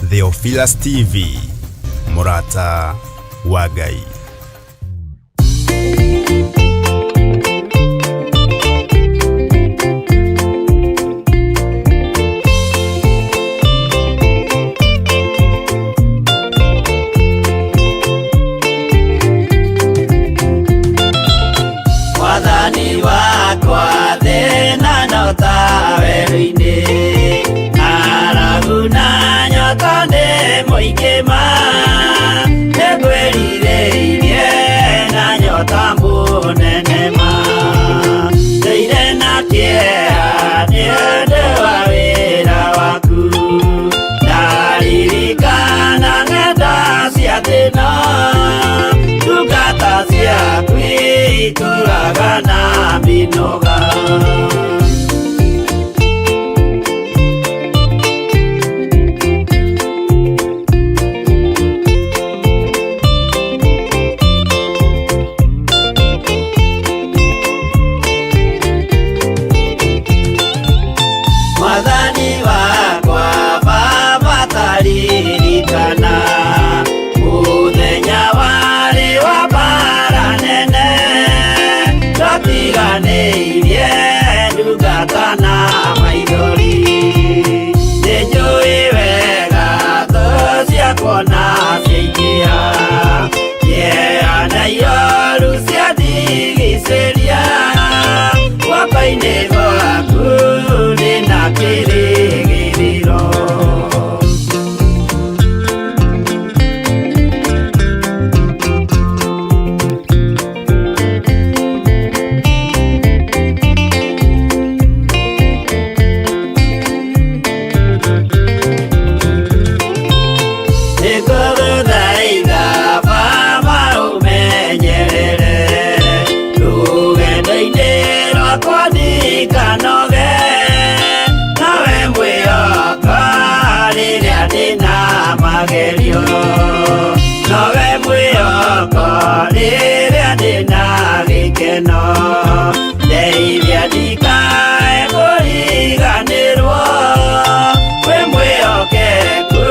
Theophilus TV, mũrata wa Ngai. Mwathani wakwa thĩna no ta werũ-inĩ, ng'aragu na nyota nĩ mũingĩ ma, nĩngwĩrirĩirie na nyota mũnene ma, ndũire na kĩeha nĩ ũndũ wa wĩra waku, ndaririkana ng'enda cia thĩna, ndungata ciaku itũraga na mĩnoga. Mwathani wakwa Baba taririkana mũthenya warĩ wa mbara nene, twatiganĩirie ndungata na maithori, nĩnjũĩ wega thũ ciakwa na ciaingĩha, kĩeha na ioru ciandigicĩria, guoko-inĩ gwaku ndĩna kĩrĩgĩrĩro. Nĩngũgũthaitha Baba ũmenyerere rũgendo-inĩ rwakwa ndikanoge, nawe mwĩhoka rĩrĩa ndĩna magerio, nowe mwĩhoko rĩrĩa ndĩna gĩkeno, ndeithia ndikae kũriganĩrwo, wĩ mwĩhokeku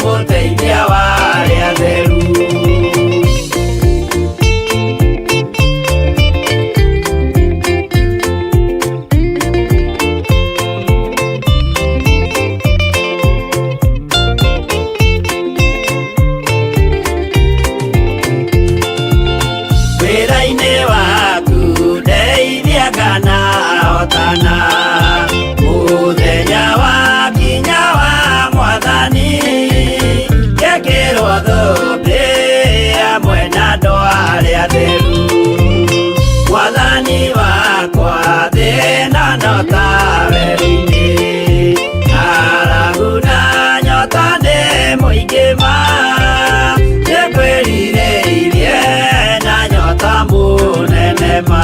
mũteithia wa arĩa atheru. Wĩra-inĩ waku ndeithia kana hotana, mũthenya wakinya wa Mwathani, ngekĩrwo thũmbĩ hamwe na andũ arĩa atheru. Mwathani wakwa thĩna no ta werũ-inĩ, ng'aragu na nyota nĩ mũingĩ ma, nĩngwĩrirĩirie na nyota mũnene ma.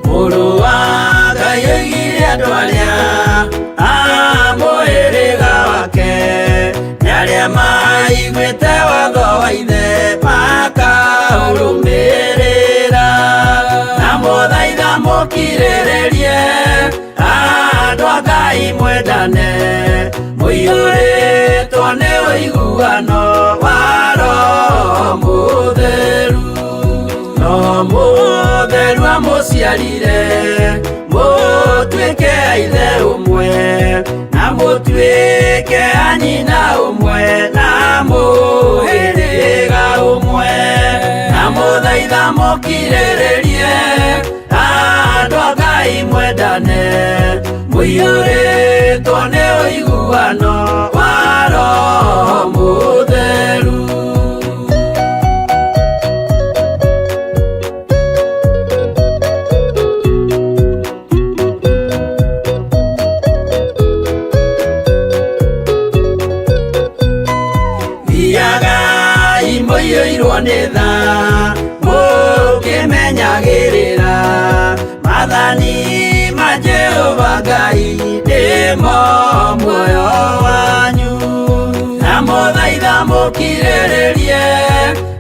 Mũrũ wa Ngai oigire andũ arĩa a mũhĩrĩga wake, nĩ arĩa maiguĩte watho wa ithe makaũrũmĩrĩra, na mũthaitha mũkirĩrĩrie andũ a Ngai mwendane, mũiyũrĩtwo nĩ ũiguano wa Roho Mũtheru. No Mũtheru amũciarire mũtuĩke a ithe ũmwe, na mũtuĩke a nyina ũmwe, na mũhĩrĩga ũmwe, na mũthaitha mũkirĩrĩrie andũ a Ngai mwendane, mũiyũrĩtwo nĩ ũiguano wa Roho Mũtheru. Mũkaiguĩrwo nĩ tha mũkĩmenyagĩrĩra maathani ma Jehova Ngai nĩmo muoyo wanyu. Na mũthaitha mũkirĩrĩrie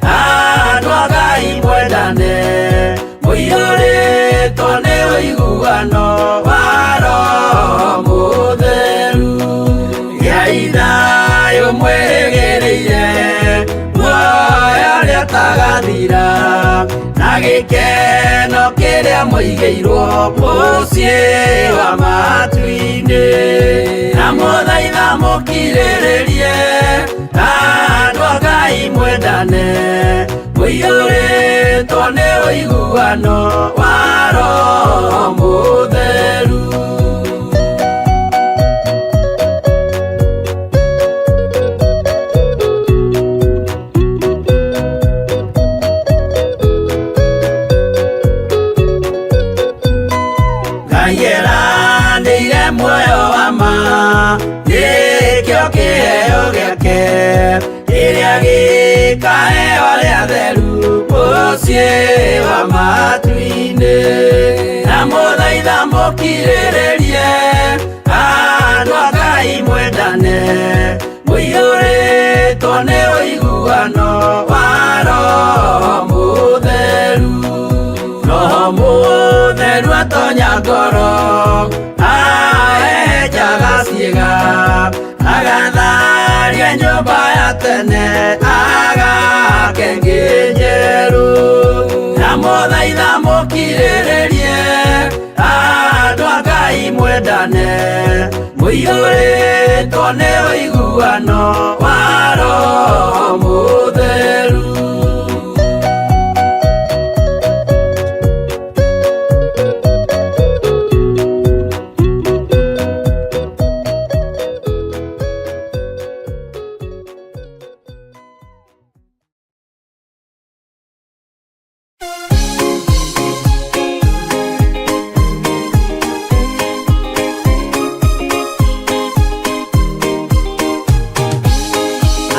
andũ a Ngai mwendane mũiyũrĩtwo nĩ ũiguano wa Roho Mũtheru. Gĩai thayũ mwĩrĩgĩrĩire muoyo ũrĩa ũtagathira na gĩkeno kĩrĩa mũigĩirwo mũciĩ wa matu-inĩ. Na mũthaitha mũkirĩrĩrie andũ a Ngai mwendane mũiyũrĩtwo nĩ ũiguano wa Roho Mũtheru. Ngai eranĩire muoyo wa ma nĩkĩo kĩheo gĩake kĩrĩa gĩkaheo arĩa atheru mũciĩ wa matu-inĩ. Na mũthaitha mũkirĩrĩrie andũ a Ngai mwendane mũiyũrĩtwo nĩ ũiguano wa Roho Mũtheru. Roho Mũtheru atonya ngoro ahehenjaga ciĩga agatharia nyũmba ya tene agake ĩngĩ njerũ. Na mũthaitha mũkirĩrĩrie andũ a Ngai mwendane mũiyũrĩtwo nĩ ũiguano wa Roho Mũtheru.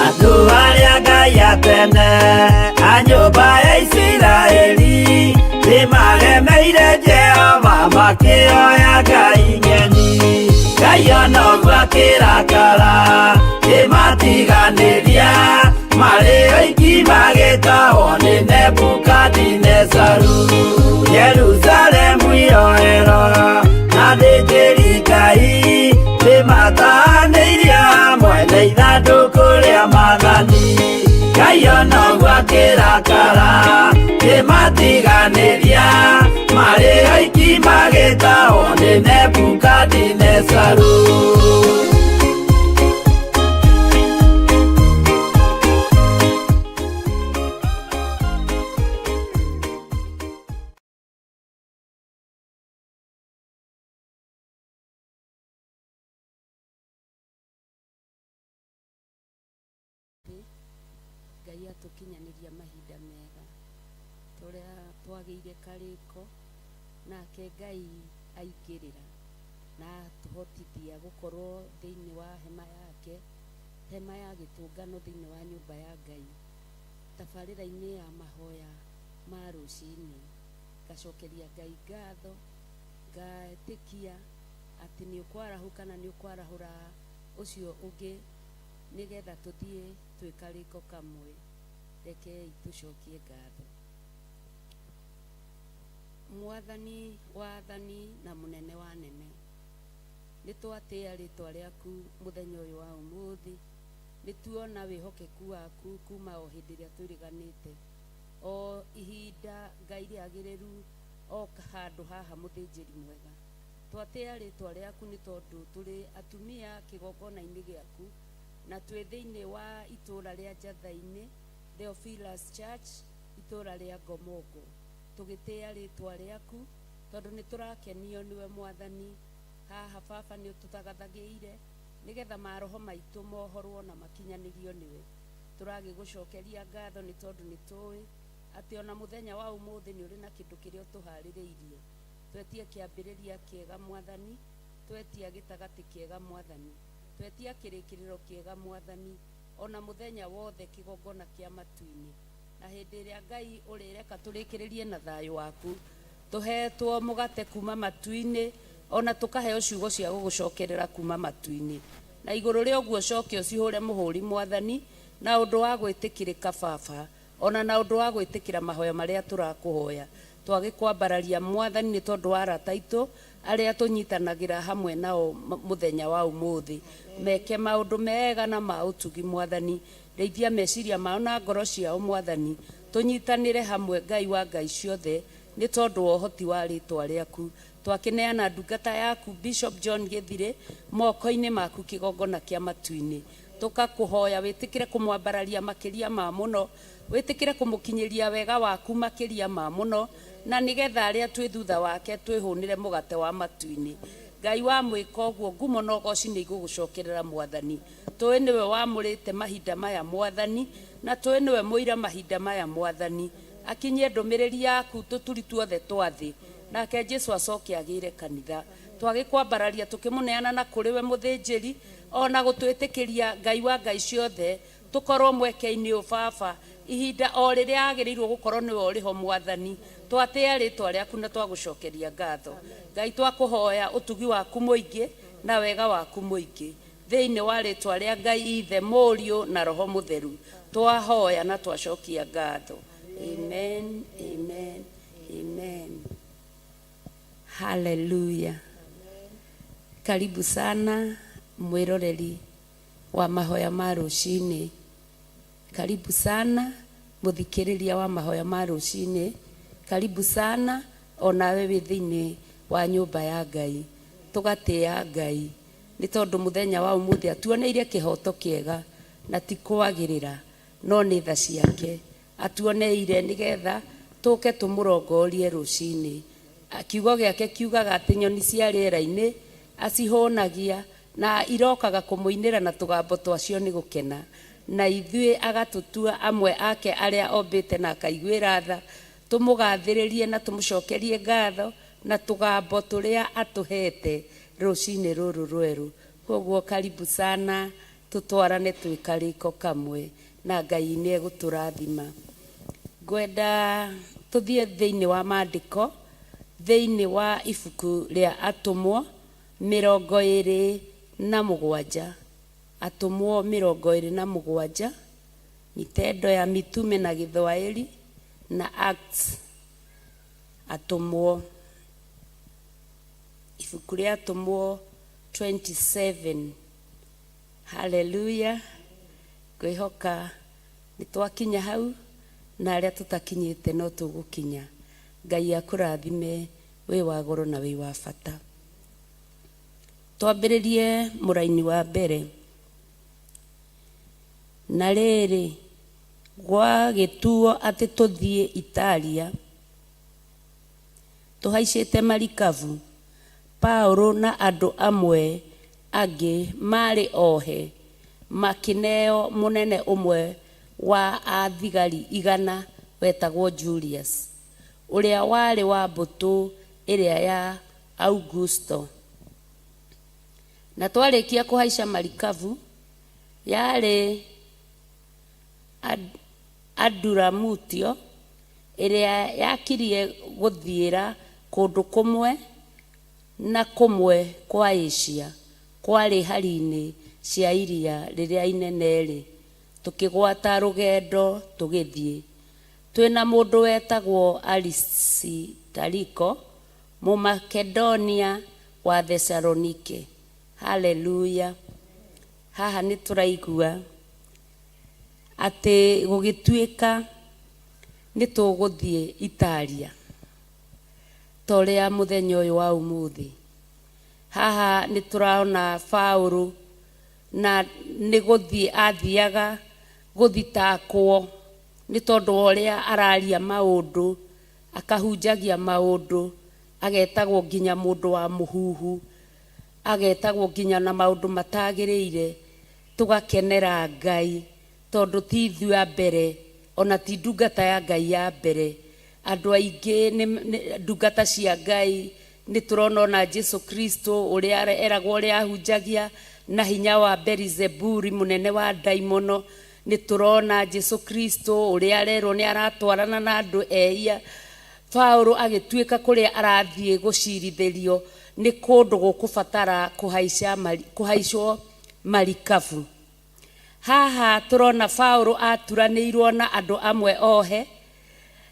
Andũ arĩa Ngai a tene a nyũmba ya Isiraeli nĩmaremeire Jehova makĩoya ngai ng'eni. Ngai ona ũguo akĩrakara kĩmatiganĩria marĩ oiki magĩtahwo nĩ Nebukadinezaru. Jerusalemu iroero na athĩnjĩri Ngai nĩmatahanĩirie hamwe na ithandũkũ rĩa maathani. Ngai ona ũguo akĩrakara kĩmatiganĩria marĩ oiki magĩtahwo nĩ Nebukadinezaru. Ngai atũkinyanĩria mahinda mega tũrĩa twagĩire karĩko nake Ngai aingĩrĩra na atũhotithia gũkorwo thĩinĩ wa hema yake, hema ya gĩtũngano thĩinĩ wa nyũmba ya Ngai, tabarĩra-inĩ ya mahoya ma rũcinĩ. Ngacokeria Ngai ngatho, ngetĩkia atĩ nĩ ũkwarahũka na nĩ ũkwarahũra ũcio ũngĩ nĩgetha tũthiĩ twĩ karĩko kamwe. Rekei tũcokie ngatho. Mwathani wa athani na mũnene wa nene, nĩ twatĩa rĩtwa rĩaku mũthenya ũyũ wa ũmũthĩ. Nĩ tuona wĩhokeku waku kuma o hĩndĩ ĩrĩa twĩrĩganĩte, o ihinda Ngai rĩagĩrĩru o handũ haha mũthĩnjĩri mwega. Twatĩa rĩtwa rĩaku nĩ tondũ tũrĩ atumia kĩgongona-inĩ gĩaku na twĩ thĩinĩ wa itũra rĩa Njatha-inĩ, Theophilus Church, itũra rĩa Ngomongo. Tũgĩtĩa rĩtwa rĩaku tondũ nĩ tũrakenio nĩwe Mwathani. Haha baba nĩ ũtũthagathagĩire nĩgetha maroho maitũ mohorwo na makinyanĩrio nĩwe. Tũragĩgũcokeria ngatho nĩ tondũ nĩ tũĩ atĩ ona mũthenya wa ũmũthĩ nĩ ũrĩ na kĩndũ kĩrĩa ũtũharĩrĩirie. Twetie kĩambĩrĩria kĩega Mwathani, twetia gĩtagatĩ kĩega Mwathani, twetia kĩrĩkĩrĩro kĩega Mwathani, ona mũthenya wothe kĩgongona kĩa matu-inĩ. Na hĩndĩ ĩrĩa Ngai ũrĩreka tũrĩkĩrĩrie na thayũ waku, tũhetwo mũgate kuma matu-inĩ, ona tũkaheo ciugo cia gũgũcokerera kuma matu-inĩ. Na igũrũ rĩa ũguo ũcoke ũcihũre mũhũri Mwathani, na ũndũ wa gwĩtĩkĩrĩka Baba, ona na ũndũ wa gwĩtĩkĩra mahoya marĩa tũrakũhoya. Twagĩkwambararia Mwathani nĩ tondũ wa arata aitũ arĩa tũnyitanagĩra hamwe nao mũthenya wa ũmũthĩ. Meke maũndũ mega na ma ũtugi Mwathani. Rĩithia meciria mao na ngoro ciao Mwathani. Tũnyitanĩre hamwe Ngai wa Ngai ciothe nĩ tondũ wa ũhoti wa rĩtwa rĩaku. Twakĩneana ndungata yaku Bishop John Gĩthirĩ moko-inĩ maku kĩgongona kĩa matu-inĩ. Tũkakũhoya wĩtĩkĩre kũmwambararia makĩria ma mũno, wĩtĩkĩre kũmũkinyĩria wega waku makĩria ma mũno, na nĩgetha arĩa twĩ thutha wake twĩhũnĩre mũgate wa matu-inĩ. Ngai wa mwĩka ũguo, ngumo na ũgoci nĩ igũgũcokerera Mwathani. Tũĩ nĩwe wamũrĩte mahinda maya Mwathani, na tũĩ nĩwe mũira mahinda maya Mwathani. Akinyie ndũmĩrĩri yaku tũturi tuothe twa thĩ, nake Jesu acoke agĩre kanitha. Twagĩkwambararia tũkĩmũneana na kũrĩ we mũthĩnjĩri, ona gũtwĩtĩkĩria Ngai wa Ngai ciothe, tũkorwo mweke-inĩ ũyũ Baba, ihinda o rĩrĩa agĩrĩirwo gũkorwo nĩwe ũrĩho Mwathani. Twatĩĩa rĩtwa rĩaku na twagũcokeria ngatho. Ngai twakũhoya ũtugi waku mũingĩ na wega waku mũingĩ. Thĩinĩ wa rĩtwa rĩa Ngai Ithe, Mũriũ na Roho Mũtheru, twahoya na twacokia ngatho. Amen, amen, amen. Hallelujah. Karibu sana mwĩroreri wa mahoya ma rũcinĩ. Karibu sana mũthikĩrĩria wa mahoya ma rũcinĩ. Karibu sana onawe wĩ thĩinĩ wa nyũmba ya Ngai. Tũgatĩĩa Ngai nĩ tondũ mũthenya wa ũmũthĩ atuoneire kĩhoto kĩega na ti kwagĩrĩra no nĩ tha ciake atuoneire nĩgetha tũke tũmũrongorie rũcinĩ. Kiugo gĩake kiugaga atĩ nyoni cia rĩera-inĩ acihũnagia na irokaga kũmũinĩra na tũgambo twacio nĩ gũkena. Na ithuĩ agatũtua amwe ake arĩa ombĩte na akaiguĩra tha, tũmũgathĩrĩrie na tũmũcokerie ngatho na tũgambo tũrĩa atũhete rũcinĩ rũrũ rwerũ. Koguo karibu sana tũtwarane twĩ karĩko kamwe na Ngai nĩ egũtũrathima. Ngwenda tũthiĩ thĩinĩ wa maandĩko, thĩinĩ wa ibuku rĩa Atũmwo 27. Atũmwo 27, Mitendo ya Mitume na Gĩthwaĩri na Acts. Atũmwo, ibuku rĩa Atũmwo 27. Hallelujah. Ngwĩhoka nĩ twakinya hau na arĩa tũtakinyĩte no tũgũkinya. Ngai akũrathime wĩ wa goro na wĩ wa bata. Twambĩrĩrie mũraini wa mbere. Na rĩrĩ, gwagĩtuo atĩ tũthiĩ Italia, tũhaicĩte marikabu, Paulo na andũ amwe angĩ marĩ ohe makĩneo mũnene ũmwe wa athigari 100 wetagwo Julius, ũrĩa warĩ wa mbũtũ ĩrĩa ya Augusto. Na twarĩkia kũhaica marikabu yarĩ Aduramutio, ĩrĩa yakirie gũthiĩra kũndũ kũmwe na kũmwe kwa Asia kwarĩ hari-inĩ cia iria rĩrĩa inene-rĩ, tũkĩgwata rũgendo tũgĩthiĩ. Twĩna mũndũ wetagwo Arisitariko, Mũmakedonia wa Thesalonike. Hallelujah. Haha nĩ tũraigua atĩ gũgĩtuĩka nĩ tũgũthiĩ Italia ta ũrĩa mũthenya ũyũ wa ũmũthĩ. Haha nĩ tũraona Paulo na nĩ gũthiĩ athiaga gũthitakwo nĩ tondũ wa ũrĩa araria maũndũ, akahunjagia maũndũ, agetagwo nginya mũndũ wa mũhuhu, agetagwo nginya na maũndũ matagĩrĩire. Tũgakenera Ngai tondũ ti ithuĩ a mbere, ona ti ndungata ya Ngai ya mbere. Andũ aingĩ nĩ ndungata cia Ngai, nĩ tũrona ona Jesu Kristo ũrĩa eragwo ũrĩa ahunjagia na hinya wa Beelzebuli mũnene wa ndaimono. Nĩ tũrona Jesu Kristo ũrĩa arerwo nĩ aratwarana na andũ ehia. Paulo agĩtuĩka kũrĩa arathiĩ gũcirithĩrio nĩ kũndũ gũkũbatara kũhaicwo marikabu. Haha tũrona Paulo aturanĩirwo na andũ amwe ohe,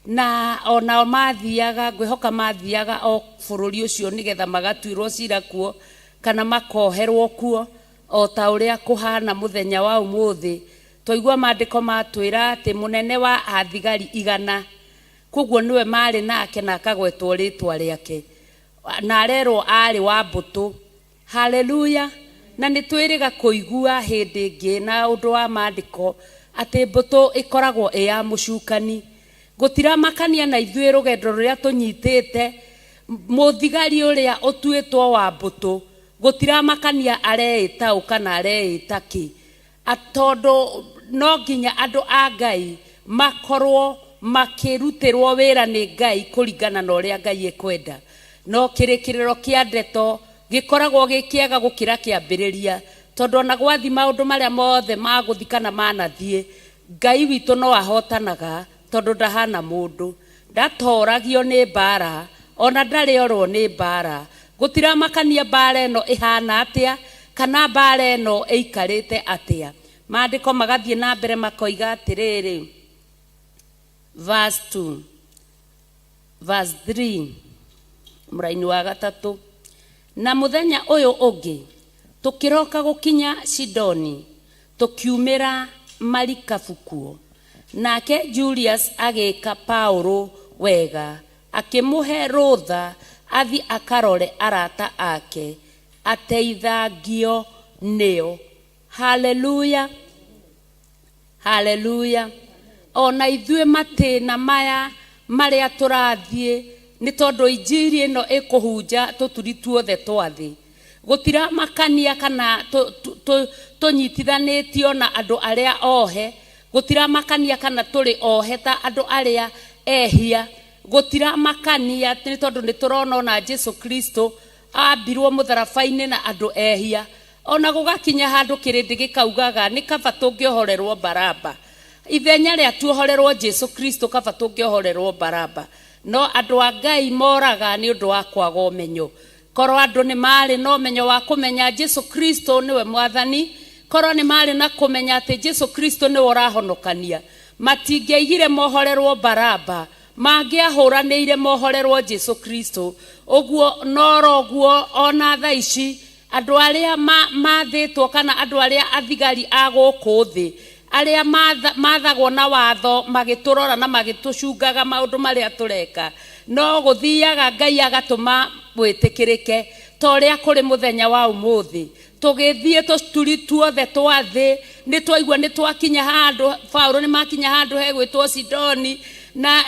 na onao mathiaga, ngwĩhoka mathiaga o bũrũri ũcio nĩgetha magatuĩrwo cira kuo kana makoherwo kuo, o ta ũrĩa kũhana mũthenya wa ũmũthĩ. Twaigua maandĩko matwĩra atĩ mũnene wa athigari 100, koguo nĩwe marĩ nake na akagwetwo rĩtwa rĩake, na arerwo arĩ wa mbũtũ. Haleluya! Na nĩ twĩrĩga kũigua hĩndĩ ĩngĩ na ũndũ wa maandĩko atĩ mbũtũ ĩkoragwo ĩ ya mũcukani. Gũtiramakania na ithuĩ rũgendo rũrĩa tũnyitĩte, mũthigari ũrĩa ũtuĩtwo wa mbũtũ gũtiramakania areĩta ũ kana areĩta kĩ, tondũ no nginya andũ a Ngai makorwo makĩrutĩrwo wĩra nĩ Ngai kũringana na ũrĩa Ngai ekwenda. No kĩrĩkĩrĩro kĩa ndeto gĩkoragwo gĩ kĩega gũkĩra kĩambĩrĩria, tondũ ona gwathi maũndũ marĩa mothe magũthi kana manathiĩ, Ngai witũ no ahotanaga, tondũ ndahana mũndũ. Ndatoragio nĩ mbara, ona ndarĩ orwo nĩ mbara. Gũtiramakania mbara ĩno ĩhana atĩa kana mbara ĩno ĩikarĩte atĩa. Maandĩko magathiĩ na mbere makoiga atĩrĩrĩ, verse 2 verse 3, mũraini wa gatatũ, na mũthenya ũyũ ũngĩ tũkĩroka gũkinya Sidoni, tũkiumĩra marikabu kuo. Nake Julius agĩka Paulo wega, akĩmũhe rũtha athi akarore arata ake ateithangio nĩo. Haleluya, haleluya! Ona ithuĩ matĩna maya marĩa tũrathiĩ, nĩ tondũ injiri ĩno ĩkũhunja tũturi tuothe twa thĩ. Gũtiramakania kana tũnyitithanĩtio na andũ arĩa ohe, gũtiramakania kana tũrĩ ohe ta andũ arĩa ehia, gũtiramakania nĩ tondũ nĩ tũrona ona Jesu Kristo ambirwo mũtharaba-inĩ na andũ ehia. Ona gũgakinya handũ kĩrĩndĩ gĩkaugaga nĩ kaba tũngĩohorerwo Baraba, ithenya rĩa tuohorerwo Jesu Kristo, kaba tũngĩohorerwo Baraba. No andũ a Ngai moraga nĩ ũndũ wa kwaga ũmenyo. Korwo andũ nĩ marĩ na ũmenyo wa kũmenya Jesu Kristo nĩwe mwathani, korwo nĩ marĩ na kũmenya atĩ Jesu Kristo nĩwe ũrahonokania, matingĩaigire mohorerwo Baraba, mangĩahũranĩire mohorerwo Jesu Kristo. Ũguo noroguo ona thaa ici andũ arĩa mathĩtwo kana andũ arĩa athigari a gũkũ thĩ arĩa mathagwo na watho magĩtũrora na magĩtũcungaga maũndũ marĩa tũreka, no gũthiaga Ngai agatũma wĩtĩkĩrĩke ta ũrĩa kũrĩ mũthenya wa ũmũthĩ. Tũgĩthiĩ tũturi tuothe twa thĩ, nĩ twaigua nĩ twakinya handũ, Paulo nĩ makinya handũ hegwĩtwo Sidoni, na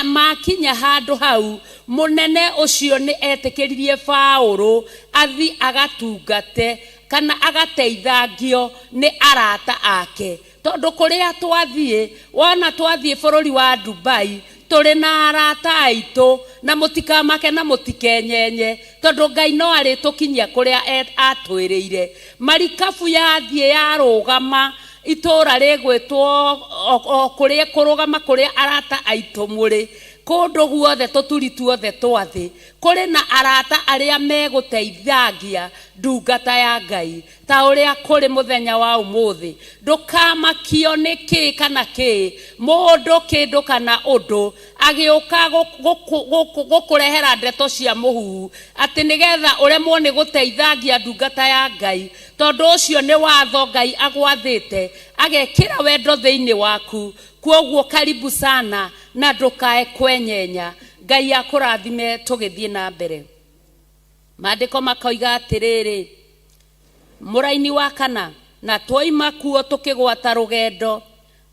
makinya handũ hau mũnene ũcio nĩ etĩkĩririe Paulo athi agatungate kana agateithangio nĩ arata ake, tondũ kũrĩa twathiĩ, wona twathiĩ bũrũri wa Dubai tũrĩ na arata aitũ, na mũtikamake na mũtikenyenye, tondũ Ngai no arĩtũkinyia kũrĩa atwĩrĩire. Marikabu yathiĩ yarũgama itũũra rĩgwĩtwo o kũrĩa kũrũgama kũrĩa arata aitũ mũrĩ, kũndũ guothe tũturi tuothe twa thĩ kũrĩ na arata arĩa megũteithangia ndungata ya Ngai ta ũrĩa kũrĩ mũthenya wa ũmũthĩ. Ndũkamakio nĩ kĩ kana kĩ, mũndũ kĩndũ kana ũndũ agĩũka gũkũrehera ndeto cia mũhuhu atĩ nĩgetha ũremwo nĩ gũteithangia ndungata ya Ngai, tondũ ũcio nĩ watho Ngai agwathĩte agekĩra wendo thĩinĩ waku. Kwoguo karibu sana na ndũkae kwenyenya. Ngai akũrathime tũgĩthiĩ na mbere. Maandĩko makoiga atĩrĩrĩ, mũraini wa kana, na twoima kuo tũkĩgwata rũgendo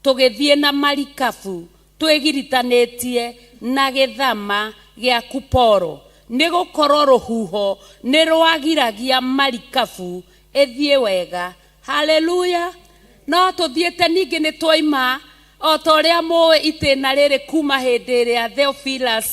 tũgĩthiĩ na marikabu twĩgiritanĩtie na gĩthama gĩa Kuporo, nĩ gũkorwo rũhuho nĩ rwagiragia marikabu ĩthiĩ wega. Haleluya! No tũthiĩte ningĩ nĩ twoima o ta ũrĩa mũĩ itĩna rĩrĩ kuma hĩndĩ ĩrĩa Theophilus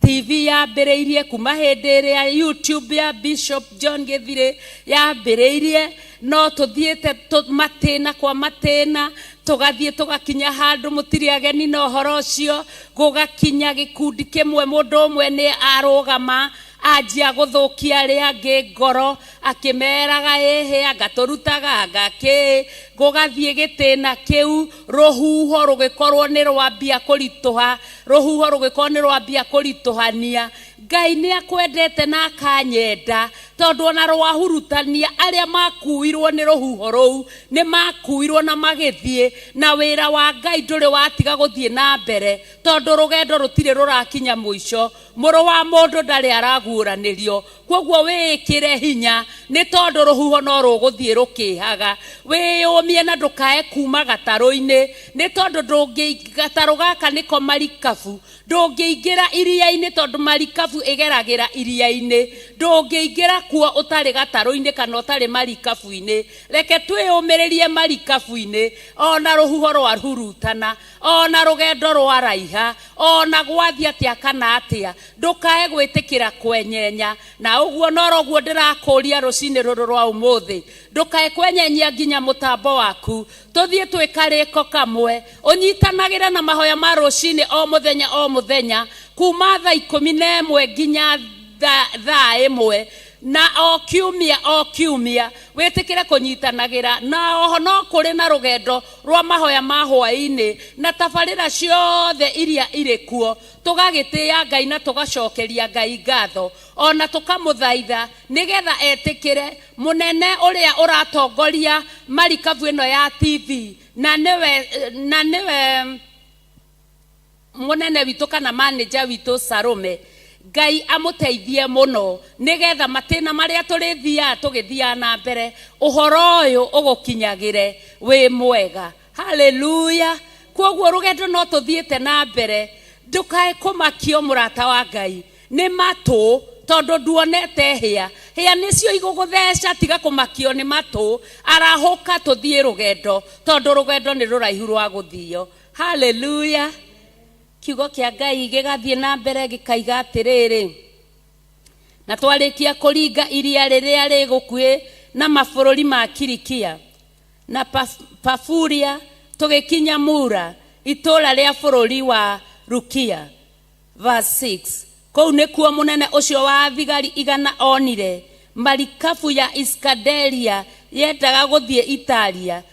TV yambĩrĩirie, kuma hĩndĩ ĩrĩa YouTube ya Bishop John Gĩthirĩ yambĩrĩirie, no tũthiĩte matĩna kwa matĩna, tũgathiĩ tũgakinya handũ mũtirĩ ageni na ũhoro ũcio, gũgakinya gĩkundi kĩmwe, mũndũ ũmwe nĩ arũgama anjia gũthũkia arĩa angĩ ngoro, akĩmeraga ĩhĩ, anga tũrutaga anga kĩ, gũgathiĩ gĩtĩna kĩu, rũhuho rũgĩkorwo nĩ rwambia kũritũha, rũhuho rũgĩkorwo nĩ rwambia kũritũhania. Ngai nĩ akwendete na akanyenda, tondũ ona rwahurutania arĩa makuirwo nĩ rũhuho rũu nĩ makuirwo na magĩthiĩ, na wĩra wa Ngai ndũrĩ watiga gũthiĩ na mbere, tondũ rũgendo rũtirĩ rũrakinya mũico. Mũrũ wa mũndũ ndarĩ araguũranĩrio. Kwoguo wĩĩkĩre hinya, nĩ tondũ rũhuho no rũgũthiĩ rũkĩhaga. Wĩyũmie na ndũkae kuma gatarũ-inĩ, nĩ tondũ gatarũ gaka nĩko marikabu. Ndũngĩingĩra iria-inĩ tondũ marikabu ĩgeragĩra iria-inĩ. Ndũngĩingĩra kuo ũtarĩ gatarũ-inĩ kana ũtarĩ marikabu-inĩ. Reke twĩyũmĩrĩrie marikabu-inĩ, ona rũhuho rwahurutana, ona rũgendo rwaraiha, ona gwathiĩ atĩa kana atĩa, ndũkae gwĩtĩkĩra kwenyenya. Na ũguo noroguo ndĩrakũria rũcinĩ rũrũ rwa ũmũthĩ, ndũkae kwenyenyia nginya mũtambo waku. Tũthiĩ twĩkarĩko kamwe, ũnyitanagĩre na mahoya ma rũcinĩ o mũthenya o mũthenya, kuma thaa 11 nginya thaa 1, na o kiumia o kiumia wĩtĩkĩre kũnyitanagĩra. Na oho no kũrĩ na rũgendo rwa mahoya ma hwaĩ-inĩ na tabarĩra ciothe iria irĩ kuo, tũgagĩtĩĩa Ngai na tũgacokeria Ngai ngatho, ona tũkamũthaitha nĩgetha etĩkĩre mũnene ũrĩa ũratongoria marikabu ĩno ya TV, na nĩwe mũnene witũ kana manager witũ Salome. Ngai amũteithie mũno nĩgetha matĩna marĩa tũrĩthiaga tũgĩthiaga na mbere, ũhoro ũyũ ũgũkinyagĩre wĩ mwega. Haleluya. Kwoguo rũgendo no tũthiĩte na mbere, ndũkae kũmakio mũrata wa Ngai nĩ matũ, tondũ nduonete hĩa. Hĩa nĩcio igũgũtheca, tiga kũmakio nĩ matũ. Arahũka tũthiĩ rũgendo, tondũ rũgendo nĩ rũraihu rwa gũthio. Haleluya. Kiugo kĩa Ngai gĩgathiĩ na mbere gĩkaiga atĩrĩrĩ, na twarĩkia kũringa iria rĩrĩa rĩgũkuhĩ na mabũrũri ma Kilikia na Pafuria, tũgĩkinya Mura, itũũra rĩa bũrũri wa Lukia. Verse 6, kũu nĩkuo mũnene ũcio wa thigari 100 onire marikabu ya Iskanderia yendaga gũthiĩ Italia,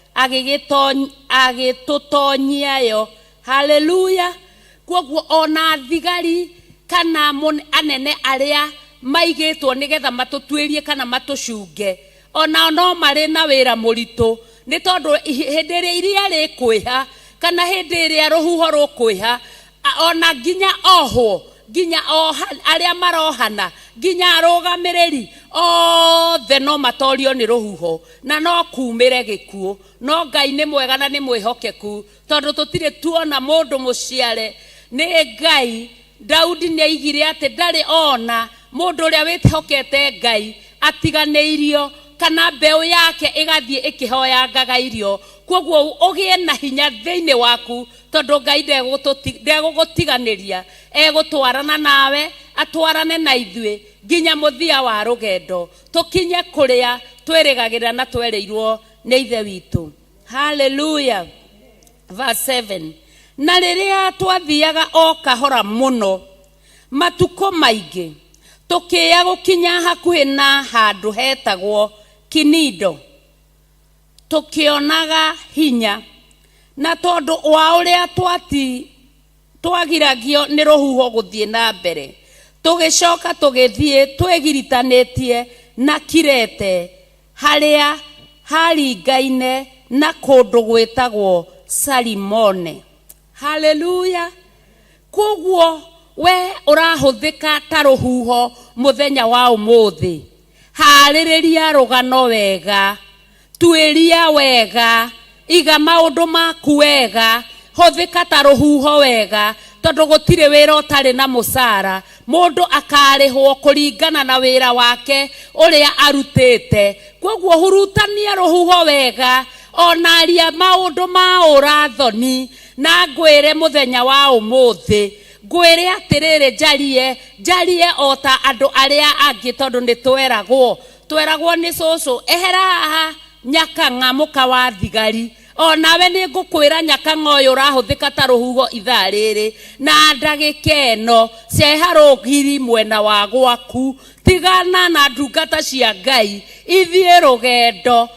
agĩtũtonyia yo. Haleluya. Kwoguo ona thigari kana anene arĩa maigĩtwo nĩgetha matũtuĩrie kana matũcunge, onao no marĩ na wĩra mũritũ, nĩ tondũ hĩndĩ ĩrĩa iria rĩkwĩha kana hĩndĩ ĩrĩa rũhuho rũkwĩha, ona nginya ohwo, nginya arĩa marohana, nginya arũgamĩrĩri othe no matorio nĩ rũhuho na no kumĩre gĩkuũ. No Ngai nĩ mwega na nĩ mwĩhokeku, tondũ tũtirĩ tuona mũndũ mũciare nĩ Ngai. Daudi nĩ aigire atĩ ndarĩ ona mũndũ ũrĩa wĩhokete Ngai atiganĩirio, kana mbeũ yake ĩgathiĩ ĩkĩhoyangaga irio. Kwoguo ũgĩe na hinya thĩinĩ waku, tondũ Ngai ndegũgũtiganĩria, egũtwarana nawe, atwarane na ithuĩ nginya mũthia wa rũgendo, tũkinye kũrĩa twĩrĩgagĩrĩra na twerĩirwo nĩ Ithe witũ. Haleluya. Verse 7, na rĩrĩa twathiaga o kahora mũno matukũ maingĩ, tũkĩya gũkinya hakuhĩ na handũ hetagwo Kinido, tũkĩonaga hinya, na tondũ wa ũrĩa twagiragio nĩ rũhuho gũthiĩ na mbere, tũgĩcoka tũgĩthiĩ twĩgiritanĩtie na Kirete, harĩa haringaine na kũndũ gwĩtagwo Salimone. Haleluya. Kwoguo we ũrahũthĩka ta rũhuho mũthenya wa ũmũthĩ, harĩrĩria rũgano wega, tuĩria wega, iga maũndũ maku wega, hũthĩka ta rũhuho wega, tondũ gũtirĩ wĩra ũtarĩ na mũcara. Mũndũ akarĩhwo kũringana na wĩra wake ũrĩa arutĩte. Kwoguo hurutania rũhuho wega, ona aria maũndũ ma ũrathoni, na ngwĩre mũthenya wa ũmũthĩ, Ngwĩre atĩrĩrĩ, njarie njarie o ta andũ arĩa angĩ, tondũ nĩ tweragwo tweragwo nĩ cũcũ, ehera haha nyakang'a mũka wa thigari. Onawe nĩ ngũkwĩra, nyakang'a ũyũ ũrahũthĩka ta rũhuho ithaa rĩrĩ na ndagĩka ĩno, ceha rũgiri mwena wa gwaku, tigana na ndungata cia Ngai ithiĩ rũgendo.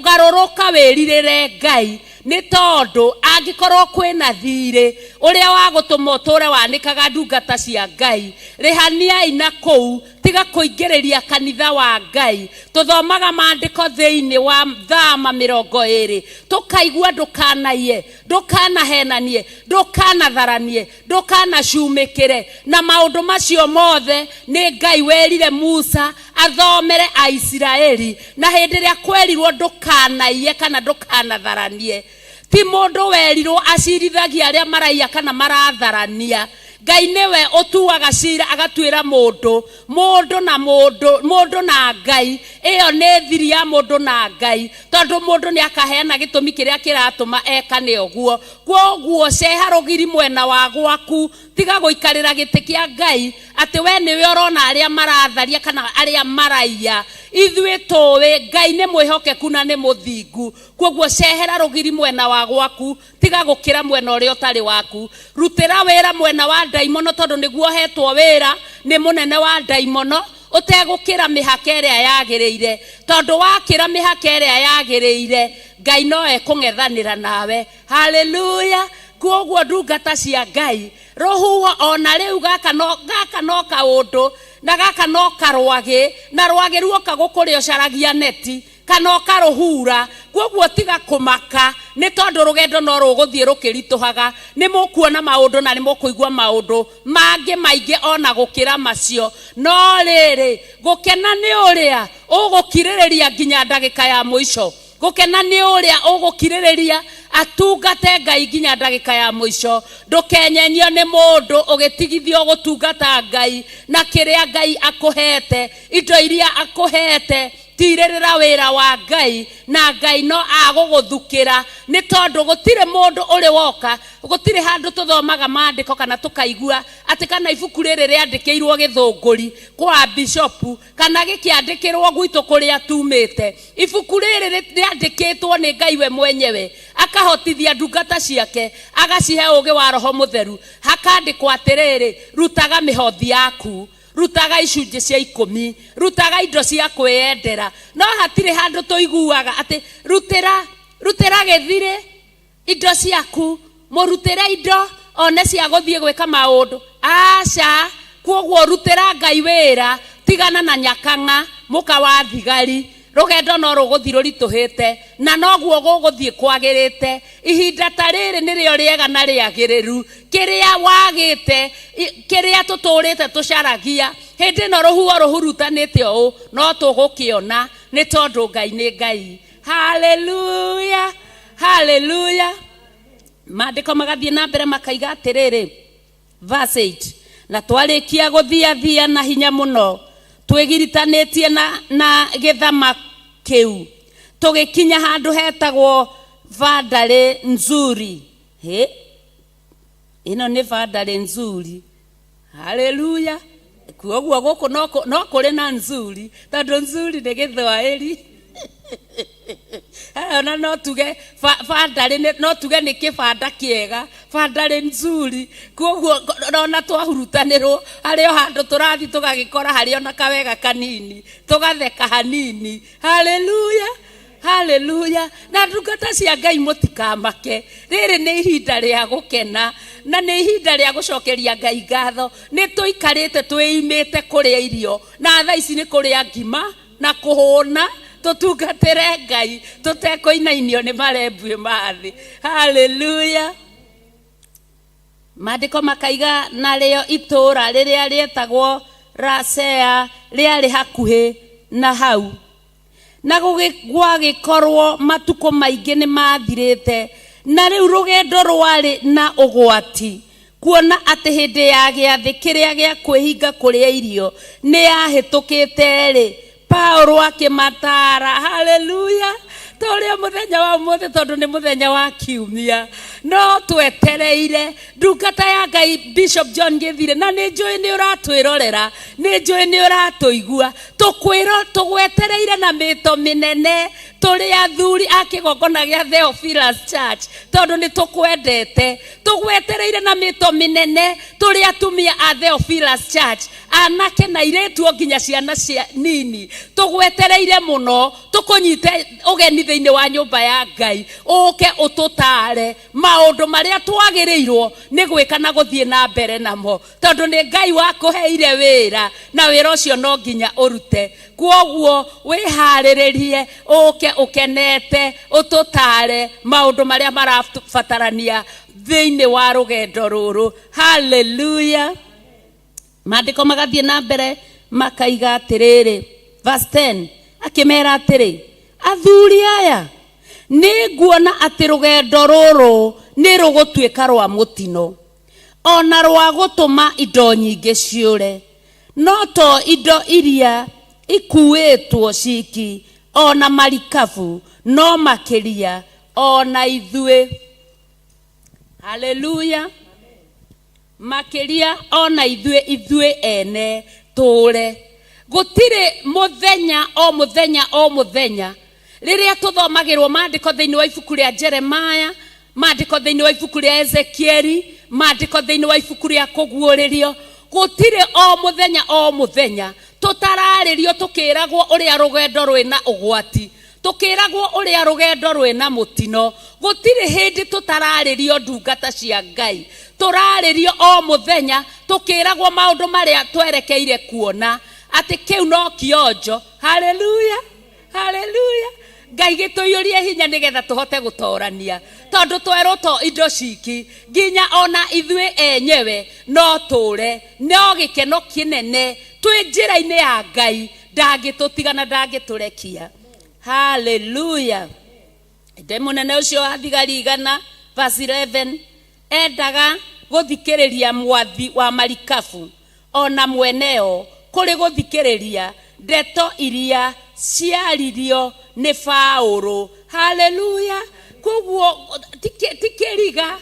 Garũrũka wĩrirĩre Ngai, nĩ tondũ angĩkorwo kwĩna thirĩ ũrĩa wa gũtũma ũtũre wanĩkaga ndungata cia Ngai, rĩhaniai na kũu, tiga kũingĩrĩria kanitha wa Ngai. Tũthomaga maandĩko thĩinĩ wa Thama 20, tũkaigua ndũkanaiye, ndũkanahenanie, ndũkanatharanie, ndũkanacumĩkĩre, na maũndũ macio mothe nĩ Ngai werire Musa athomere Aisiraeli. Na hĩndĩ ĩrĩa kwerirwo ndũkanaiye kana ndũkanatharanie, ti mũndũ werirwo acirithagia arĩa maraiya kana maratharania. Ngai nĩwe ũtuaga cira, agatuĩra mũndũ mũndũ na mũndũ, mũndũ na Ngai. Ĩyo nĩ thiri ya mũndũ na Ngai, tondũ mũndũ nĩ akaheana gĩtũmi kĩrĩa kĩratũma ekane ũguo. Kwoguo ceha rũgiri mwena wa gwaku, tiga gũikarĩra gĩtĩ kĩa Ngai atĩ we nĩwe ũrona arĩa maratharia kana arĩa maraiya. Ithuĩ tũĩ Ngai nĩ mwĩhokeku na nĩ mũthingu. Kwoguo cehera rũgiri mwena wa gwaku, tiga gũkĩra mwena ũrĩa ũtarĩ waku. Rutĩra wĩra mwena wa ndaimono, tondũ nĩguo ũhetwo wĩra nĩ mũnene wa ndaimono, ũtegũkĩra mĩhaka ĩrĩa yagĩrĩire, tondũ wakĩra mĩhaka ĩrĩa yagĩrĩire, Ngai no ekũng'ethanĩra nawe. Haleluya! Kwoguo ndungata cia Ngai, rũhuho ona rĩu gaka no, gaka no kaũndũ, na gaka no karwagĩ, na rwagĩ ruoka gũkũrĩa ũcaragia neti kana ũkarũhura. Kwoguo tiga kũmaka, nĩ tondũ rũgendo no rũgũthiĩ rũkĩritũhaga. Nĩ mũkuona maũndũ na nĩ mũkũigua maũndũ mangĩ maingĩ ona gũkĩra macio, no rĩrĩ, gũkena nĩ ũrĩa ũgũkirĩrĩria nginya ndagĩka ya mũico. Gũkena nĩ ũrĩa ũgũkirĩrĩria atungate Ngai nginya ndagĩka ya mũico. Ndũkenyenyio nĩ mũndũ ũgĩtigithio gũtungata Ngai na kĩrĩa Ngai akũhete, indo iria akũhete. Tirĩrĩra wĩra wa Ngai na Ngai no agũgũthukĩra, nĩ tondũ gũtirĩ mũndũ ũrĩ woka. Gũtirĩ handũ tũthomaga maandĩko kana tũkaigua atĩ kana ibuku rĩrĩ rĩandĩkĩirwo Gĩthũngũri kwa bishopu kana gĩkĩandĩkĩrwo gwitũ kũrĩa tumĩte. Ibuku rĩrĩ rĩandĩkĩtwo nĩ Ngai we mwenyewe, akahotithia ndungata ciake, agacihe ũũgĩ wa Roho Mũtheru. Hakandĩkwo atĩrĩrĩ, rutaga mĩhothi yaku, rutaga icunjĩ cia ikũmi, rutaga indo cia kwĩyendera. No hatirĩ handũ tũiguaga atĩ rutĩra rutĩra gĩthirĩ indo ciaku, mũrutĩre indo one cia gũthiĩ gwĩka maũndũ. Aca! Kwoguo rutĩra Ngai wĩra, tigana na nyakang'a mũka wa thigari. Rũgendo no rũgũthiĩ rũritũhĩte, na noguo gũgũthiĩ kwagĩrĩte. Ihinda ta rĩrĩ nĩrĩo rĩega na rĩagĩrĩru. Kĩrĩa wagĩte, kĩrĩa tũtũrĩte tũcaragia, hĩndĩ ĩno rũhuho rũhurutanĩte ũũ, no tũgũkĩona, nĩ tondũ Ngai nĩ Ngai. Haleluya! Haleluya! Maandĩko magathiĩ na mbere makaiga atĩrĩrĩ, verse 8, na twarĩkia gũthiathia na hinya mũno twĩgiritanĩtie na, na gĩthama kĩu, tũgĩkinya handũ hetagwo Bandari Nzuri. Hĩ, ĩno nĩ bandari nzuri. Haleluya! Kwoguo gũkũ no, no kũrĩ na nzuri, tondũ nzuri nĩ Gĩthwaĩri. Ona no tuge bandari, no tuge nĩ kĩbanda kĩega, bandari nzuri. Kwoguo ona twahurutanĩrwo harĩ o handũ tũrathiĩ tũgagĩkora harĩ ona kawega kanini, tũgatheka hanini. Haleluya! Haleluya! Na ndungata cia Ngai, mũtikamake, rĩrĩ nĩ ihinda rĩa gũkena na nĩ ihinda rĩa gũcokeria Ngai ngatho. Nĩ tũikarĩte twĩimĩte kũrĩa irio, na thaa ici nĩ kũrĩa ngima na kũhũna, tũtungatĩre Ngai tũtekũinainio nĩ marembue ma thĩ. Haleluya! Maandĩko makaiga, narĩo itũũra rĩrĩa rĩetagwo Lasea rĩarĩ hakuhĩ na hau. Na gwagĩkorwo matukũ maingĩ nĩ maathirĩte, na rĩu rũgendo rwarĩ na ũgwati, kuona atĩ hĩndĩ ya gĩathĩ kĩrĩa gĩa kwĩhinga kũrĩa irio nĩ yahĩtũkĩte-rĩ, Paulo akĩmataara. Haleluya! Tũrĩa mũthenya wa ũmũthĩ tondũ nĩ mũthenya wa kiumia, no twetereire ndungata ya Ngai Bishop John Gĩthire, na nĩ njũĩ nĩ ũratwĩrorera, nĩ njũĩ nĩ ũratũigua. Tũkwĩro tũgwetereire na mĩto mĩnene tũrĩ athuri a kĩgongona gĩa Theophilus Church, tondũ nĩ tũkwendete. Tũgwetereire na mĩto mĩnene tũrĩ atumia a Theophilus Church, anake na airĩtu o nginya ciana cia nini. Tũgwetereire mũno tũkũnyite ũgeni thĩinĩ wa nyũmba ya Ngai, ũke ũtũtare maũndũ marĩa twagĩrĩirwo nĩ gwĩka na gũthiĩ na mbere namo, tondũ nĩ Ngai wakũheire wĩra na wĩra ũcio no nginya ũrute. Kwoguo wĩharĩrĩrie ũke ũkenete ũtũtare maũndũ marĩa marabatarania thĩinĩ wa rũgendo rũrũ. Haleluya. Maandĩko magathiĩ na mbere makaiga atĩrĩrĩ, verse 10, akĩmera atĩrĩ, athuri aya, nĩ nguona atĩ rũgendo rũrũ nĩ rũgũtuĩka rwa mũtino, ona rwa gũtũma indo nyingĩ ciũre, no to indo iria ikuĩtwo ciki ona marikabu, no makĩria ona ithuĩ. Haleluya. Makĩria ona ithuĩ, ithuĩ ene tũũre. Gũtirĩ mũthenya o mũthenya o mũthenya rĩrĩa tũthomagĩrwo maandĩko thĩinĩ wa ibuku rĩa Jeremiah, maandĩko thĩinĩ wa ibuku rĩa Ezekieli, maandĩko thĩinĩ wa ibuku rĩa Kũguũrĩrio, gũtirĩ o mũthenya o mũthenya tũtararĩrio tũkĩragwo ũrĩa rũgendo rwĩna ũgwati, tũkĩragwo ũrĩa rũgendo rwĩna mũtino. Gũtirĩ hĩndĩ tũtararĩrio ndungata cia Ngai, tũrarĩrio o mũthenya tũkĩragwo maũndũ marĩa twerekeire kuona atĩ kĩu no kĩonjo. Haleluya, haleluya. Ngai gĩtũiyũrie hinya nĩgetha tũhote gũtorania, tondũ twerwo to indo ciki, nginya ona ithuĩ enyewe no tũre. No gĩkeno kĩnene twĩ njĩra-inĩ ya Ngai, ndangĩtũtiga na ndangĩtũrekia. Haleluya. Ĩndĩ mũnene ũcio wa thigari igana, verse 11, endaga gũthikĩrĩria mwathi wa marikabu ona mweneo kũrĩ gũthikĩrĩria ndeto iria ciaririo nĩ Paũlũ. Haleluya. Koguo ti kĩriga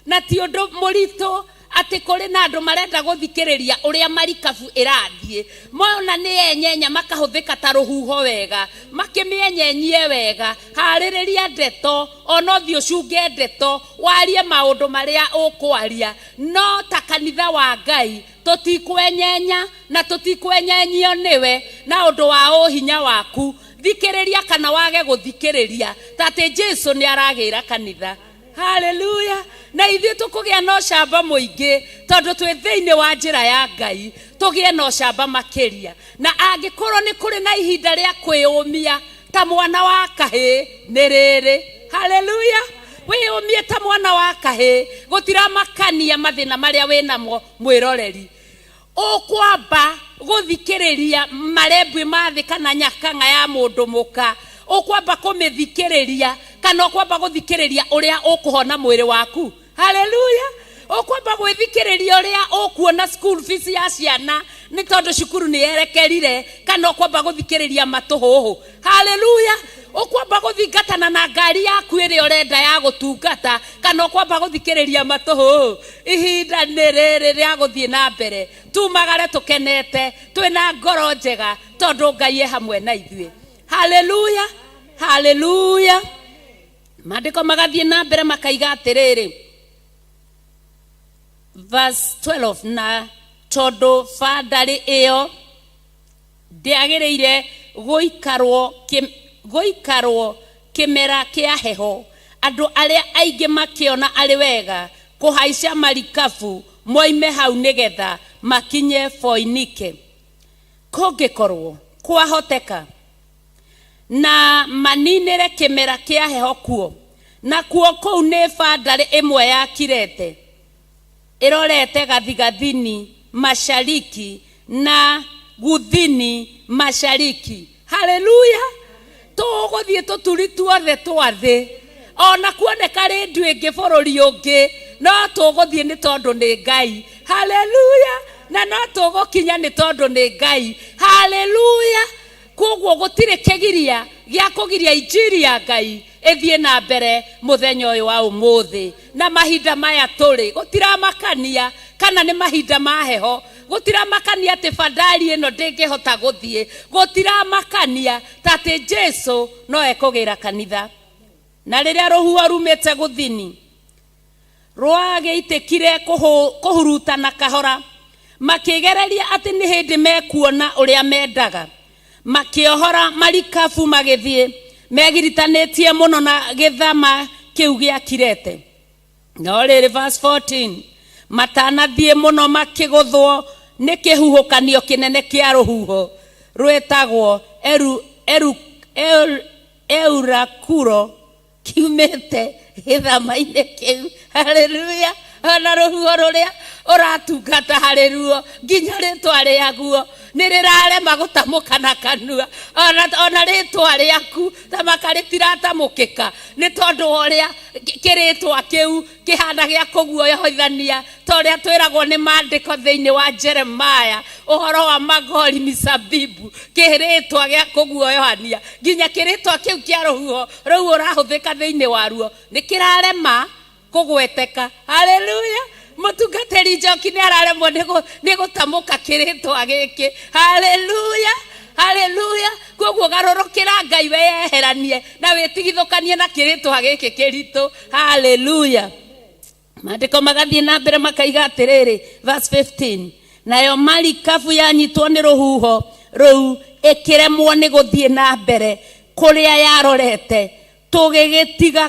na ti ũndũ mũritũ atĩ kũrĩ na andũ marenda gũthikĩrĩria ũrĩa marikabu ĩrathiĩ. Mona nĩ enyenya makahũthĩka ta rũhuho wega, makĩmĩenyenyie wega. Harĩrĩria ndeto, ona ũthiĩ ũcunge ndeto, warie maũndũ marĩa ũkwaria. No ta kanitha wa Ngai tũtikwenyenya na tũtikwenyenyio nĩwe na ũndũ wa ũhinya waku. Thikĩrĩria kana wage gũthikĩrĩria, ta atĩ Jesu nĩ aragĩra kanitha. Haleluya. Na ithuĩ tũkũgĩa na ũcamba mũingĩ tondũ twĩ thĩinĩ wa njĩra ya Ngai, tũgĩe na ũcamba makĩria. Na angĩkorwo nĩ kũrĩ na ihinda rĩa kwĩyũmia ta mwana wa kahĩĩ, nĩ rĩrĩ. Haleluya. Wĩyũmie ta mwana wa kahĩĩ, gũtiramakania mathĩna marĩa wĩnamo mwĩroreri. Ũkwamba gũthikĩrĩria marembwi ma thĩ kana nyakang'a ya mũndũ mũka, ũkwamba kũmĩthikĩrĩria kana ũkwamba gũthikĩrĩria ũrĩa ũkũhona mwĩrĩ waku. Haleluya. Ũkwamba gwĩthikĩrĩria ũrĩa ũkuona school fees ya ciana nĩ tondũ cukuru nĩ yerekerire, kana ũkwamba gũthikĩrĩria matũhũhũ. Haleluya. Ũkwamba gũthingatana na ngari yaku ĩrĩa ũrenda ya gũtungata, kana ũkwamba gũthikĩrĩria matũhũhũ. Ihinda nĩ rĩrĩ rĩa gũthiĩ na mbere, tumagare tũkenete, twĩna ngoro njega, tondũ Ngai e hamwe na ithuĩ. Haleluya, haleluya. Maandĩko magathiĩ na mbere makaiga atĩrĩrĩ, verse 12, na tondũ bandari ĩyo ndĩagĩrĩire gũikarwo kĩmera kĩa heho, andũ arĩa aingĩ makĩona arĩ wega kũhaica marikabu moime hau nĩgetha makinye Foinike, kũngĩkorwo kwahoteka, na maninĩre kĩmera kĩa heho kuo. Nakuo kũu nĩ bandari ĩmwe ya Kirete ĩrorete gathigathini mashariki na guthini mashariki. Haleluya. Tũgũthiĩ tũturi tuothe twa thĩ, ona kuoneka rĩndiũ ĩngĩ bũrũri ũngĩ, no tũgũthiĩ nĩ tondũ nĩ Ngai. Haleluya. Na no tũgũkinya nĩ tondũ nĩ Ngai. Haleluya. Koguo gũtirĩ kĩgiria Gĩa kũgiria injiri ya Ngai ĩthiĩ na mbere mũthenya ũyũ wa ũmũthĩ na mahinda maya tũrĩ. Gũtiramakania kana nĩ mahinda ma heho, gũtiramakania atĩ bandari ĩno ndĩngĩhota gũthiĩ, gũtiramakania ta atĩ Jesu no ekũgĩra kanitha. Na rĩrĩa rũhuho rumĩte gũthini rwagĩitĩkire kũhurutana kahora, makĩgereria atĩ nĩ hĩndĩ mekuona ũrĩa mendaga, makĩohora marikabu magĩthiĩ megiritanĩtie mũno na gĩthama kĩu gĩa Kirete. No rĩrĩ, verse 14, matanathiĩ mũno makĩgũthwo nĩ kĩhuhũkanio kĩnene kĩa rũhuho rwĩtagwo eru, eru, eru, Eurakuro kiumĩte gĩthama-inĩ kĩu. Haleluya! Ona rũhuho rũrĩa ũratungata harĩ ruo, nginya rĩtwa rĩaguo nĩ rĩrarema gũtamũka na kanua. Ona rĩtwa rĩaku tamaka rĩtiratamũkĩka nĩ tondũ wa ũrĩa kĩrĩtwa kĩu kĩhana gĩa kũguoyohithania, ta ũrĩa twĩragwo nĩ maandĩko thĩinĩ wa Jeremaya ũhoro wa magori misabibu, kĩrĩtwa gĩa kũguoyohania. Nginya kĩrĩtwa kĩu kĩa rũhuho rũu ũrahũthĩka thĩinĩ waruo nĩ kĩrarema kũgweteka. Haleluya! Mũtungatĩri Njoki nĩ araremwo nĩ gũtamũka kĩrĩtwa gĩkĩ. Haleluya, haleluya! Koguo garũrũkĩra Ngai, weyeheranie na wĩtigithũkanie na kĩrĩtwa gĩkĩ kĩritũ. Haleluya! Maandĩko magathiĩ na mbere makaiga atĩrĩrĩ, verse 15, nayo marikabu yanyitwo nĩ rũhuho rũu ĩkĩremwo nĩ gũthiĩ na mbere kũrĩa yarorete, tũgĩgĩtiga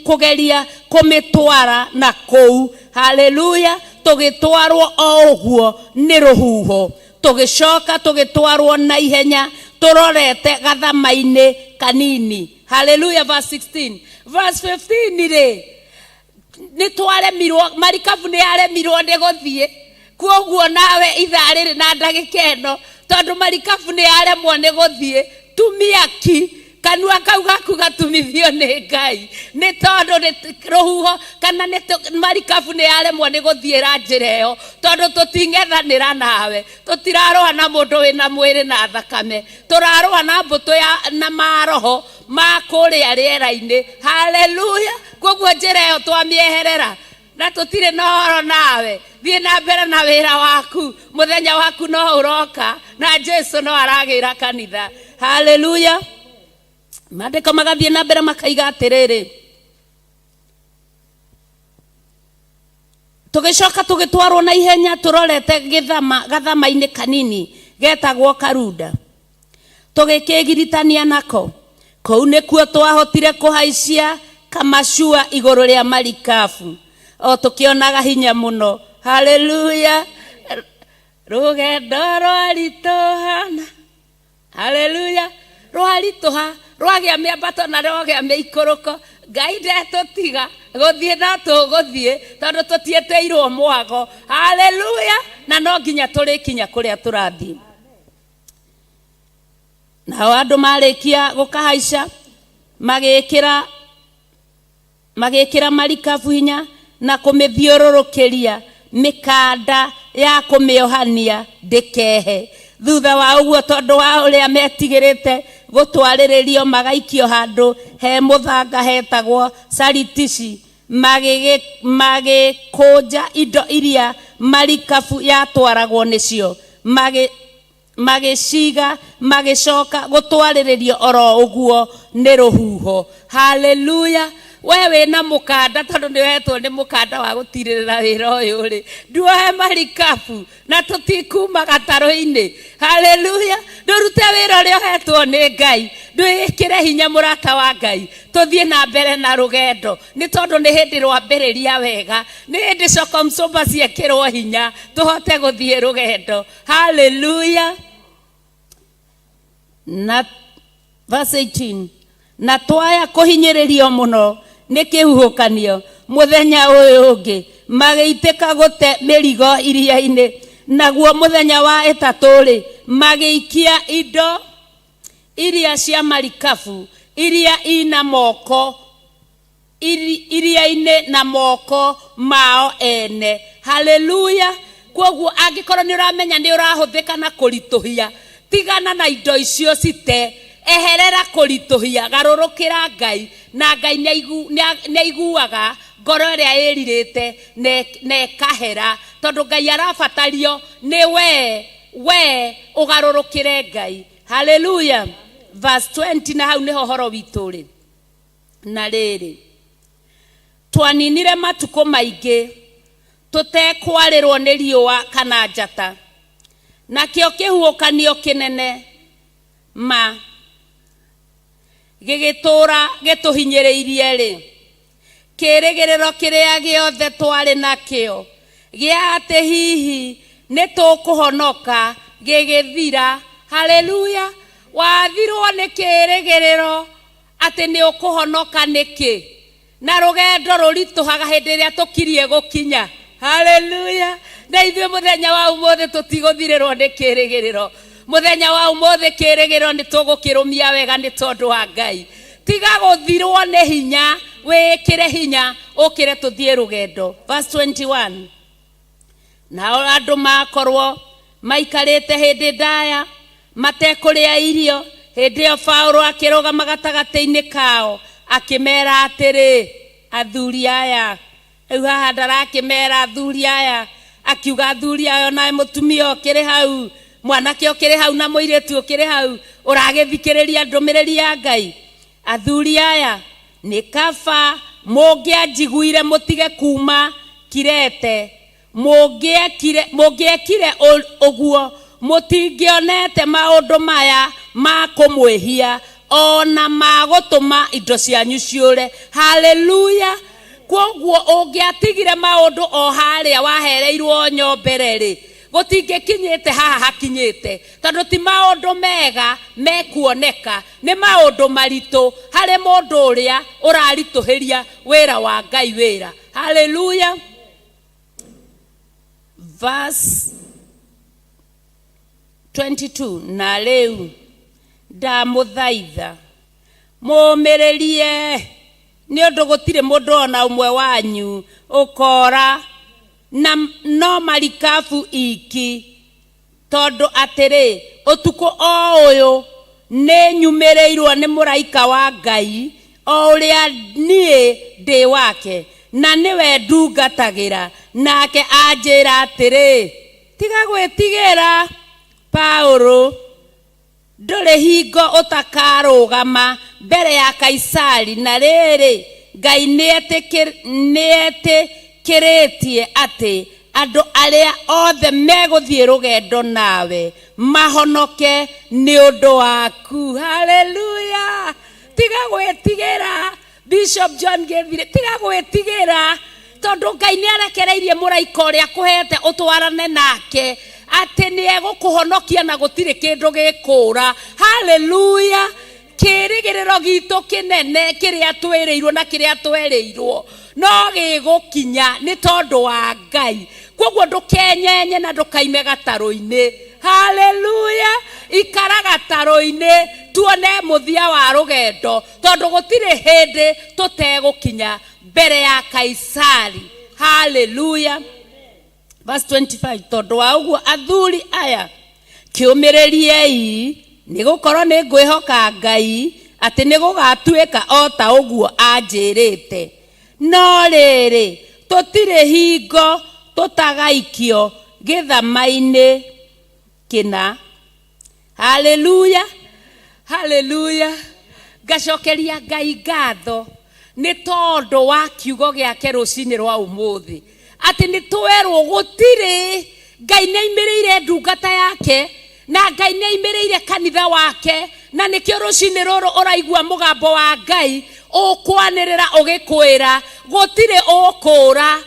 kũgeria kũmĩtwara na kũu. Haleluya! Tũgĩtwarwo o ũguo nĩ rũhuho, tũgĩcoka tũgĩtwarwo na ihenya tũrorete gathama-inĩ kanini. Haleluya! Verse 16, verse 15 rĩ, nĩ twaremirwo, marikabu nĩ yaremirwo nĩ gũthiĩ. Kuoguo nawe ithaa rĩrĩ na ndagĩka ĩno, tondũ marikabu nĩ yaremwo nĩ gũthiĩ, tumia ki kanua kau gaku gatumithio nĩ Ngai, nĩ tondũ nĩ rũhuho kana nĩ marikabu nĩ yaremwo nĩ gũthiĩra njĩra ĩyo, tondũ tũting'ethanĩra nawe, tũtirarũa na mũndũ wĩna mwĩrĩ na thakame, tũrarũa na mbũtũ ya na maroho ma kũrĩa rĩera-inĩ. Haleluya! Koguo njĩra ĩyo twamĩeherera na tũtirĩ na ũhoro nawe. Thiĩ na mbere na wĩra waku, mũthenya waku no ũroka na Jesu no aragĩra kanitha. Haleluya! Maandĩko magathiĩ na mbere makaiga atĩrĩrĩ, tũgĩcoka tũgĩtwarwo na ihenya tũrorete gĩthama gathama-inĩ kanini getagwo Karunda, tũgĩkĩgiritania nako. Kũu nĩkuo twahotire kũhaicia kamacua igũrũ rĩa marikabu, o tũkĩonaga hinya mũno. Haleluya! Rũgendo rwaritũhana, haleluya, rwaritũha, rwagĩa mĩambato na rwagĩa mĩikũrũko, Ngai ndetũtiga gũthiĩ, no tũgũthiĩ tondũ tũtiĩtĩirwo mwago. Haleluya! Na no nginya tũrĩkinya kũrĩa tũrathiĩ. Nao andũ marĩkia gũkahaica, magĩkĩra marikabu hinya na kũmĩthiũrũrũkĩria mĩkanda ya kũmĩohania ndĩkehe. Thutha wa ũguo, tondũ wa ũrĩa metigĩrĩte gũtwarĩrĩrio magaikio handũ he mũthanga hetagwo Saritishi, magĩkũnja indo iria marikabu yatwaragwo nĩcio, magĩciga, magĩcoka gũtwarĩrĩrio oro ũguo nĩ rũhuho. Haleluya! We wĩna mũkanda, tondũ nĩ ũhetwo nĩ mũkanda wa gũtirĩrĩra wĩra ũyũ rĩ, nduohe marikabu na tũtikuma gatarũ-inĩ. Haleluya! Ndũrute wĩra ũrĩa ũhetwo nĩ Ngai, ndwĩkĩre hinya mũrata wa Ngai, tũthiĩ na mbere na rũgendo, nĩ tondũ nĩ hĩndĩ rwambĩrĩria wega, nĩ hĩndĩ shokomsomba ciekĩrwo hinya tũhote gũthiĩ rũgendo. Haleluya! Na verse 18, na twaya kũhinyĩrĩrio mũno nĩ kĩhuhũkanio, mũthenya ũyũ ũngĩ magĩitĩka gũte mĩrigo iria-inĩ, naguo mũthenya wa ĩtatũ-rĩ, magĩikia indo iria cia marikabu iria ina moko iria-inĩ na moko mao ene. Haleluya! Koguo angĩkorwo nĩ ũramenya nĩ ũrahũthĩka na kũritũhia, tigana na indo icio cite. Eherera kũritũhia, garũrũkĩra Ngai, na Ngai nĩaiguaga ngoro ĩrĩa ĩrirĩte na ĩkahera, tondũ Ngai arabatario nĩ we ũgarũrũkĩre Ngai. Haleluya. Verse 20, na hau nĩho ũhoro witũ ũrĩ. Na rĩrĩ, twaninire matukũ maingĩ tũtekwarĩrwo nĩ riũa kana njata, nakĩo kĩhuhũkanio kĩnene ma gĩgĩtũũra gĩtũhinyĩrĩirie-rĩ, kĩĩrĩgĩrĩro kĩrĩa gĩothe twarĩ nakĩo gĩa atĩ hihi nĩ tũkũhonoka gĩgĩthira. Haleluya. Wathirwo nĩ kĩĩrĩgĩrĩro atĩ nĩ ũkũhonoka nĩkĩ? Na rũgendo rũritũhaga hĩndĩ ĩrĩa tũkirie gũkinya. Haleluya. Na ithuĩ mũthenya wa ũmũthĩ tũtigũthirĩrwo nĩ kĩĩrĩgĩrĩro. Mũthenya wa ũmũthĩ kĩĩrĩgĩrĩro nĩ tũgũkĩrũmia wega nĩ tondũ wa Ngai. Tiga gũthirwo nĩ hinya, wĩĩkĩre hinya, ũkĩre tũthiĩ rũgendo. Verse 21. Nao andũ makorwo maikarĩte hĩndĩ ndaya matekũrĩa irio, hĩndĩ ĩyo Paũlũ akĩrũgama gatagatĩ-inĩ kao akĩmera atĩrĩ, athuri aya, rĩu haha ndarakĩmera athuri aya, akiuga athuri aya, onawe mũtumia ũkĩrĩ hau, mwanake ũkĩrĩ hau na mũirĩtu ũkĩrĩ hau, ũragĩthikĩrĩria ndũmĩrĩri ya Ngai. Athuri aya, nĩ kaba mũngĩanjiguire mũtige kuma Kirete, mũngĩekire ũguo mũtingĩonete maũndũ maya ma kũmwĩhia o na ma gũtũma indo cianyu ciũre. Haleluya. Kwoguo ũngĩatigire maũndũ o harĩa wahereirwo onyo mbere-rĩ, gũtingĩkinyĩte haha hakinyĩte, tondũ ti maũndũ mega mekuoneka, nĩ maũndũ maritũ harĩ mũndũ ũrĩa ũraritũhĩria wĩra wa Ngai wĩra. Haleluya. Verse 22, na rĩu ndamũthaitha mũũmĩrĩrie, nĩ ũndũ gũtirĩ mũndũ o na ũmwe wanyu ũkoora, na no marikabu iki, tondũ atĩrĩ, ũtukũ o ũyũ nĩ nyumĩrĩirwo nĩ mũraika wa Ngai, o ũrĩa niĩ ndĩ wake, na nĩwe ndungatagĩra, nake anjĩra atĩrĩ, tiga gwĩtigĩra, Paũlũ, ndũrĩ hingo ũtakarũgama mbere ya Kaisari, na rĩrĩ, Ngai nĩetĩkĩrĩtie atĩ andũ arĩa othe megũthiĩ rũgendo nawe mahonoke nĩ ũndũ waku. Haleluya. Tiga gwĩtigĩra, Bishop John Gĩthire, tiga gwĩtigĩra, tondũ Ngai nĩ arekereirie mũraika ũrĩa akũhete ũtwarane nake, atĩ nĩ egũkũhonokia na gũtirĩ kĩndũ gĩkũũra. Haleluya. Kĩĩrĩgĩrĩro gitũ kĩnene kĩrĩa twĩrĩirwo na kĩrĩa twerĩirwo no gĩgũkinya nĩ tondũ wa Ngai. Kwoguo ndũkenyenye na ndũkaime gatarũ-inĩ. Haleluya. Ikara gatarũ-inĩ tuone mũthia wa rũgendo, tondũ gũtirĩ hĩndĩ tũtegũkinya mbere ya Kaisari. Haleluya. Verse 25, tondũ wa ũguo athuri aya, kĩũmĩrĩriei, nĩ gũkorwo nĩ ngwĩhoka Ngai atĩ nĩ gũgatuĩka o ta ũguo anjĩrĩte. No rĩrĩ, tũtirĩ hingo tũtagaikio gĩthama-inĩ kĩna. Haleluya, haleluya. Ngacokeria Ngai ngatho nĩ tondũ wa kiugo gĩake rũcinĩ rwa ũmũthĩ, atĩ nĩ twerwo gũtirĩ. Ngai nĩ aimĩrĩire ndungata yake, na Ngai nĩ aimĩrĩire kanitha wake, na nĩkĩo rũcinĩ rũrũ ũraigua mũgambo wa Ngai ũkwanĩrĩra ũgĩkwĩra gũtirĩ ũkũũra,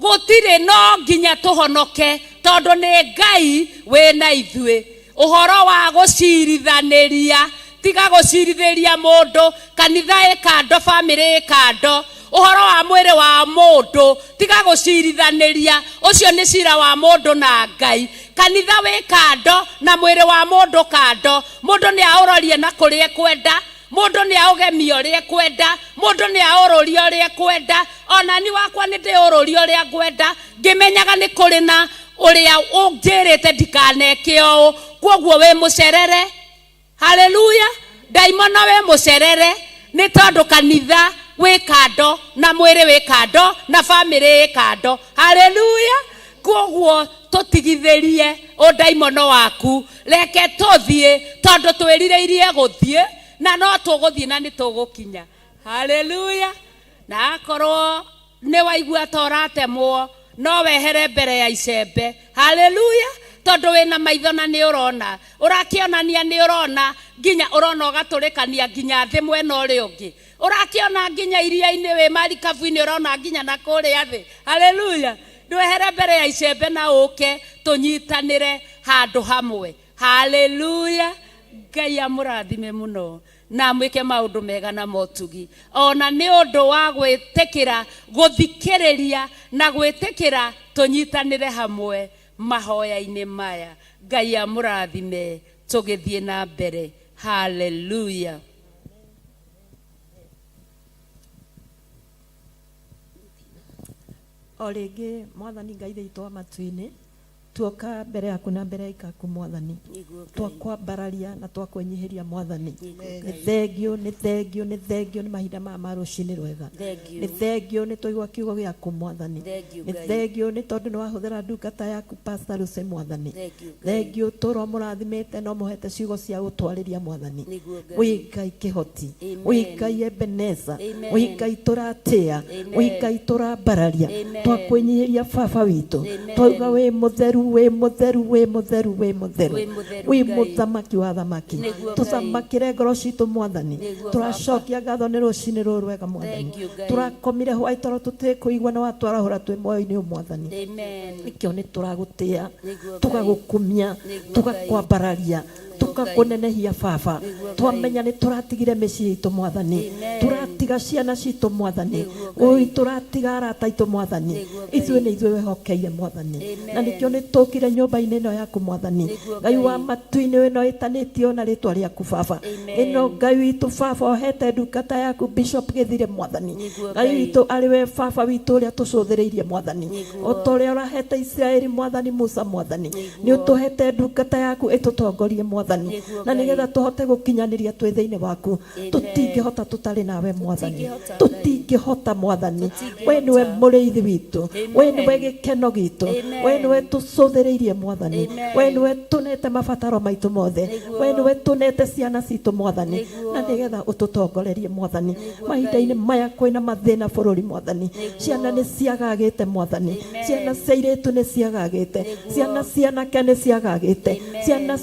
gũtirĩ, no nginya tũhonoke, tondũ nĩ Ngai wĩna ithuĩ. Ũhoro wa gũcirithanĩria, tiga gũcirithĩria mũndũ, kanitha ĩ kando, bamĩrĩ ĩ kando. Ũhoro wa mwĩrĩ wa mũndũ, tiga gũcirithanĩria, ũcio nĩ cira wa mũndũ na Ngai. Kanitha wĩ kando na mwĩrĩ wa mũndũ kando. Mũndũ nĩ aũrorie na kũrĩa ekwenda, mũndũ nĩ aũgemie ũrĩa ekwenda, mũndũ nĩ aũrũrie ũrĩa ekwenda. Ona ni wakwa nĩ ndĩũrũrie ũrĩa ngwenda, ngĩmenyaga nĩ kũrĩ na ũrĩa ũnjĩrĩte ndikaneke ũũ. Kwoguo wĩ mũcerere. Haleluya. Ndaimono wĩ mũcerere nĩ tondũ kanitha wĩ kando na mwĩrĩ wĩ kando na bamĩrĩ ĩ kando. Haleluya. Koguo tũtigithĩrie ũndaimono waku, reke tũthiĩ tondũ twĩrirĩirie gũthiĩ na no tũgũthiĩ na nĩ tũgũkinya. Haleluya. Na akorwo nĩ waigua ta ũratemwo, no wehere mbere ya icembe. Haleluya. Tondũ wĩna maitho na nĩ ũrona, ũrakĩonania nĩ ũrona, nginya ũrona ũgatũrĩkania nginya thĩ mwena ũrĩa ũngĩ, ũrakĩona nginya iria-inĩ wĩ marikabu-inĩ, ũrona nginya na kũrĩa thĩ. Haleluya. Ndwehere mbere ya icembe na ũke tũnyitanĩre handũ hamwe. Haleluya. Ngai amũrathime mũno na amwĩke maũndũ mega na motugi, ona nĩ ũndũ wa gwĩtĩkĩra gũthikĩrĩria na gwĩtĩkĩra tũnyitanĩre hamwe mahoya-inĩ maya. Ngai amũrathime tũgĩthiĩ na mbere. Haleluya. O rĩngĩ Mwathani Ngai witũ wa matu-inĩ, tuoka mbere yaku na mbere ya ikaku Mwathani, twakwambararia na twakwĩnyihĩria Mwathani. Nĩ thengio, nĩ thengio, nĩ thengio nĩ mahinda maya ma rũcinĩ rwega. Nĩ thengio nĩ twaigua kiugo gĩaku Mwathani. Nĩ thengio nĩ tondũ nĩ wahũthĩra ndungata yaku Pastor Lucy Mwathani. Thengio tũra ũmũrathimĩte na ũmũhete ciugo cia gũtwarĩria Mwathani. Wĩ Ngai kĩhoti, wĩ Ngai Ebeneza, wĩ Ngai tũratĩa, wĩ Ngai tũrambararia, twakwĩnyihĩria baba witũ, twauga wĩ mũtheru, wĩ mũtheru, wĩ mũtheru, wĩ mũtheru, wĩ mũthamaki wa thamaki. Tũthamakĩre ngoro citũ Mwathani. Tũracokia ngatho nĩ rũcinĩ rũrũ rwega Mwathani. Tũrakomire hwaĩ toro tũtekũigua na watwarahũra twĩ muoyo-inĩ ũyũ Mwathani. Nĩkĩo nĩ tũragũtĩa, tũgagũkumia, tũgakwambararia, tũgakũnenehia baba. Twamenya nĩ tũratigire mĩciĩ itũ Mwathani, tũratiga ciana citũ Mwathani, ũi tũratiga arata aitũ Mwathani. Ithuĩ nĩ ithuĩ wehokeire Mwathani, na nĩkĩo nĩ tũkire nyũmba-inĩ ĩno yaku Mwathani. Ngai wa matu-inĩ ĩno ĩtanĩtio na rĩtwa rĩaku baba, ĩno Ngai witũ baba ũhete ndungata yaku Bishop Gĩthire Mwathani. Ngai witũ arĩ we baba witũ ũrĩa tũcũthĩrĩirie Mwathani, o ta ũrĩa ũrahete Isiraeli Mwathani Musa Mwathani, nĩ ũtũhete ndungata yaku ĩtũtongorie Mwathani, na nĩgetha tũhote gũkinyanĩria twĩ thĩinĩ waku. Tũtingĩhota tũtarĩ nawe Mwathani, tũtingĩhota Mwathani. We nĩwe mũrĩithi witũ, we nĩwe gĩkeno gitũ, we nĩwe tũcũthĩrĩirie Mwathani, we nĩwe tũnete mabataro maitũ mothe, we nĩwe tũnete ciana citũ Mwathani, na nĩgetha ũtũtongorerie Mwathani. Mahinda-inĩ maya kwĩna mathĩna bũrũri Mwathani, ciana nĩ ciagagĩte Mwathani, ciana cia airĩtu nĩ ciagagĩte, ciana cia anake nĩ ciagagĩte, ciana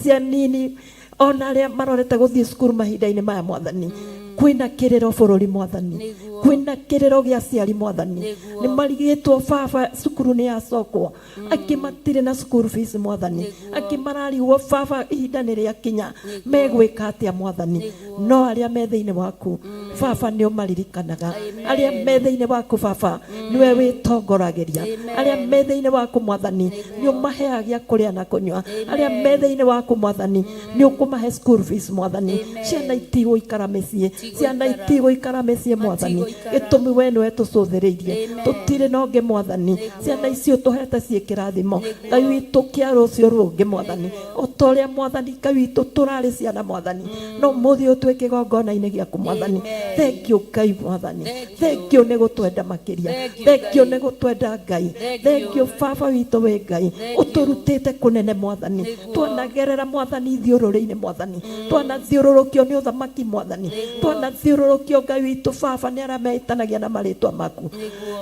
cia nini ona arĩa marorete gũthiĩ cukuru mahinda-inĩ maya Mwathani. Kwĩna kĩrĩro bũrũri Mwathani, kwĩna kĩrĩro gĩa aciari Mwathani, nĩ marigĩtwo baba cukuru nĩ yacokwo, angĩ matirĩ na school fees Mwathani, angĩ mararigwo baba ihinda nĩ rĩakinya megwĩka atĩa Mwathani. No arĩa me thĩinĩ waku baba nĩ ũmaririkanaga, arĩa me thĩinĩ waku baba nĩwe wĩtongoragĩria, arĩa me thĩinĩ waku Mwathani nĩ ũmaheaga gĩa kũrĩa na kũnyua, arĩa me thĩinĩ waku Mwathani nĩ ũkũmahe school fees Mwathani. Ciana itigũikara mĩciĩ, ciana itigũikara mĩciĩ Mwathani, gĩtũmi we nĩwe tũcũthĩrĩirie, tũtirĩ na ũngĩ Mwathani. Ciana icio tũhete ciĩ kĩrathimo Ngai witũ kĩa rũciũ rũngĩ Mwathani, o ta ũrĩa Mwathani Ngai witũ tũrarĩ ciana Mwathani, no mũthĩ ũyũ twĩ kĩgongona-inĩ gĩaku Mwathani. Thank you Ngai Mwathani, thank you nĩ gũtwenda makĩria, thank you nĩ gũtwenda Ngai, thank you baba witũ wĩ Ngai ũtũrutĩte kũnene Mwathani. Twanagerera Mwathani ithiũrũrĩ-inĩ Mwathani, twanathiũrũrũkio nĩ ũthamaki Mwathani, twanathiũrũrũkio Ngai witũ baba nĩ arĩa metanagia na marĩtwa maku,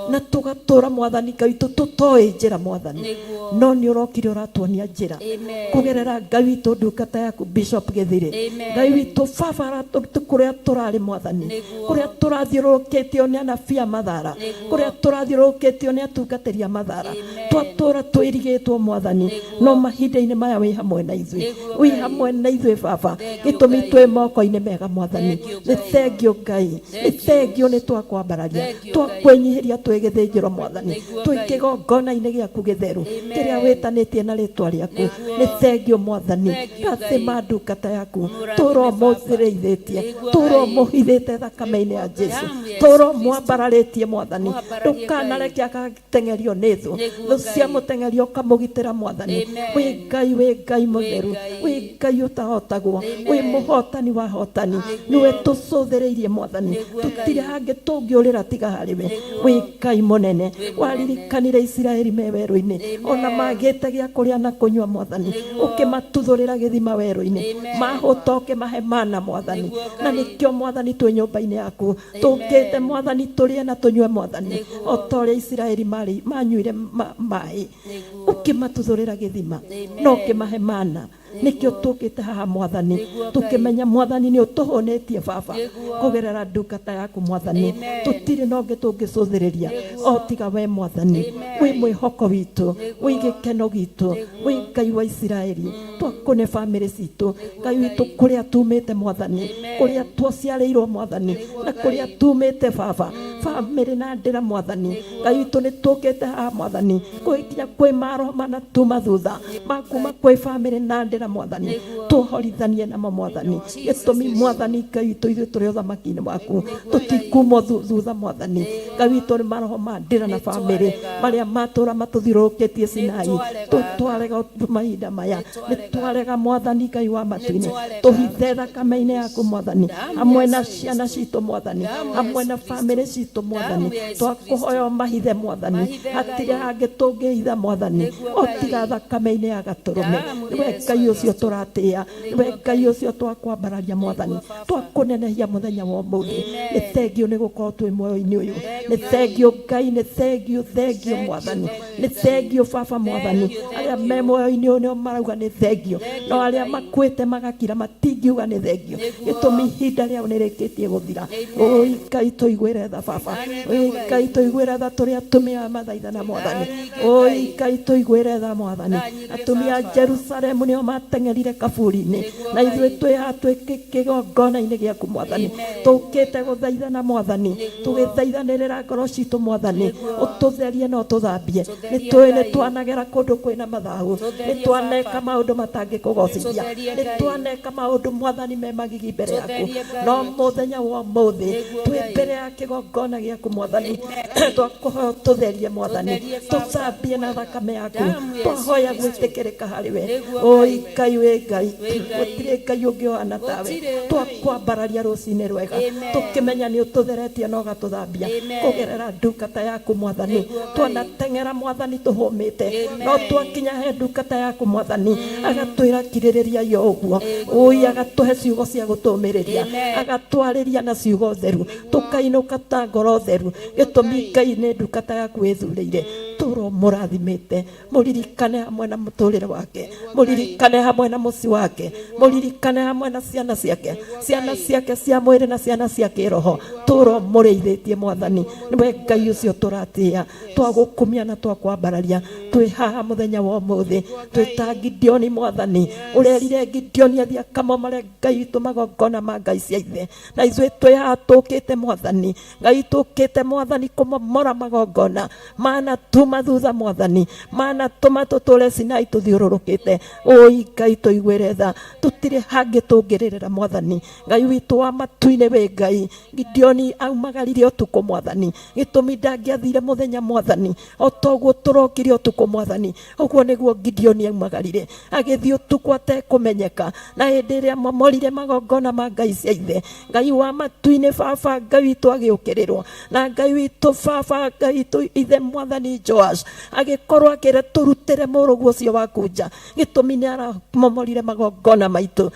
na tũgatũra Mwathani Ngai witũ tũtoĩ njĩra Mwathani, no nĩ ũrokire ũratuonia njĩra kũgerera Ngai witũ ndungata yaku Bishop Gĩthire. Ngai witũ baba kũrĩa tũrarĩ Mwathani, kũrĩa tũrathiũrũrũkĩtio nĩ anabii a mathara, kũrĩa tũrathiũrũrũkĩtio nĩ atungatĩri a mathara, twatũra twĩrigĩtwo Mwathani, no mahinda-inĩ maya wĩ hamwe na ithuĩ, wĩ hamwe na ithuĩ baba, gĩtũmi twĩ moko-inĩ mega Mwathani. Nĩ thengio Ngai, nĩ thengio nĩ twakwambararia, twakwĩnyihĩria twĩ gĩthĩnjĩro Mwathani, twĩ kĩgongona-inĩ gĩaku gĩtheru kĩrĩa wĩtanĩtie na rĩtwa rĩaku. Nĩ thengio Mwathani, rathima ndungata yaku, tũra ũmũthĩrĩithĩtie, tũra ũmũhithĩte thakame-inĩ ya Jesu. Damu ya Yesu Tũro Kristo. mwambararĩtie Mwathani, Mwambararie ndũkanareke agateng'erio nĩ thũ. Nĩguo Thũ Ngai. ciamũteng'eria ũkamũgitĩra Mwathani. Amen. Wĩ Ngai, wĩ Ngai mũtheru, Ngai. wĩ Ngai ũtahotagwo, Amen. wĩ mũhotani wa hotani, nĩwe tũcũthĩrĩirie Mwathani. Nĩguo Ngai. Tũtirĩ hangĩ tũngĩũrĩra tiga harĩ we. Wĩ Ngai mũnene, waririkanire Isiraeli me werũ-inĩ, ona magĩte gĩa kũrĩa na kũnyua Mwathani, ũkĩmatuthũrĩra gĩthima werũ-inĩ, Amen. mahũta ũkĩmahe mana Mwathani. Nĩguo Na Ngai. nĩkĩo Mwathani twĩ nyũmba-inĩ yaku, tũkĩte Mwathani tũrĩe na tũnyue Mwathani, Nĩguo. o ta ũrĩa Isiraeli manyuire maĩ, Nĩguo. ũkĩmatuthũrĩra gĩthima Amen. na ũkĩmahe mana. Nĩkĩo tũkĩte haha Mwathani, Nĩguo Ngai. tũkĩmenya Mwathani nĩ ũtũhũnĩtie Baba Nĩguo. kũgerera ndungata yaku Mwathani. Amen. Tũtirĩ na ũngĩ tũngĩcũthĩrĩria o tiga we Mwathani. Amen. Wĩ mwĩhoko witũ, Nĩguo. wĩ gĩkeno gitũ, wĩ Ngai wa Isiraeli. Twakũne bamĩrĩ citũ Ngai witũ, kũrĩa tumĩte Mwathani, kũrĩa twaciarĩirwo Mwathani, na kũrĩa tumĩte Baba, bamĩrĩ na ndĩra Mwathani. Ngai witũ nĩ tũkĩte haha Mwathani, kwĩkinya kwĩ maroho manatuma thutha makuma kwĩ bamĩrĩ na ndĩra Mwathani, tũhorithanie namo Mwathani. Gĩtũmi Mwathani Ngai witũ, ithuĩ tũrĩ ũthamaki-inĩ waku, tũtikumwo thutha Mwathani. Ngai witũ nĩ maroho ma ndĩra na bamĩrĩ marĩa matũra matũthiũrũrũkĩtie Sinai, tũtwarega mahinda maya, nĩ twarega Mwathani Ngai wa matu-inĩ, tũhithe thakame-inĩ yaku Mwathani, hamwe na ciana citũ Mwathani, hamwe na bamĩrĩ citũ Mwathani. Twakũhoya ũmahithe Mwathani, hatirĩ hangĩ tũngĩhitha Mwathani o tiga thakame-inĩ ya Gatũrũme. Nĩwe Ngai ũcio tũratĩĩa, nĩwe Ngai ũcio twakwambararia Mwathani, twakũnenehia mũthenya wa ũmũthĩ. Nĩ thengiũ nĩ gũkorwo twĩ muoyo-inĩ ũyũ, nĩ thengiũ Ngai, nĩ thengiũ, thengiũ Mwathani, nĩ thengiũ Baba Mwathani. Arĩa me muoyo-inĩ ũyũ nĩo marauga nĩ thengiũ, no arĩa makuĩte magakira matingiuga nĩ thengiũ, gĩtũmi ihinda rĩao nĩ rĩkĩtie gũthira. Ũi Ngai tũiguĩre tha Baba, ũi Ngai tũiguĩre tha tũrĩ atumia a mathaithana Mwathani, ũi Ngai tũiguĩre tha Mwathani. Atumia a Jerusalemu nĩo mateng'erire kaburi-inĩ, na ithuĩ twĩ haha twĩ kĩgongona-inĩ gĩaku Mwathani, tũkĩte gũthaithana Mwathani, tũgĩthaithanĩrĩra ngoro citũ Mwathani, ũtũtherie na ũtũthambie. Nĩ tũĩ nĩ twanagera kũndũ kwĩna mathahu, nĩ twaneka maũndũ matangĩkũgocithia, nĩ twaneka maũndũ Mwathani me magigi mbere yaku, no mũthenya wa ũmũthĩ twĩ mbere ya kĩgongona gĩaku Mwathani, twakũhoya ũtũtherie Mwathani, tũthambie na thakame yaku, twahoya gwĩtĩkĩrĩka harĩ we. Ũi Ngai, wĩ Ngai, gũtirĩ Ngai ũngĩ ũhana tawe. Twakwambararia rũcinĩ rwega, tũkĩmenya nĩ ũtũtheretie na ũgatũthambia kũgerera ndungata yaku Mwathani. Twanateng'era Mwathani tũhũmĩte, no twakinya he ndungata yaku Mwathani, agatwĩra kirĩrĩria yo ũguo. Ũi agatũhe ciugo cia gũtũmĩrĩria, agatwarĩria na ciugo theru, tũkainũka ta ngoro theru. Gĩtũmi Ngai nĩ ndungata yaku ĩthurĩire, tũro mũrathimĩte, mũririkane hamwe na mũtũrĩre wake, mũririkane hamwe na mũciĩ wake, mũririkane hamwe na ciana ciake, ciana ciake cia mwĩrĩ na ciana cia kĩroho, tũro mũrĩithĩtie Mwathani. Nĩwe Ngai ũcio tũratĩĩa, twagũkumia na twakwambararia. Twĩ haha mũthenya wa ũmũthĩ, twĩ ta Gideoni Mwathani, ũrerire Gideoni athiĩ akamomore Ngai witũ magongona ma ngai cia ithe, na ithuĩ twĩ haha tũkĩte Mwathani Ngai, tũkĩte Mwathani kũmomora magongona mana tuma thutha Mwathani, mana tũma tũtũre Sinai tũthiũrũrũkĩte. Ũi Ngai tũiguĩre tha, tũtirĩ hangĩ tũngĩrĩrĩra Mwathani Ngai witũ wa matu-inĩ. Wĩ Ngai, Gideoni aumagarire ũtukũ Mwathani, gĩtũmi ndangĩathire mũthenya Mwathani, o toguo tũrokire ũtukũ Mwathani, ũguo nĩguo Gideoni aumagarire agĩthiĩ ũtukũ atekũmenyeka. Na hĩndĩ ĩrĩa momorire magongona ma ngai cia ithe, Ngai wa matu-inĩ Baba Ngai witũ agĩũkĩrĩrwo na Ngai witũ Baba Ngai witũ ithe Mwathani Joash agĩkorwo akĩra tũrutĩre mũrũguo ũcio waku nja, gĩtũmi nĩ aramomorire magongona maitũ.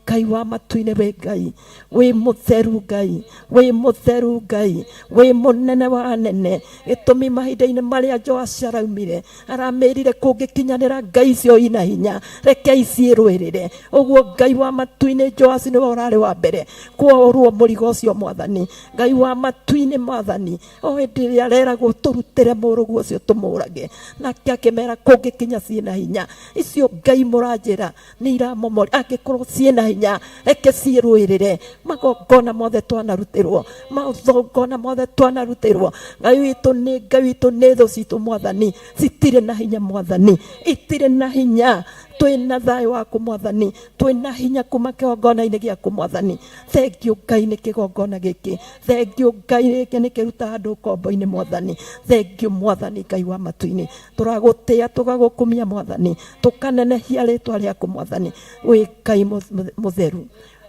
Ngai wa matu-inĩ, wĩ Ngai wĩ mũtheru, Ngai wĩ mũtheru, Ngai wĩ mũnene wa anene. Gĩtũmi mahinda-inĩ marĩa Joash araumire aramĩrire kũngĩkinyanĩra ngai icio ina hinya, rekei ciĩrũĩrĩre. Ũguo Ngai wa matu-inĩ Joash nĩwe ũrarĩ wa mbere kuohorwo mũrigo ũcio Mwathani. Ngai wa matu-inĩ Mwathani, o hĩndĩ ĩrĩa areragwo tũrutĩre mũrũguo ũcio tũmũrage, nake akĩmera kũngĩkinya ciĩna hinya icio ngai mũranjĩra nĩ iramomori, angĩkorwo ciĩna hinya. hinya, reke ciĩrũĩrĩre. Magongona mothe twanarutĩrwo, magongona mothe twanarutĩrwo, Ngai witũ nĩ Ngai witũ, nĩ thũ citũ Mwathani, citirĩ na hinya Mwathani, itirĩ na hinya. Twĩna thayũ waku Mwathani, twĩna hinya kuma kĩgongona-inĩ gĩaku Mwathani. Thengiũ Ngai nĩ kĩgongona gĩkĩ, thengiũ Ngai gĩkĩ nĩ kĩrutaga andũ ũkombo-inĩ Mwathani. Thengiũ Mwathani Ngai wa matu-inĩ, tũragũtĩa tũgagũkumia Mwathani, tũkanenehia rĩtwa rĩaku Mwathani. Wĩ Ngai mũtheru.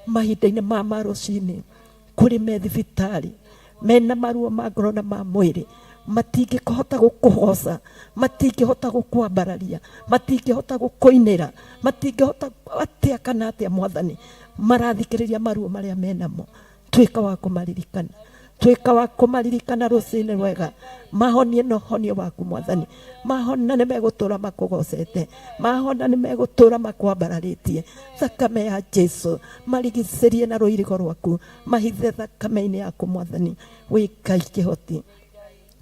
Mahinda-inĩ ma rũcinĩ kũrĩ me thibitarĩ mena maruo ma ngoro na ma mwĩrĩ, matingĩhota gũkũgoca, matingĩhota gũkwambararia, matingĩhota gũkũinĩra, matingĩhota atĩa kana atĩa Mwathani. Marathikĩrĩria maruo marĩa menamo, tuĩka wa kũmaririkana, tuĩka wa kũmaririkana rũcinĩ rwega, mahonie na ũhonio waku Mwathani. Mahona nĩ megũtũra makũgocete, mahona nĩ megũtũra makwambararĩtie. Thakame ya Jesu marigicĩrie na rũirigo rwaku, mahithe thakame-inĩ yaku Mwathani. Wĩ Ngai kĩhoti,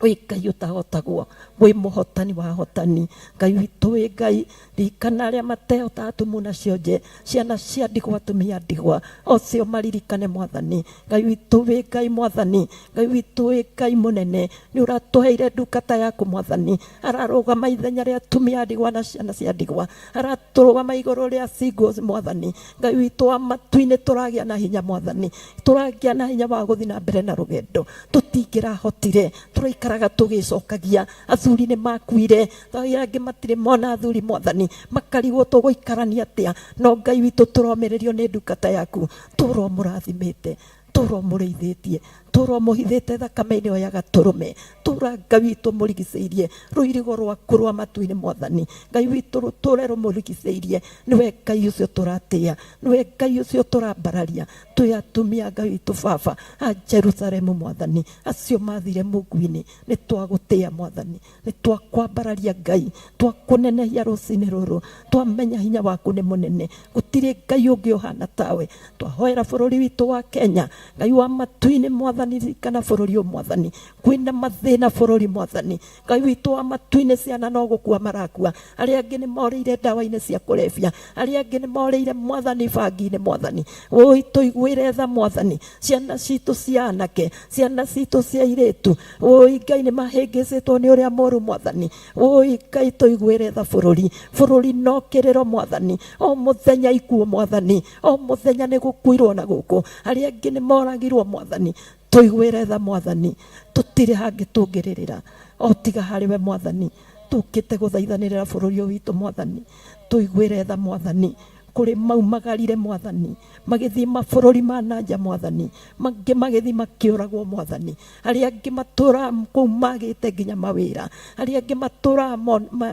wĩ Ngai ũtahotagwo, wĩ mũhotani wa hotani. Ngai witũ wĩ Ngai, ririkana arĩa matehotaga, atumu na cionje, ciana cia ndigwa, atumia ndigwa, ocio maririkane Mwathani. Ngai witũ wĩ Ngai Mwathani, Ngai witũ wĩ Ngai mũnene, nĩ ũratũheire ndungata yaku Mwathani, ararũgama ithenya rĩa atumia ndigwa na ciana cia ndigwa, aratũrũgama igũrũ rĩa singles Mwathani. Ngai witũ wa matu-inĩ, tũragĩa na hinya Mwathani, tũragĩa na hinya wa gũthiĩ na mbere na rũgendo. Tũtingĩrahotire, tũraikaraga tũgĩcokagia, athuri nĩ makuire, arĩa angĩ matirĩ mona athuri Mwathani, makarigwo tũgũikarania atĩa. No Ngai witũ, tũromĩrĩrio nĩ ndungata yaku, tũra ũmũrathimĩte, tũra ũmũrĩithĩtie, tũra ũmũhithĩte thakame-inĩ ĩyo ya gatũrũme, tũra Ngai witũ mũrigicĩirie rũirigo rwaku rwa matu-inĩ Mwathani. Ngai witũ, rũtũre rũmũrigicĩirie. Nĩwe Ngai ũcio tũratĩĩa, nĩwe Ngai ũcio tũrambararia. Twĩ atumia Ngai witũ baba a Jerusalemu Mwathani, acio mathire mũguinĩ, nĩ twagũtĩĩa Mwathani, nĩ twakwambararia Ngai, twakũnenehia rũcinĩ rũrũ, twamenya hinya waku nĩ mũnene, gũtirĩ Ngai ũngĩ ũhana tawe. Twahoera bũrũri witũ wa Kenya, Ngai wa matu-inĩ Mwathani, ririkana bũrũri ũyũ Mwathani, kwĩna mathĩna bũrũri Mwathani. Ngai witũ wa matu-inĩ, ciana no gũkua marakua, arĩa angĩ nĩ morĩire ndawa-inĩ cia kũrebia, arĩa angĩ nĩ morĩire Mwathani bangi-inĩ Mwathani. Wũi tũiguĩre tha Mwathani, ciana citũ cia anake, ciana citũ cia airĩtu, wũi Ngai nĩ mahĩngĩcĩtwo nĩ ũrĩa mũru Mwathani. Wũi Ngai tũiguĩre tha bũrũri, bũrũri no kĩrĩro Mwathani, o mũthenya ikuũ Mwathani, o mũthenya nĩ gũkuirwo na gũkũ, arĩa angĩ nĩ moragirwo Mwathani. Tũiguĩre tha Mwathani, tũtirĩ hangĩ tũngĩrĩrĩra o tiga harĩ we Mwathani. Tũkĩte gũthaithanĩrĩra bũrũri ũyũ witũ Mwathani, tũiguĩre tha Mwathani. Kũrĩ maumagarire Mwathani, magĩthiĩ mabũrũri ma nanja Mwathani, mangĩ magĩthiĩ makĩũragwo Mwathani, arĩa angĩ matũraga kũu magĩte nginya mawĩra, arĩa angĩ matũraga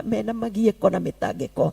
mena magiĩko na mĩtangĩko.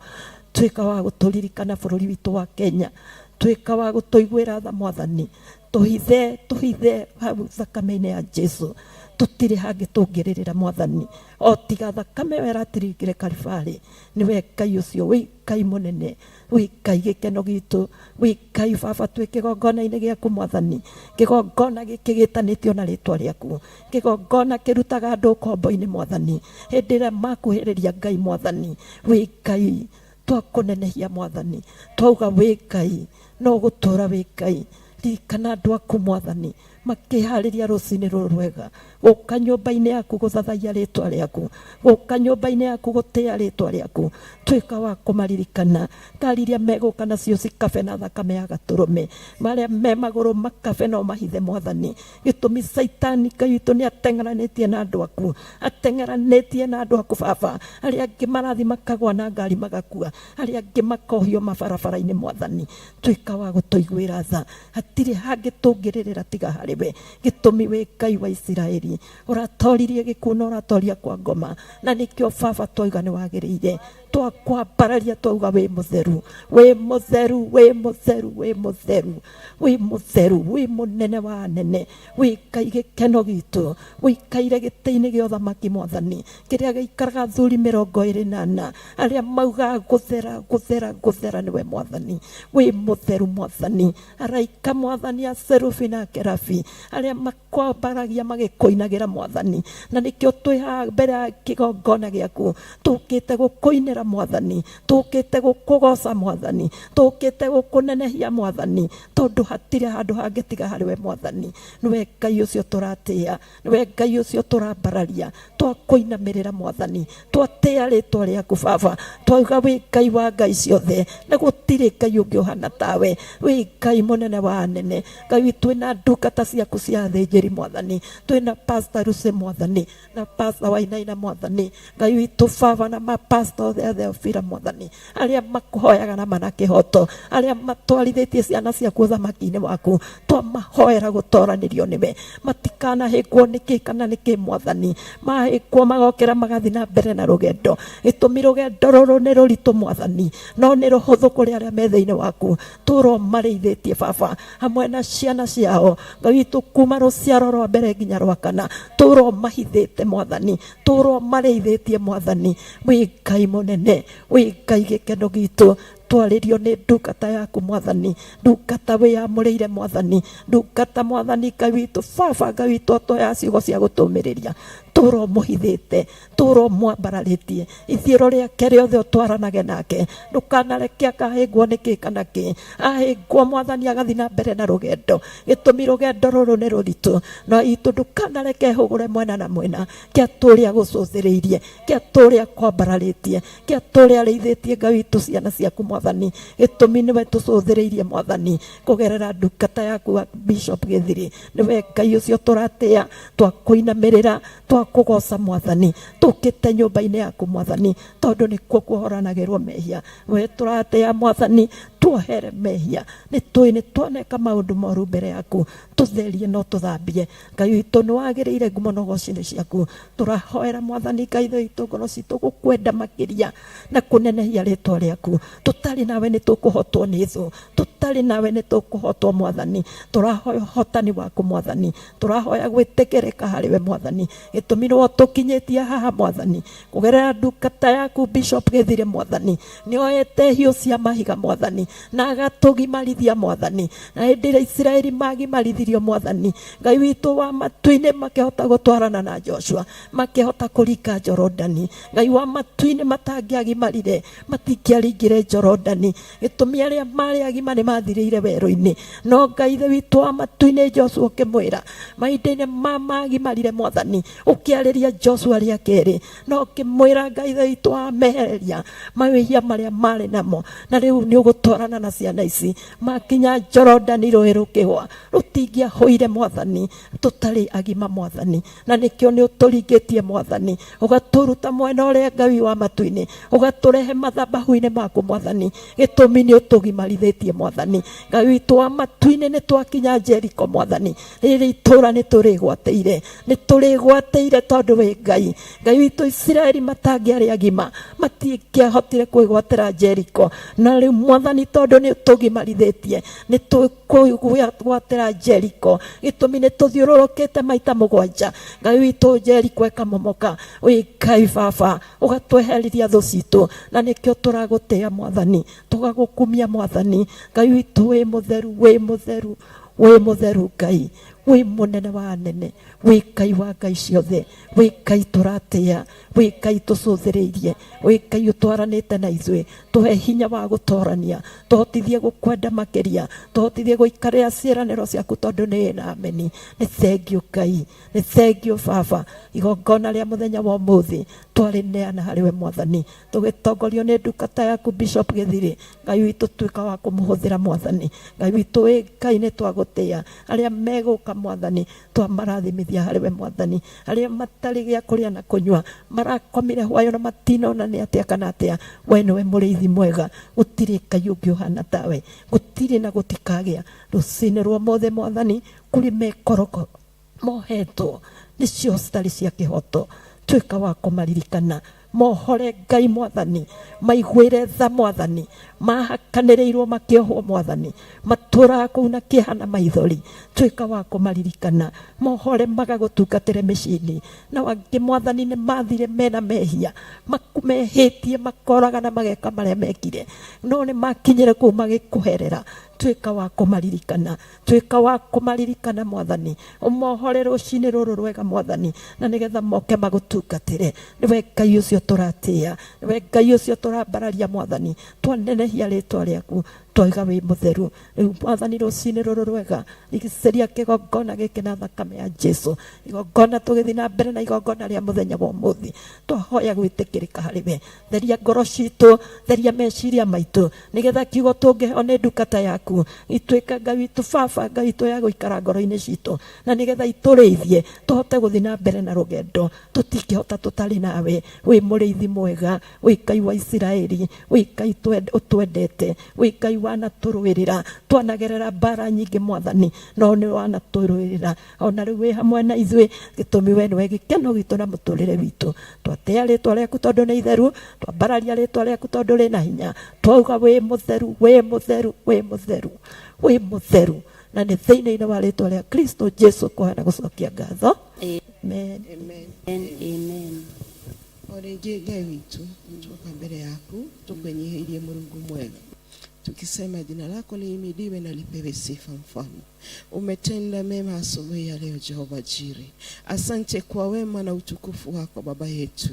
Tuĩka wa gũtũririkana bũrũri witũ wa Kenya, tuĩka wa gũtũiguĩra tha Mwathani, tũhithe, tũhithe hau thakame-inĩ ya Jesu. Tũtirĩ hangĩ tũngĩrĩrĩra Mwathani o tiga thakame ĩyo ĩratiringire Kalibarĩ. Nĩwe Ngai ũcio, wĩ Ngai mũnene, wĩ Ngai gĩkeno gitũ, wĩ Ngai baba. Twĩ kĩgongona-inĩ gĩaku Mwathani, kĩgongona gĩkĩ gĩtanĩtio na rĩtwa rĩaku, kĩgongona kĩrutaga andũ ũkombo-inĩ Mwathani, hĩndĩ ĩrĩa makuhĩrĩria Ngai Mwathani. Wĩ Ngai twakũnenehia Mwathani, twauga wĩ Ngai no gũtũra wĩ Ngai. Ririkana andũ aku Mwathani, makĩharĩria rũcinĩ rũrũ rwega gũka nyũmba-inĩ yaku gũthathaiya rĩtwa rĩaku, gũka nyũmba-inĩ yaku gũtĩĩa rĩtwa rĩaku. Tuĩka wa kũmaririkana, ngari iria megũka nacio cikabe na thakame ya gatũrũme, marĩa me magũrũ makabe no mahithe Mwathani. Gĩtũmi Caitani Ngai witũ nĩ ateng'eranĩtie na andũ aku, ateng'eranĩtie na andũ aku baba. Arĩa angĩ marathiĩ makagwa na ngari magakua, arĩa angĩ makohio mabarabara-inĩ Mwathani. Tuĩka wa gũtũiguĩra tha, hatirĩ hangĩ tũngĩrĩrĩra tiga harĩ we. Gĩtũmi wĩ Ngai wa Isiraeli, ũratoririe gĩkuũ na ũratoria kwa ngoma, na nĩkĩo baba twauga nĩ wagĩrĩire, twakwambararia, twauga wĩ mũtheru, wĩ mũtheru, wĩ mũtheru, wĩ mũtheru, wĩ mũtheru, wĩ mũnene wa anene, wĩ Ngai gĩkeno gitũ, wĩikaire gĩtĩ-inĩ gĩa ũthamaki Mwathani, kĩrĩa gĩikaraga athuri 24 arĩa maugaga gũthera, gũthera, gũthera nĩwe Mwathani. Wĩ mũtheru Mwathani. Araika Mwathani, aserubi na akerabi arĩa makwambaragia magĩkũinagĩra Mwathani, na nĩkĩo twĩ haha mbere ya kĩgongona gĩaku tũkĩte gũkũinĩra. Twakwinamĩrĩra Mwathani, tũkĩte gũkũgoca Mwathani, tũkĩte gũkũnenehia Mwathani, tondũ hatirĩ handũ hangĩ tiga harĩ we Mwathani. Nĩwe Ngai ũcio tũratĩĩa, nĩwe Ngai ũcio tũrambararia. Twakũinamĩrĩra Mwathani, twatĩĩa rĩtwa rĩaku Baba, twauga wĩ Ngai wa ngai ciothe, na gũtirĩ Ngai ũngĩ ũhana tawe. Wĩ Ngai mũnene wa anene. Ngai witũ, twĩna ndungata ciaku cia athĩnjĩri Mwathani, twĩna Pastor Lucy Mwathani, na Pastor Wainaina Mwathani, Ngai witũ Baba, na mapastor othe a Theophila Mwathani, arĩa makũhoyaga na mana kĩhoto, arĩa matwarithĩtie ciana ciaku ũthamaki-inĩ waku, twamahoera gũtoranĩrio nĩwe, matikanahĩngwo nĩkĩ kana nĩkĩ Mwathani, mahĩngwo magokĩra magathiĩ na mbere na rũgendo. Gĩtũmi rũgendo rũrũ nĩ rũritũ Mwathani, no nĩ rũhũthũ kũrĩ arĩa me thĩinĩ waku. Tũro marĩithĩtie Baba hamwe na ciana ciao, Ngai witũ, kuma rũciaro rwa mbere nginya rwa kana, tũro mahithĩte Mwathani, tũro marĩithĩtie Mwathani. Wĩ Ngai mũnene, wĩ Ngai gĩkeno gitũ. Twarĩrio nĩ ndungata yaku Mwathani, ndungata wĩyamũrĩire Mwathani, ndungata Mwathani Ngai witũ Baba, Ngai witũ atoya ciugo cia gũtũmĩrĩria, tũro mũhithĩte, tũro mwambararĩtie ithiĩro rĩake rĩothe, ũtwaranage nake, ndũkanareke akahĩngwo nĩ kĩ kana kĩ. Ahĩngwo Mwathani agathiĩ na mbere na rũgendo, gĩtũmi rũgendo rũrũ nĩ rũritũ, no itũ ndũkanareke hũgũre mwena na mwena, kĩa tũrĩa gũcũthĩrĩirie, kĩa tũrĩa kwambararĩtie, kĩa tũrĩa rĩithĩtie Ngai witũ ciana ciaku Mwathani. Gĩtũmi nĩwe tũcũthĩrĩirie Mwathani, kũgerera ndungata yaku Bishop Gĩthiri. Nĩwe Ngai ũcio tũratĩĩa, twakũinamĩrĩra, twakũgoca Mwathani, tũkĩte nyũmba-inĩ yaku Mwathani, tondũ nĩkuo kuohoranagĩrwo mehia. We tũratĩĩa Mwathani, tuohere mehia, nĩ tũĩ nĩ twaneka maũndũ moru mbere yaku, tũtherie no tũthambie. Ngai witũ, nĩ wagĩrĩire ngumo na ũgoci nĩ ciaku. Tũrahoera Mwathani Ngai witũ ngoro citũ gũkwenda makĩria na kũnenehia rĩtwa rĩaku. Tũtarĩ nawe nĩ tũkũhotwo nĩ thũ, tũtarĩ nawe nĩ tũkũhotwo Mwathani. Tũrahoya ũhotani waku Mwathani, tũrahoya gwĩtĩkĩrĩka harĩ we Mwathani, gĩtũmi nĩwe ũtũkinyĩtie haha Mwathani, kũgerera ndungata yaku Bishop Gĩthire Mwathani. Nĩ oete hiũ cia mahiga Mwathani, na agatũgimarithia Mwathani, na hĩndĩ ĩrĩa Isiraeli magimarithirio Mwathani Ngai witũ wa matu-inĩ, makĩhota gũtwarana na Joshua, makĩhota kũringa Jorodani. Ngai wa matu-inĩ, matangĩagimarire matingĩaringire Jorodani, gĩtũmi arĩa marĩ agima nĩ mathirĩire werũ-inĩ. No Ngai ithe witũ wa matu-inĩ, Joshua ũkĩmwĩra mahinda-inĩ ma magimarire Mwathani, ũkĩarĩria Joshua rĩa kerĩ, no ũkĩmwĩra Ngai ithe witũ wamehereria mawĩhia marĩa marĩ namo, na rĩu nĩ ũgũtwarana na ciana ici makinya Jorodani, rũĩ rũkĩgwa rũtingĩahũire Mwathani, tũtarĩ agima Mwathani. Na nĩkĩo nĩ ũtũringĩtie Mwathani, ũgatũruta mwena ũrĩa Ngai wa matu-inĩ, ũgatũrehe mathabahu-inĩ maku Mwathani, gĩtũmi nĩ ũtũgimarithĩtie Mwathani Ngai witũ wa matu-inĩ. Nĩ twakinya Jeriko Mwathani, rĩrĩ itũra nĩ tũrĩgwatĩire, nĩ tũrĩgwatĩire, tondũ wĩ Ngai. Ngai witũ, Isiraeli matangĩarĩ agima matingĩahotire kwĩgwatĩra Jeriko, na rĩu Mwathani, tondũ nĩ ũtũgimarithĩtie, nĩ tũkwĩgwatĩra Jeriko, gĩtũmi nĩ tũthiũrũrũkĩte maita mũgwanja, Ngai witũ, Jeriko ĩkamomoka. Wĩ Ngai Baba, ũgatwehereria thũ citũ, na nĩkĩo tũragũtĩĩa Mwathani, tũgagũkumia Mwathani Ngai witũ. Wĩ mũtheru, wĩ mũtheru, wĩ mũtheru Ngai, wĩ mũnene wa anene, wĩ Ngai wa ngai ciothe, wĩ Ngai tũratĩĩa, wĩ Ngai tũcũthĩrĩirie, wĩ Ngai ũtwaranĩte na ithuĩ. Tũhe hinya wa gũtorania, tũhotithie gũkwenda makĩria, tũhotithie gũikarĩra ciĩranĩro ciaku, tondũ nĩ na ameni. Nĩ thengiũ Ngai, nĩ thengiũ Baba. Igongona rĩa mũthenya wa ũmũthĩ twarĩneana harĩ we Mwathani, tũgĩtongorio nĩ ndungata yaku Bishop Gĩthiri. Ngai witũ, tuĩka wa kũmũhũthĩra Mwathani Ngai witũ. Wĩ Ngai, nĩ twagũtĩĩa. Arĩa megũka Mwathani, twamarathimithia harĩ we Mwathani. Arĩa matarĩ gĩa kũrĩa na kũnyua, marakomire hwayo na matinona nĩ atĩa kana atĩa, we nĩwe mũrĩithi mwega. Gũtirĩ Ngai ũngĩ ũhana tawe, gũtirĩ na gũtikagĩa. Rũcinĩ rwa ũmũthĩ Mwathani, kũrĩ mekoroko mohetwo nĩcio citarĩ cia kĩhoto, tuĩka wa kũmaririkana, mohore Ngai Mwathani, maiguĩre tha Mwathani. Mahakanĩrĩirwo makĩohwo Mwathani, matũraga kũu na kĩeha na maithori, tuĩka wa kũmaririkana, mohore magagũtungatĩre mĩciĩ-inĩ. Nao angĩ Mwathani nĩ mathire mena mehia, mehĩtie, makoraga na mageka marĩa mekire, no nĩ makinyire kũu magĩkũherera. Tuĩka wa kũmaririkana, tuĩka wa kũmaririkana Mwathani, ũmohore rũcinĩ rũrũ rwega Mwathani, na nĩgetha moke magũtungatĩre. Nĩwe Ngai ũcio. Tũratĩĩa nĩwe Ngai ũcio tũrambararia. Mwathani, twanenehia rĩtwa rĩaku, twaiga wĩ mũtheru. Rĩu Mwathani, rũcinĩ rũrũ rwega, rigicĩria kĩgongona gĩkĩ na thakame ya Jesu. Igongona tũgĩthiĩ na mbere na igongona rĩa mũthenya wa ũmũthĩ, twahoya gwĩtĩkĩrĩka harĩ we. Theria ngoro citũ, theria meciria maitũ, nĩgetha kiugo tũngĩheo nĩ ndungata yaku ituĩke, Ngai witũ, baba Ngai witũ, ya gũikara ngoro-inĩ citũ, na nĩgetha itũrĩithie tũhote gũthiĩ na mbere na rũgendo. Tũtingĩhota tũtarĩ nawe. Wĩ mũrĩithi mwega, wĩ Ngai wa Isiraeli, wĩ Ngai ũtwendete, wĩ Ngai wanatũrũĩrĩra. Twanagerera mbara nyingĩ, Mwathani, no nĩ wanatũrũĩrĩra. Ona rĩu wĩ hamwe na ithuĩ, gĩtũmi we nĩwe gĩkeno gitũ na mũtũrĩre witũ. Twatĩa rĩtwa rĩaku tondũ nĩ itheru, twambararia rĩtwa rĩaku tondũ rĩna hinya. Twauga wĩ mũtheru, wĩ mũtheru, wĩ mũtheru, wĩ mũtheru. Na nĩ thĩinĩ-inĩ wa rĩtwa rĩa Kristo Jesu kũhana gũcokia ngatho. Amen. Amen. Amen. O rĩngĩ, Ngai witũ, tuoka mbere yaku tũkwĩnyihĩirie, Mũrungu mwega, tukisema jina lako lihimidiwe na lipewe sifa. Mfalme, umetenda mema asubuhi ya leo. Jehova Jire, asante kwa wema na utukufu wako. Baba yetu,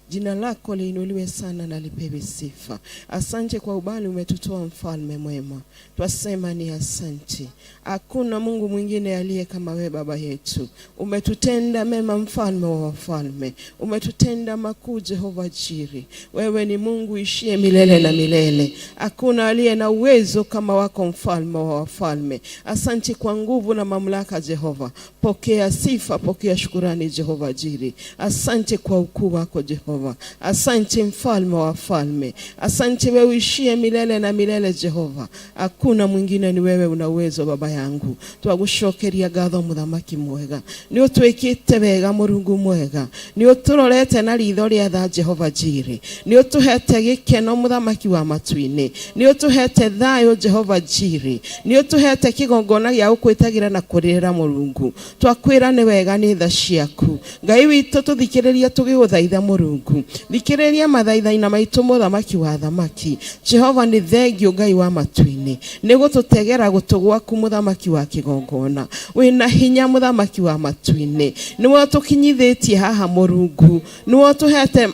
jina lako liinuliwe sana na lipewe sifa. Asante kwa ubali umetutoa. Mfalme mwema, twasema ni asante. Hakuna Mungu mwingine aliye kama we. Baba yetu, umetutenda mema. Mfalme wa wafalme, umetutenda makuu. Jehova Jire, wewe ni Mungu ishie milele na milele. Hakuna aliye na uwezo kama wako, mfalme wa wafalme. Asante kwa nguvu na mamlaka. Jehova, pokea sifa, pokea shukurani. Jehova Jire, asante kwa ukuu wako. Jehova, asante mfalme wa wafalme, asante wewe uishie milele na milele. Jehova, hakuna mwingine, ni wewe una uwezo. Baba yangu, twagucokeria ngatho. Muthamaki mwega, nĩ ũtwĩkĩte wega. Mũrungu mwega, nĩ ũtũrorete na ritho rĩa tha. Jehova Jire, nĩ ũtũhete gĩkeno. Mũthamaki wa matu-inĩ, nĩ ũtũhete thayũ. Jehova Jire, nĩ ũtũhete kĩgongona gĩa gũkwĩtagĩra na kũrĩrĩra. Mũrungu, twakwĩra nĩ wega, nĩ tha ciaku. Ngai witũ, tũthikĩrĩria tũgĩgũthaitha. Mũrungu, thikĩrĩria mathaithaina maitũ. Mũthamaki wa thamaki, Jehova, nĩ thengio. Ngai wa matu-inĩ, nĩ gũtũtegera gũtũ gwaku. Mũthamaki wa kĩgongona, wĩna hinya. Mũthamaki wa matu-inĩ, nĩwe ũtũkinyithĩtie haha. Mũrungu, nĩwe ũtũhete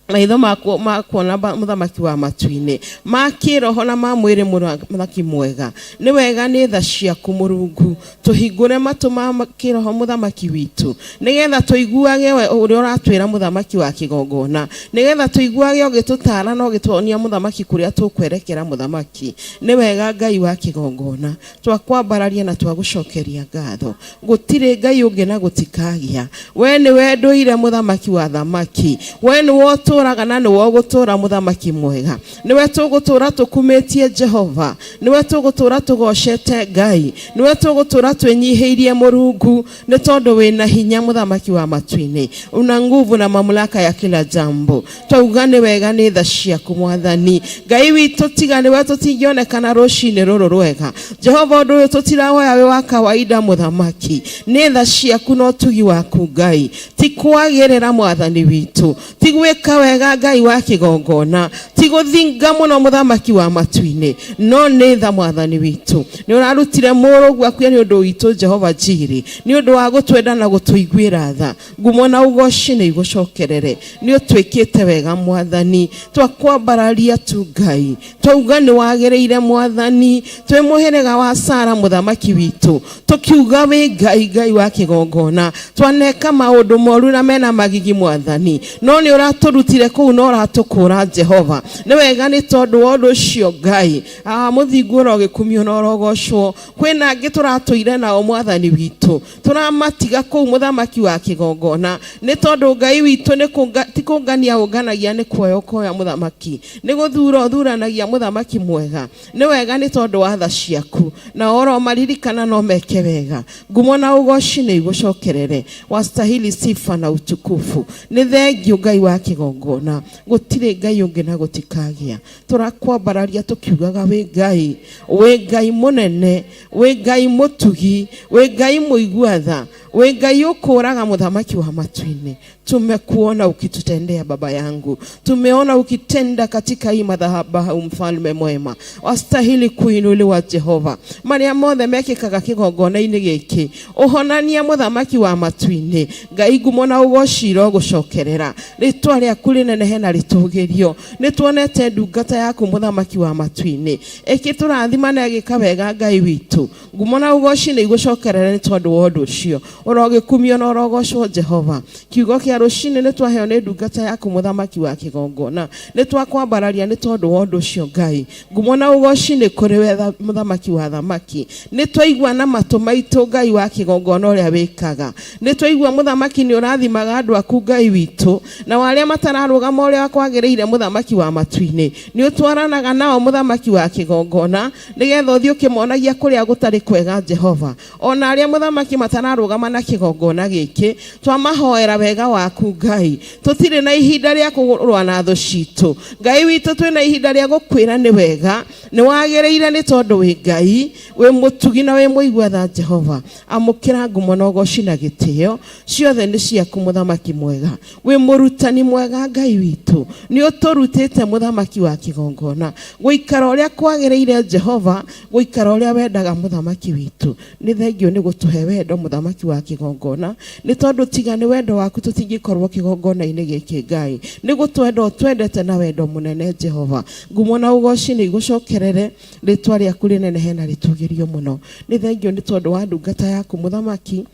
maitho ma kuona. Mũthamaki wa matu-inĩ, ma kĩroho na ma mwĩrĩ. Mũthamaki mwega, nĩ wega, nĩ tha ciaku. Mũrungu, tũhingũre matũ ma kĩroho, mũthamaki witũ, nĩgetha tũiguage we ũrĩa ũratwĩra. Mũthamaki wa kĩgongona, nĩgetha tũiguage ũgĩtũtaara na ũgĩtuonia, mũthamaki, kũrĩa tũkwerekera. Mũthamaki, nĩ wega. Ngai wa kĩgongona, twakwambararia na twagũcokeria ngatho. Gũtirĩ Ngai ũngĩ na gũtikagĩa. We nĩwe ndũire, mũthamaki wa thamaki. We nĩwe ũtũraga na nĩwe ũgũtũra. Mũthamaki mwega, nĩwe tũgũtũra tũkumĩtie. Jehova, nĩwe tũgũtũra tũgocete. Ngai, nĩwe tũgũtũra twĩnyihĩirie. Mũrungu, nĩ tondũ wĩna hinya. Mũthamaki wa matu-inĩ, una nguvu na mamlaka ya kila jambo. Twauga nĩ wega, nĩ tha ciaku. Mwathani Ngai witũ, tiga nĩwe tũtingĩonekana rũcinĩ rũrũ rwega. Jehova, ũndũ ũyũ tũtirahoya wĩ wa kawaida. Mũthamaki, nĩ tha ciaku na ũtugi waku. Ngai, ti kwagĩrĩra. Mwathani witũ, ti gwĩka wega. Ngai wa kĩgongona, ti gũthinga mũno. Mũthamaki wa matu-inĩ, no nĩ tha. Mwathani witũ, nĩ ũrarutire mũrũguo akue nĩ ũndũ witũ. Jehova Jiri, nĩ ũndũ wa gũtwenda na gũtũiguĩra tha, ngumo na ũgoci nĩ igũcokerere. Nĩ ũtwĩkĩte wega. Mwathani, twakwambararia tu. Ngai, twauga nĩ wagĩrĩire. Mwathani, twĩ mũhĩrĩga wa Sara. Mũthamaki witũ, tũkiuga wĩ Ngai. Ngai wa kĩgongona, twaneka maũndũ moru na mena magigi, Mwathani, no nĩ ũratũrutire kũu na ũratũkũra. Jehova, nĩ wega. Nĩ tondũ wa ũndũ ũcio, Ngai mũthingu, ũrogĩkumio na ũrogocwo. Kwĩna angĩ tũratũire nao, Mwathani witũ, tũramatiga kũu. Mũthamaki wa kĩgongona, nĩ tondũ Ngai witũ nĩ ti kũngania ũnganagia, nĩ kuoya ũkoya. Mũthamaki, nĩ gũthura ũthuranagia. Mũthamaki mwega, nĩ wega, nĩ tondũ wa tha ciaku, na oro maririkana no meke wega. Ngumo na ũgoci nĩ igũcokerere. Wastahili sifa na utukufu. Nĩ thengio, Ngai wa kĩgongona. Gũtirĩ Ngai ũngĩ na gũtikagĩa. Tũrakwambararia tũkiugaga wĩ Ngai, wĩ Ngai mũnene, wĩ Ngai mũtugi, wĩ Ngai mũigua tha, wĩ Ngai ũkũraga. Mũthamaki wa matu-inĩ, tumekuona ukitutendea. Baba yangu, tumeona ukitenda katika hii madhabahu. Mfalme mwema, wastahili kuinuliwa. Jehova, marĩa mothe mekĩkaga kĩgongona-inĩ gĩkĩ, ũhonania. Mũthamaki wa matu-inĩ, Ngai ngumo. Ngumo na ũgoci irogũcokerera, rĩtwa rĩaku rĩnenehe na rĩtũgĩrio. Nĩ tuonete ndungata yaku mũthamaki wa matu-inĩ ĩkĩtũrathima na ĩgĩka wega. Ngai witũ, ngumo na ũgoci nĩ igũcokerere nĩ tondũ wa ũndũ ũcio. Ũrogĩkumio na ũrogocwo, Jehova. Kiugo kĩa rũcinĩ nĩ twaheo nĩ ndungata yaku mũthamaki wa kĩgongona, nĩ twakwambararia nĩ tondũ wa ũndũ ũcio. Ngai, ngumo na ũgoci nĩ kũrĩ we, mũthamaki wa thamaki. Nĩ twaigua na matũ maitũ, Ngai wa kĩgongona, ũrĩa wĩkaga. Nĩ twaigua, mũthamaki, nĩ ũrathimaga andũ aku, Ngai witũ, na arĩa matararũgama ũrĩa kwagĩrĩire, mũthamaki wa matu-inĩ, nĩ ũtwaranaga nao, mũthamaki wa kĩgongona, nĩgetha ũthiĩ ũkĩmonagia kũrĩa gũtarĩ kwega. Jehova, ona arĩa, mũthamaki, matararũgama na kĩgongona gĩkĩ, twamahoera wega waku. Ngai, tũtirĩ na ihinda rĩa kũrũa na thũ citũ. Ngai witũ, twĩna ihinda rĩa gũkwĩra nĩ wega, nĩ wagĩrĩire, nĩ tondũ wĩ Ngai wĩ mũtugi na wĩ mũigua tha. Jehova, amũkĩra ngumo na ũgoci na gĩtĩo, ciothe nĩ ciaku, mũthamaki mwega. Wĩ mũrutani mwega, Ngai witũ, nĩ ũtũrutĩte, mũthamaki wa kĩgongona, gũikara ũrĩa kwagĩrĩire. Jehova, gũikara ũrĩa wendaga, mũthamaki witũ. Nĩ thengio nĩ gũtũhe wendo, mũthamaki wa kĩgongona, nĩ tondũ tiga nĩ wendo waku tũtingĩkorwo kĩgongona-inĩ gĩkĩ. Ngai, nĩ gũtwenda ũtwendete na wendo mũnene. Jehova, ngumo na ũgoci nĩ igũcokerere, rĩtwa rĩaku rĩnenehe na rĩtũgĩrio mũno. Nĩ thengio nĩ tondũ wa ndungata yaku, mũthamaki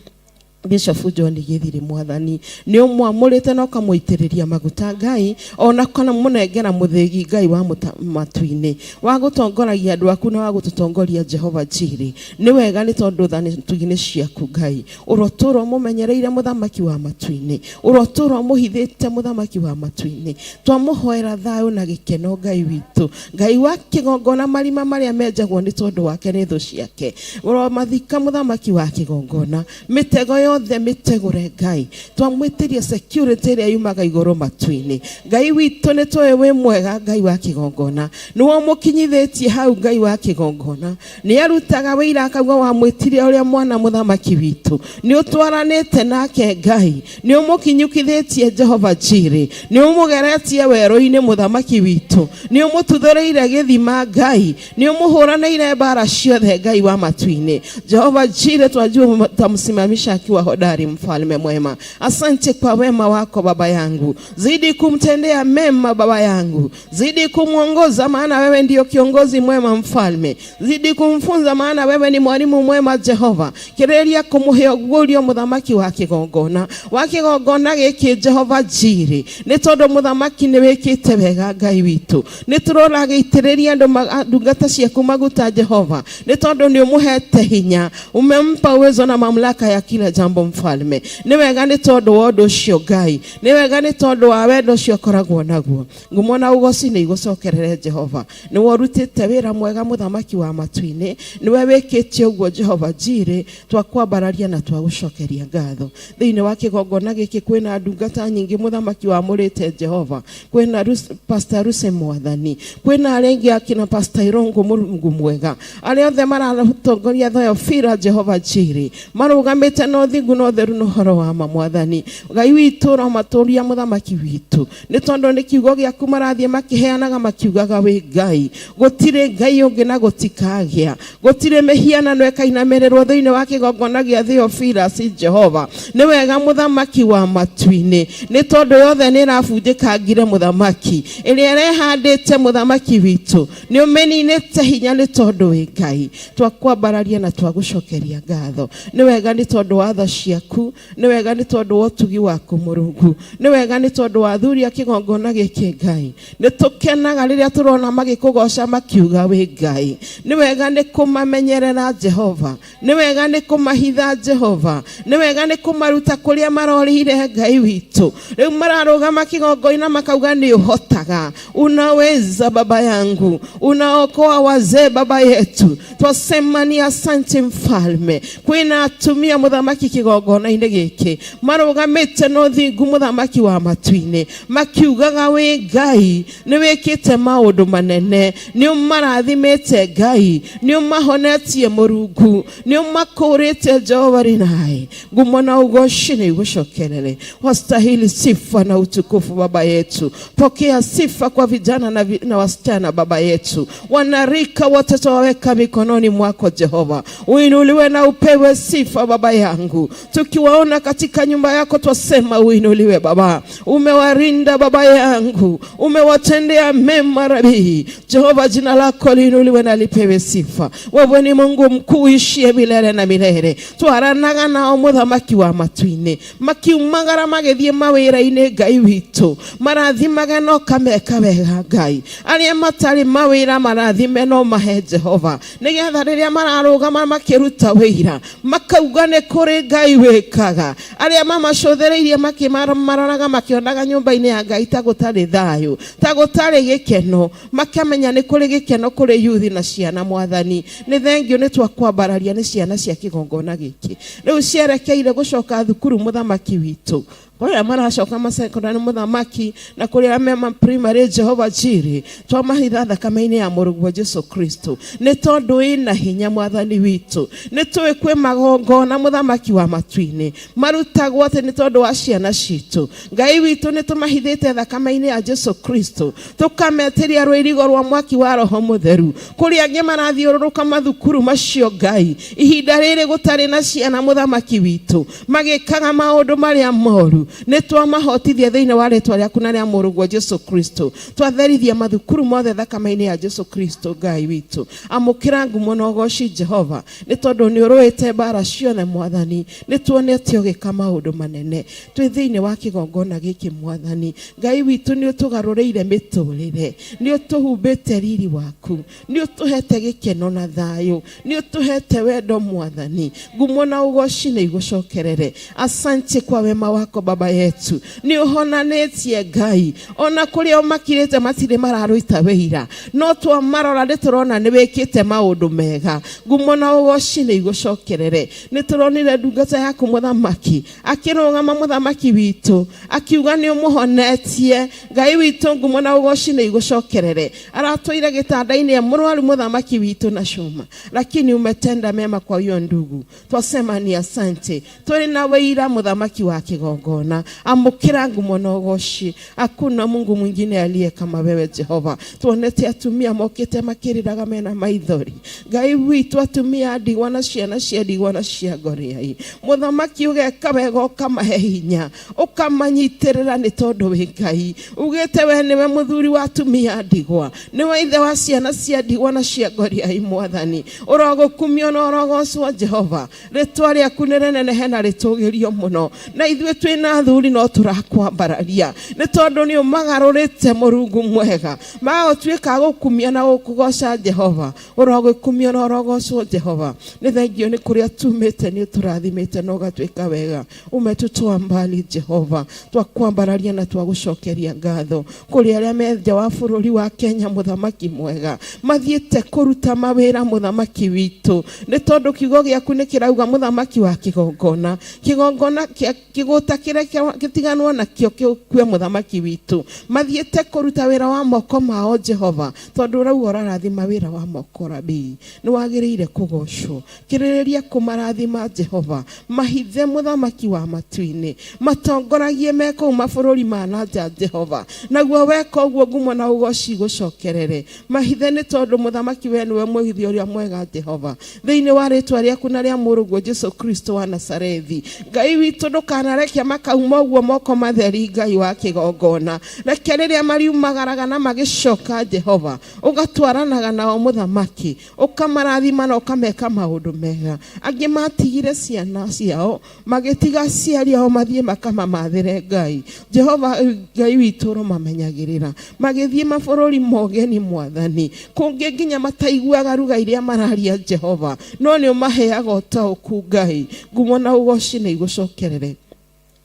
Bishop John Gĩthiri. Mwathani, nĩ ũmwamũrĩte na ũkamũitĩrĩria maguta, Ngai, ona kana mũnengera mũthĩgi, Ngai wa matu-inĩ, wa gũtongoragia andũ aku na wa gũtũtongoria. Jehova Jiri, nĩ wega nĩ tondũ tha nĩ ciaku. Ngai, ũrotũra ũmũmenyereire, mũthamaki wa matu-inĩ, ũrotũra ũmũhithĩte, mũthamaki wa matu-inĩ. Twamũhoera thayũ na gĩkeno, Ngai witũ, Ngai wa kĩgongona. Marima marĩa menjagwo nĩ tondũ wake nĩ thũ ciake, ũromathika, mũthamaki wa kĩgongona. Mĩtego yothe mĩtegũre. Ngai, twamwĩtĩria security ĩrĩa yumaga igũrũ matu-inĩ. Ngai witũ, nĩ tũĩ wĩ mwega. Ngai wa kĩgongona, nĩwe ũmũkinyithĩtie hau. Ngai wa kĩgongona, nĩ arutaga wĩira akauga wamwĩtire ũrĩa mwana. Mũthamaki witũ, nĩ ũtwaranĩte nake. Ngai, nĩ ũmũkinyũkithĩtie. Jehova Jiri, nĩ ũmũgeretie werũ-inĩ. Mũthamaki witũ, nĩ ũmũtuthũrĩire gĩthima. Ngai, nĩ ũmũhũranĩire mbara ciothe. Ngai wa matu-inĩ, Jehova Jire, twajua utamsimamisha akiwa hodari. Mfalme mwema, asante kwa wema wako. Baba yangu, zidi kumtendea mema. Baba yangu, zidi kumwongoza, maana wewe ndiyo kiongozi mwema. Mfalme, zidi kumfunza, maana wewe ni mwalimu mwema. Jehova, kĩrĩria kũmũhe ũguũrio, mũthamaki wa kĩgongona, wa kĩgongona gĩkĩ. Jehova Jiri, nĩ tondũ, mũthamaki, nĩ wĩkĩte wega. Ngai witũ, nĩ tũrona gĩitĩrĩria andũ ndungata ciaku maguta. Jehova, nĩ tondũ nĩ ũmũhete hinya, umempa uwezo na mamlaka ya kila jambo. Mfalme, nĩ wega nĩ tondũ wa ũndũ ũcio. Ngai, nĩ wega nĩ tondũ wa wendo ũcio akoragwo naguo. Ngumo na ũgoci nĩ igũcokerere. Jehova, nĩwe ũrutĩte wĩra mwega. Mũthamaki wa matu-inĩ, nĩwe wĩkĩte ũguo. Jehova Jiri, twakwambararia na twagũcokeria ngatho. Thĩinĩ wa kĩgongona gĩkĩ kwĩna ndungata nyingĩ, mũthamaki, wamũrĩte. Jehova, kwĩna Pastor Ruse, mwathani, kwĩna arĩa angĩ akina Pastor Irongo, Mũrungu mwega, arĩa othe maratongoria Theofila. Jehova Jiri, marũgamĩte na ũthingu na ũtheru na ũhoro wa ma. Mwathani Ngai witũ, ũromatũria, mũthamaki witũ, nĩ tondũ nĩ kiugo gĩaku marathiĩ makĩheanaga, makiugaga wĩ Ngai, gũtirĩ Ngai ũngĩ na gũtikagĩa, gũtirĩ mĩhianano ĩkainamĩrĩrwo thĩinĩ wa kĩgongona gĩa Theophilus. Jehova, nĩ wega, mũthamaki wa matu-inĩ, nĩ tondũ yothe nĩ ĩrabunjĩkangire. Mũthamaki, ĩrĩa ĩrehandĩte, mũthamaki witũ, nĩ ũmĩninĩte hinya, nĩ tondũ wĩ Ngai. Twakwambararia na twagũcokeria ngatho. Nĩ wega nĩ tondũ wa tha ciaku, nĩ wega nĩ tondũ wa ũtugi waku, Mũrungu, nĩ wega nĩ tondũ wa athuri a kĩgongona gĩkĩ. Ngai, nĩ tũkenaga rĩrĩa tũrona magĩkũgoca makiuga wĩ Ngai. Nĩ wega nĩ kũmamenyerera. Jehova, nĩ wega nĩ kũmahitha. Jehova, nĩ wega nĩ kũmaruta kũrĩa marorĩire. Ngai witũ, rĩu mararũgama kĩgongona makauga nĩ ũhotaga, unaweza baba yangu, unaokoa wazee, baba yetu. Twasema ni asante, mfalme. Kwĩna atumia, mũthamaki, kĩgongona-inĩ gĩkĩ marũgamĩte na ũthingu, mũthamaki wa matu-inĩ, makiugaga wĩ Ngai, nĩ wĩkĩte maũndũ manene, nĩ ũmarathimĩte. Ngai, nĩ ũmahonetie. Mũrungu, nĩ ũmakũrĩte. Jehova rinae ngumo na ugoci nĩ igũcokerere. Wastahili sifa na utukufu, baba yetu. Pokea sifa kwa vijana na wasichana, baba yetu. Wanarika wote twaweka mikononi mwako. Jehova, uinuliwe na upewe sifa, baba yangu. yangu. Tukiwaona katika nyumba yako twasema uinuliwe Baba. Umewarinda Baba yangu, umewatendea mema Rabii. Jehova, jina lako liinuliwe na lipewe sifa. Wewe ni Mungu mkuu ishie milele na milele. Twaranaga nao muthamaki wa matu-inĩ, makiumagara magĩthiĩ mawĩra-inĩ Ngai witũ, marathimaga no kameka wega Ngai. Arĩa matarĩ mawĩra marathime no mahe Jehova, nĩgetha rĩrĩa mararũgama makĩruta wĩra makauga nĩ kũrĩ Ngai wĩkaga. Arĩa mamacũthĩrĩirie makĩmaroraga makĩonaga nyũmba-inĩ ya Ngai ta gũtarĩ thayũ, ta gũtarĩ gĩkeno, makamenya nĩ kũrĩ gĩkeno kũrĩ yuthi na ciana. Mwathani, nĩ thengio nĩ twakwambararia nĩ ciana cia kĩgongona gĩkĩ rĩu cierekeire gũcoka thukuru mũthamaki witũ. Kũrĩa maracoka masekondari mũthamaki, na kũrĩa mema primary, Jehova Jiri, twamahitha thakame-inĩ ya mũrũguo Jesu Kristo, nĩ tondũ ĩna hinya. Mwathani witũ, nĩ tũĩ kwĩ magongona mũthamaki wa matu-inĩ marutagwo atĩ nĩ tondũ wa ciana citũ. Ngai witũ, nĩ tũmahithĩte thakame-inĩ ya Jesu Kristo, tũkametĩria rũirigo rwa mwaki wa Roho Mũtheru kũrĩa angĩ marathiũrũrũka mathukuru macio Ngai, ihinda rĩrĩ gũtarĩ na ciana mũthamaki witũ, magĩkaga maũndũ marĩa moru. Nĩ twamahotithia thĩinĩ wa rĩtwa rĩaku na rĩa mũrũguo Jesu Kristo. Twatherithia mathukuru mothe thakame-inĩ ya Jesu Kristo. Ngai witũ, amũkĩra ngumo na ũgoci Jehova, nĩ tondũ nĩ ũrũĩte mbara ciothe. Mwathani, nĩ tuonete ũgĩka maũndũ manene twĩ thĩinĩ wa kĩgongona gĩkĩ. Mwathani Ngai witũ, nĩ ũtũgarũrĩire mĩtũrĩre, nĩ ũtũhumbĩte riri waku, nĩ ũtũhete gĩkeno na thayũ, nĩ ũtũhete wendo. Mwathani, ngumo na ũgoci nĩ igũcokerere. Asante kwa wema wako Baba yetu. Nĩ ũhonanĩtie Ngai, ona kũrĩa ũmakirĩte matirĩ mararũita wĩira, no twamarora nĩ tũrona nĩ wĩkĩte maũndũ mega. Ngumo na ũgoci nĩ igũcokerere. Nĩ tũronire ndungata yaku mũthamaki akĩrũgama, mũthamaki witũ, akiuga nĩ ũmũhonetie. Ngai witũ, ngumo na ũgoci nĩ igũcokerere. Aratũire gĩtanda-inĩ e mũrwaru mũthamaki witũ na cuma, lakini umetenda mema kwa huyo ndugu. Twasema ni asante. Tũrĩ na wĩira mũthamaki wa kĩgongona, amũkĩra ngumo na ũgoci. Hakuna Mungu mwingine aliye kama wewe Jehova. Tuonete atumia mokĩte makĩrĩraga mena maithori, Ngai witũ, atumia a ndigwa na ciana cia ndigwa na cia ngoriai. Mũthamaki, ũgeka wega, ũkamahe hinya, ũkamanyitĩrĩra, nĩ tondũ wĩ Ngai. Ugĩte we nĩwe mũthuri wa atumia a ndigwa, nĩwe ithe wa ciana cia ndigwa na cia ngoriai. Mwathani, ũrogũkumio na ũrogocwo Jehova. Rĩtwa rĩaku nĩ rĩnenehe na rĩtũgĩrio mũno. Na ithuĩ twĩna athuri no tũrakwambararia, nĩ tondũ nĩ ũmagarũrĩte mũrungu mwega, magũtuĩka a gũkumia na gũkũgoca. Jehova, ũrogũkumio na ũrogocwo Jehova. Nĩ thengio nĩ kũrĩa tumĩte, nĩ ũtũrathimĩte na ũgatuĩka wega. Umetutoa mbali Jehova, twakwambararia na twagũcokeria ngatho. Kũrĩ arĩa me nja wa bũrũri wa Kenya mũthamaki mwega, mathiĩte kũruta mawĩra mũthamaki witũ, nĩ tondũ kiugo gĩaku nĩ kĩrauga mũthamaki wa kĩgongona, kĩgongona kĩa kĩgũta kĩrĩa gĩtiganwo nakĩo kĩkue mũthamaki witũ, mathiĩte kũruta wĩra wa moko mao Jehova, tondũ ũrauga ũrarathima wĩra wa moko. Rabii, nĩ wagĩrĩire kũgocwo. Kĩrĩrĩria kũmarathima Jehova, mahithe mũthamaki wa matu-inĩ, matongoragie me kũu mabũrũri ma na nja Jehova. Naguo weka ũguo, ngumo na ũgoci gũcokerere. Mahithe, nĩ tondũ mũthamaki we nĩwe mwĩgithi ũrĩa mwega Jehova. Thĩinĩ wa rĩtwa rĩaku na rĩa mũrũguo Jesu Kristo wa Nazarethi, Ngai witũ, ndũkanareke makauma ũguo moko matheri. Ngai wa kĩgongona, reke rĩrĩa mariumagaraga na magĩcoka Jehova, ũgatwaranaga nao mũthamaki, ũkamarathima na ũkameka maũndũ mega. Angĩ matigire ciana ciao, magĩtiga aciari ao mathiĩ makamamathĩre Ngai. Jehova Ngai witũ, ũromamenyagĩrĩra magĩthiĩ mabũrũri mogeni Mwathani, kũngĩ nginya mataiguaga ruga iria mararia Jehova, no nĩ ũmaheaga ũtaũku. Ngai, ngumo na ũgoci nĩ igũcokerere.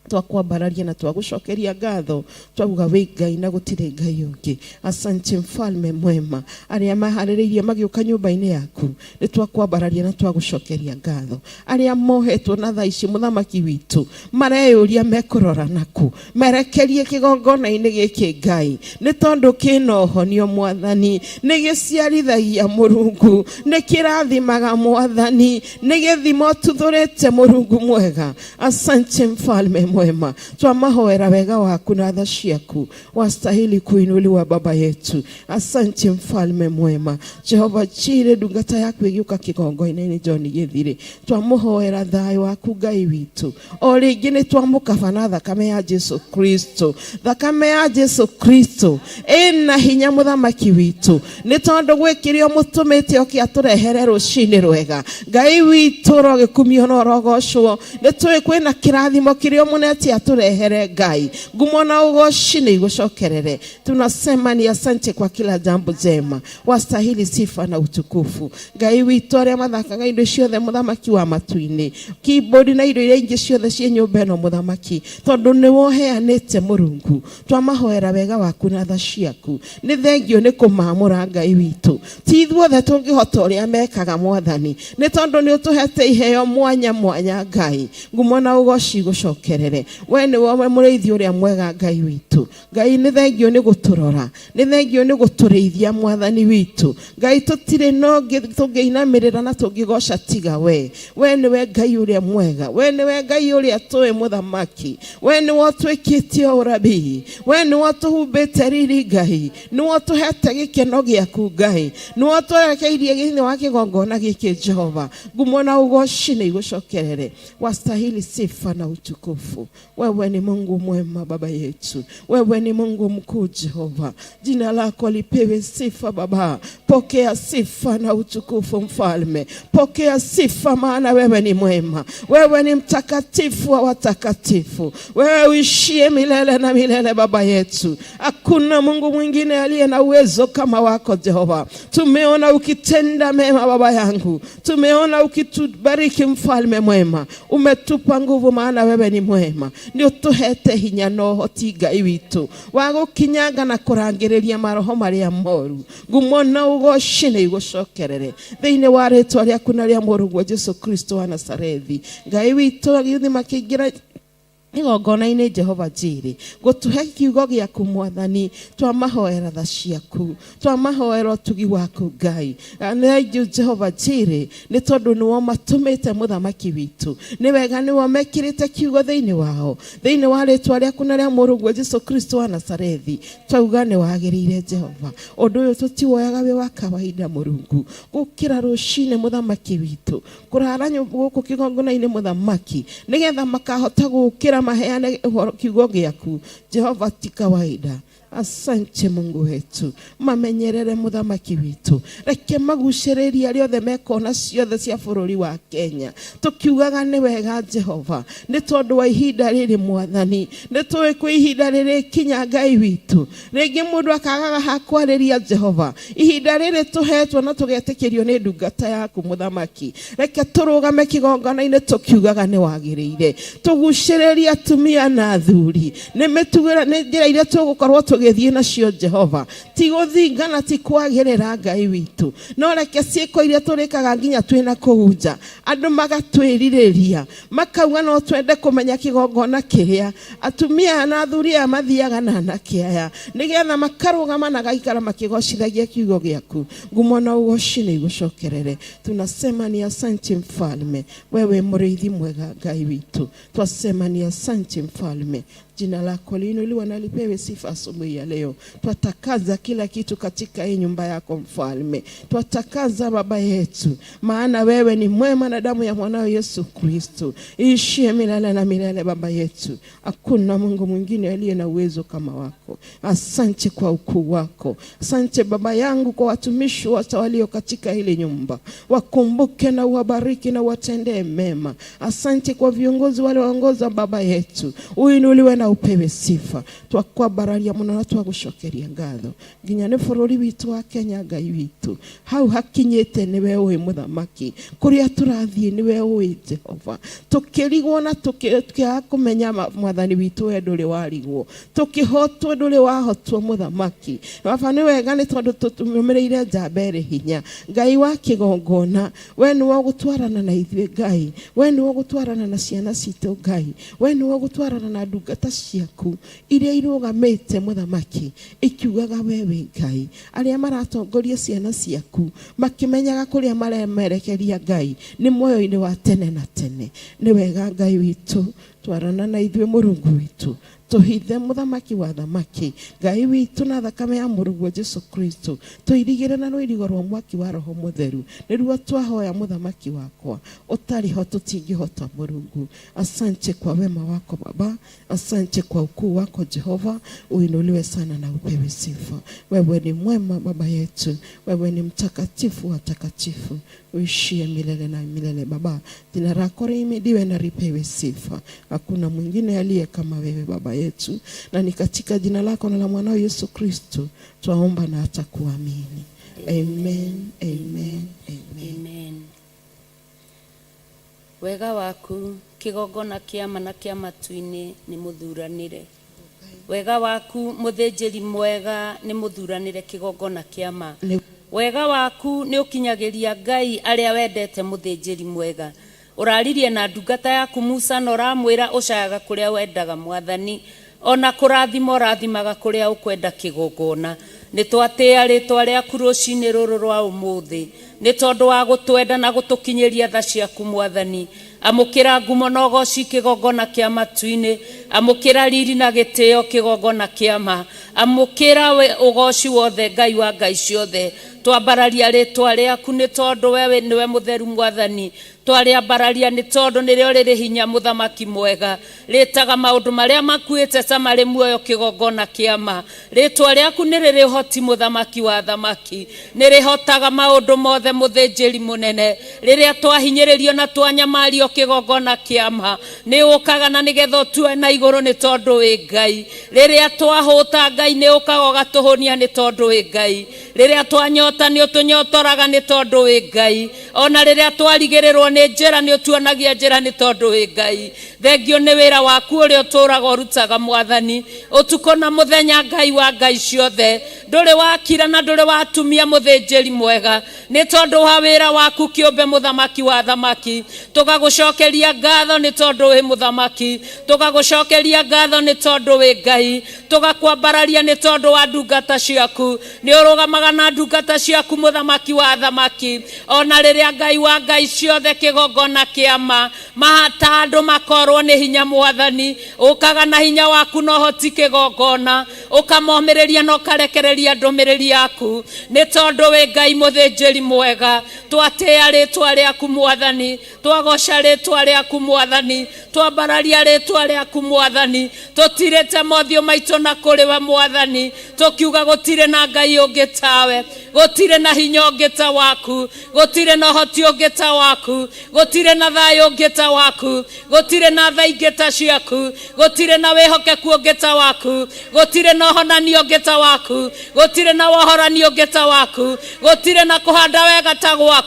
Twakwambararia na twagũcokeria ngatho, twauga wĩ Ngai na gũtirĩ Ngai ũngĩ. Asante mfalme mwema. Arĩa maharĩrĩirie magĩũka nyũmba-inĩ yaku, nĩ twakwambararia na twagũcokeria ngatho. Arĩa mohetwo na thaa ici mũthamaki witũ mareyũria mekũrora naku, merekerie kĩgongona-inĩ gĩkĩ Ngai, nĩ tondũ kĩna ũhonio Mwathani, nĩ gĩciarithagia mũrungu, nĩ kĩrathimaga Mwathani, nĩ gĩthimo tuthũrĩte mũrungu mwega. Asante mfalme mwema. Mwema, twamahoera wega waku na tha ciaku, wastahili kuinuliwa Baba yetu. Asante mfalme mwema. Jehova Jire, ndungata yaku ĩgĩũka kĩgongo-inĩ John Gĩthirĩ, twamũhoera thayũ waku Ngai witũ. O rĩngĩ nĩ twamũkaba na thakame ya Jesu Kristo, thakame ya Jesu Kristo ĩna hinya mũthamaki witũ, nĩ tondũ gwĩ kĩrĩa ũmũtũmĩte oke atũrehere rũcinĩ rwega. Ngai witũ ũrogĩkumio na ũrogocwo, nĩ tũĩ kwĩna kĩrathimo kĩrĩa ũmũnete atũrehere. Ngai, ngumo na ũgoci nĩ igũcokerere. Tunasema ni asante kwa kila jambo jema, wastahili sifa na utukufu. Ngai witũ, arĩa mathakaga indo ciothe mũthamaki wa matu-inĩ, keyboard na indo iria ingĩ ciothe ciĩ nyũmba ĩno mũthamaki, tondũ nĩ woheanĩte Mũrungu, twamahoera wega waku na tha ciaku. Nĩ thengio nĩ kũmamũra Ngai witũ, ti ithuothe tũngĩhota ũrĩa mekaga Mwathani, nĩ tondũ nĩ ũtũhete iheo mwanya mwanya. Ngai, ngumo na ũgoci gũcokerere. We nĩwe mũrĩithi ũrĩa mwega Ngai witũ. Ngai, nĩ thengio nĩ gũtũrora, nĩ thengio nĩ gũtũrĩithia Mwathani witũ. Ngai, tũtirĩ no tũngĩinamĩrĩra na tũngĩgoca tiga we. We nĩwe Ngai ũrĩa mwega, we nĩwe Ngai ũrĩa tũĩ mũthamaki, we nĩwe ũtwĩkĩtie ũrabii, we nĩwe ũtũhumbĩte riri Ngai, nĩwe ũtũhete gĩkeno gĩaku Ngai, nĩwe ũtwerekeirie thĩinĩ wa kĩgongona gĩkĩ. Jehova, ngumo na ũgoci nĩ igũcokerere, wastahili sifa na utukufu. Wewe ni Mungu mwema Baba yetu, wewe ni Mungu mkuu Jehova, jina lako lipewe sifa Baba. Pokea sifa na utukufu Mfalme, pokea sifa, maana wewe ni mwema, wewe ni mtakatifu wa watakatifu, wewe uishie milele na milele Baba yetu. Hakuna Mungu mwingine aliye na uwezo kama wako Jehova. Tumeona ukitenda mema Baba yangu, tumeona ukitubariki Mfalme mwema, umetupa nguvu, maana wewe ni mwema. Nĩ ũtũhete hinya na ũhoti Ngai witũ wa gũkinyanga na kũrangĩrĩria maroho marĩa moru. Ngumo na ũgoci nĩ igũcokerere thĩinĩ wa rĩtwa rĩaku na rĩa mũrũguo Jesu Kristo wa Nazarethi. Ngai witũ, agĩuthi makĩingĩra igongona-inĩ Jehova Jire gũtũhe kiugo gĩaku Mwathani, twamahoera tha ciaku, twamahoera ũtugi waku Ngai. Nĩ Jehova Jire, nĩ tondũ nĩwo matũmĩte mũthamaki witũ, nĩ wega nĩwo mekĩrĩte kiugo thĩinĩ wao. Thĩinĩ wa rĩtwa rĩaku na rĩa mũrũguo Jesu Kristo wa Nazarethi, twauga nĩ wagĩrĩire Jehova. Ũndũ ũyũ tũtiwoyaga wĩ wa kawaida Mũrungu, gũkĩra rũcinĩ mũthamaki witũ, kũrara gũkũ kĩgongona-inĩ mũthamaki, nĩgetha makahota gũkĩra maheane ũhoro kiugo gĩaku Jehova, ti kawaida. Asante Mungu wetu, mamenyerere mũthamaki witũ, reke magucĩrĩrie arĩa othe mekona ciothe cia bũrũri wa Kenya, tũkiugaga nĩ wega Jehova, nĩ tondũ wa ihinda rĩrĩ Mwathani. Nĩ tũĩ kwĩ ihinda rĩrĩkinya Ngai witũ, rĩngĩ mũndũ akagaga ha kwarĩria Jehova. Ihinda rĩrĩ tũhetwo na tũgetĩkĩrio nĩ ndungata yaku mũthamaki, reke tũrũgame kĩgongona-inĩ tũkiugaga nĩ wagĩrĩire, tũgucĩrĩrie atumia na athuri nĩ mĩtugĩre nĩ njĩra iria tũgũkorwo tũgĩthiĩ nacio Jehova, ti gũthingana, ti kwagĩrĩra Ngai witũ, no reke ciĩko iria tũrĩkaga nginya twĩna kũu nja andũ magatwĩrirĩria, makauga no twende kũmenya kĩgongona kĩrĩa atumia na athuri aya mathiaga na anake aya, nĩgetha makarũgama na gaikara makĩgocithagia kiugo gĩaku. Ngumo na ũgoci nĩ igũcokerere. Tunasema ni asante Mfalme, wewe mũrĩithi mwega Ngai witũ, twasema ni asante Mfalme, jina lako liinuliwa na lipewe sifa asubuhi ya leo. Twatakaza kila kitu katika hii nyumba yako Mfalme, twatakaza Baba yetu, maana wewe ni mwema na damu ya mwanao Yesu Kristo iishie milele na milele. Baba yetu, hakuna Mungu mwingine aliye na uwezo kama wako. Asante kwa ukuu wako, asante Baba yangu kwa watumishi wote walio katika hili nyumba, wakumbuke na uwabariki na uwatendee mema. Asante kwa viongozi wale waongoza Baba yetu, uinuliwe na upewe sifa. Twakwambararia muno na twagũcokeria ngatho nginya nĩ bũrũri witũ wa Kenya. Ngai witũ, hau hakinyĩte nĩwe ũĩ mũthamaki, kũrĩa tũrathiĩ nĩwe ũĩ Jehova. Tũkĩrigwo na tũkĩaga kũmenya Mwathani witũ, we ndũrĩ warigwo, tũkĩhotwo ndũrĩ wahotwo mũthamaki. Baba, nĩ wega nĩ tondũ tũtũmĩrĩire njamba ĩrĩ hinya. Ngai wa kĩgongona, we nĩwe ũgũtwarana na ithuĩ Ngai, we nĩwe ũgũtwarana na ciana citũ Ngai, we nĩwe ũgũtwarana na ndungata ciaku iria irũgamĩte mũthamaki ikiugaga we wĩ Ngai, arĩa maratongoria ciana ciaku makĩmenyaga kũrĩa maremerekeria Ngai nĩ muoyo-inĩ wa tene na tene. Nĩ wega Ngai witũ. Twarana na ithuĩ Mũrungu witũ, tũhithe mũthamaki wa thamaki, Ngai witũ, na thakame ya mũrũguo Jesu Kristo, tũirigĩre na rũirigo rwa mwaki wa Roho Mũtheru. Nĩruo twahoya mũthamaki wakwa, ũtarĩ ho tũtingĩhota Mũrungu. Asante kwa wema wako Baba, asante kwa ukuu wako Jehova, uinuliwe sana na upewe sifa. Wewe ni mwema Baba yetu, wewe ni mtakatifu wa takatifu, uishie milele na milele Baba. Jina lako lihimidiwe na lipewe sifa. Hakuna mwingine aliye kama wewe Baba yetu, na ni katika jina lako na la mwanao Yesu Kristo twaomba na hata kuamini. Amen, amen, amen. Amen. Wega waku kĩgongona kĩa ma na kĩa matu-inĩ nĩ mũthuranĩre. Wega waku mũthĩnjĩri mwega nĩ mũthuranĩre kĩgongona kĩa ma. Wega waku nĩ ũkinyagĩria Ngai arĩa wendete mũthĩnjĩri mwega. Ũraririe na ndungata yaku Musa na ũramwĩra ũcayaga kũrĩa wendaga mwathani, ona kũrathima ũrathimaga kũrĩa ũkwenda kĩgongona. Nĩ twatĩĩa rĩtwa rĩaku rũcinĩ rũrũ rwa ũmũthĩ nĩ tondũ wa gũtwenda na gũtũkinyĩria tha ciaku mwathani. Amũkĩra ngumo na ũgoci kĩgongona kĩa matu-inĩ, amũkĩra riri na gĩtĩo kĩgongona kĩa ma, amũkĩra we ũgoci wothe Ngai wa ngai ciothe. Twambararia rĩtwa rĩaku nĩ tondũ wewe nĩwe mũtheru mwathani. Twarĩambararia nĩ tondũ nĩrĩo rĩrĩ hinya mũthamaki mwega, rĩtaga maũndũ marĩa makuĩte ta marĩ muoyo kĩgongona kĩa ma. Rĩtwa rĩaku nĩ rĩrĩ ũhoti mũthamaki wa thamaki, nĩ rĩhotaga maũndũ mothe mũthĩnjĩri mũnene. Rĩrĩa twahinyĩrĩrio na twanyamario kĩgongona kĩa ma, nĩ ũkaga na nĩgetha ũtue na igũrũ nĩ tondũ wĩ Ngai. Rĩrĩa twahũta Ngai nĩ ũkaga ũgatũhũnia nĩ tondũ wĩ Ngai. Rĩrĩa twanyota nĩ ũtũnyotoraga nĩ tondũ wĩ Ngai. Ona rĩrĩa twarigĩrĩrwo nĩ njĩra nĩ ũtuonagia njĩra nĩ tondũ wĩ Ngai. Thengio nĩ wĩra waku ũrĩa ũtũũraga ũrutaga mwathani ũtukũ na mũthenya Ngai wa ngai ciothe. Ndũrĩ wakira na ndũrĩ watumia mũthĩnjĩri mwega nĩ tondũ wa wĩra waku kĩũmbe mũthamaki wa thamaki. Tũgagũcokeria ngatho nĩ tondũ wĩ mũthamaki, tũgagũcokeria ngatho nĩ tondũ wĩ Ngai, tũgakwambararia nĩ tondũ wa ndungata ciaku. Nĩ ũrũgamaga na ndungata ciaku mũthamaki wa thamaki, ona rĩrĩa Ngai wa ngai ciothe kĩgongona kĩa ma mahata andũ makorwo nĩ hinya mwathani, ũkaga na hinya waku na ũhoti kĩgongona, ũkamomĩrĩria na ũkarekereria ndũmĩrĩri yaku nĩ tondũ wĩ Ngai mũthĩnjĩri mwega. Twatĩĩa rĩtwa rĩaku mwathani, twagoca rĩtwa rĩaku mwathani, twambararia rĩtwa rĩaku mwathani, tũtirĩte mothiũ maitũ na kũrĩ we mwathani, tũkiuga gũtirĩ na Ngai ũngĩ tawe, gũtirĩ na hinya ũngĩ ta waku, gũtirĩ na ũhoti ũngĩ ta waku, gũtirĩ na thayũ ũngĩ ta waku, gũtirĩ na tha ingĩ ta ciaku, gũtirĩ na wĩhokeku ũngĩ ta waku, gũtirĩ na ũhonania ũngĩ ta waku, gũtirĩ na wohorani ũngĩ ta waku, gũtirĩ na kũhanda wega ta gwaku.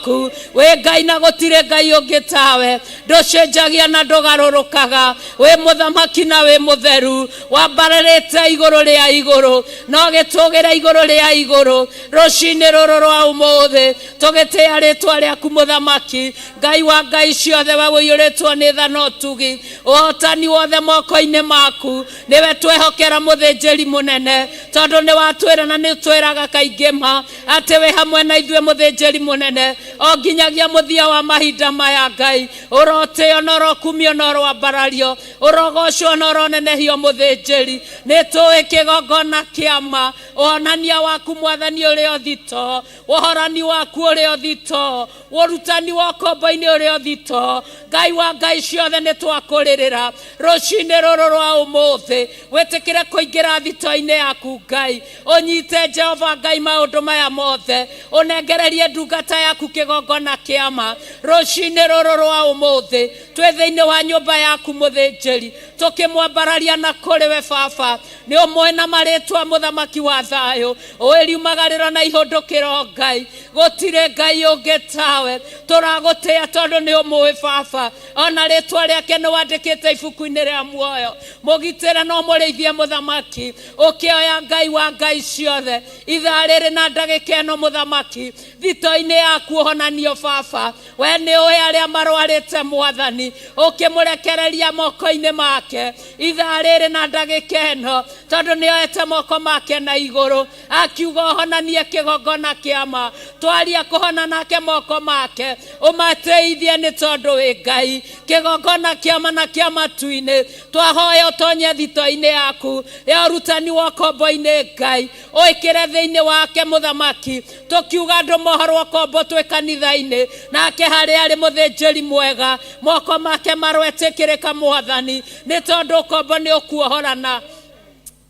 Wĩ Ngai na gũtirĩ Ngai ũngĩ tawe, ndũcenjagia na ndũgarũrũkaga, wĩ mũthamaki na wĩ mũtheru, wambarĩrĩte igũrũ rĩa igũrũ no gĩtũgĩre igũrũ rĩa igũrũ. Rũcinĩ rũrũ rwa ũmũthĩ tũgĩtĩĩa rĩtwa rĩaku mũthamaki, Ngai wa ngai ciothe, we ũiyũrĩtwo nĩ tha na ũtugi, ũhotani wothe moko-inĩ maku, nĩwe twehokera mũthĩnjĩri mũnene, tondũ nĩ watwĩra na nĩ ũtwĩraga kaingĩ ma atĩ wĩ hamwe na ithuĩ mũthĩnjĩri mũnene o nginyagia mũthia wa mahinda maya. Ngai ũrotĩo na ũrokumio na ũroambarario, ũrogocwo na ũronenehio mũthĩnjĩri. Nĩ tũĩ kĩgongona kĩa ma ũhonania waku mwathani ũrĩ ũthito, ũhorani waku ũrĩ ũthito, ũrutani wa ũkombo-inĩ ũrĩ ũthito. Ngai wa ngai ciothe nĩ twakũrĩrĩra rũcinĩ rũrũ rwa ũmũthĩ, wĩtĩkĩre kũingĩra thito-inĩ yaku Ngai, ũnyite Jehova Ngai maũndũ maya mothe, ũnengererie ndungata yaku kĩgongona kĩa ma rũcinĩ rũrũ rwa ũmũthĩ. Twĩ thĩinĩ wa nyũmba yaku mũthĩnjĩri, tũkĩmwambararia na kũrĩ we Baba, nĩ ũmwe na marĩtwa mũthamaki wa thayũ, ũĩ riumagarĩro na ihũndũkĩro Ngai, gũtirĩ Ngai ũngĩ tawe. Tũragũtĩĩa tondũ nĩ ũmũĩ Baba, ona rĩtwa rĩake nĩ wandĩkĩte ibuku-inĩ rĩa muoyo. Mũgitĩre na ũmũrĩithie mũthamaki, ũkĩoya Ngai wa ngai ciothe ithaa rĩrĩ na ndagĩka ĩno mũthamaki, thito-inĩ yaku ũhonanio Baba. We nĩ ũĩ arĩa marwarĩte mwathani, ũkĩmũrekereria moko-inĩ make ithaa rĩrĩ na ndagĩka ĩno. Tondũ nĩoete moko make na igũrũ akiuga ũhonanie kĩgongona kĩama. Twaria kũhona nake moko make ũmateithie nĩ tondũ wĩ Ngai. Kĩgongona kĩama na kĩa matu-inĩ twahoya ũtonye thito-inĩ yaku ya ũrutani wa ũkombo-inĩ Ngai, ũĩkĩre thĩinĩ wake mũthamaki. Tũkiuga andũ mohorwo kombo twĩ kanitha-inĩ, nake harĩa arĩ mũthĩnjĩri mwega moko make maroetĩkĩrĩka mwathani, nĩ tondũ ũkombo nĩ ũkuohorana.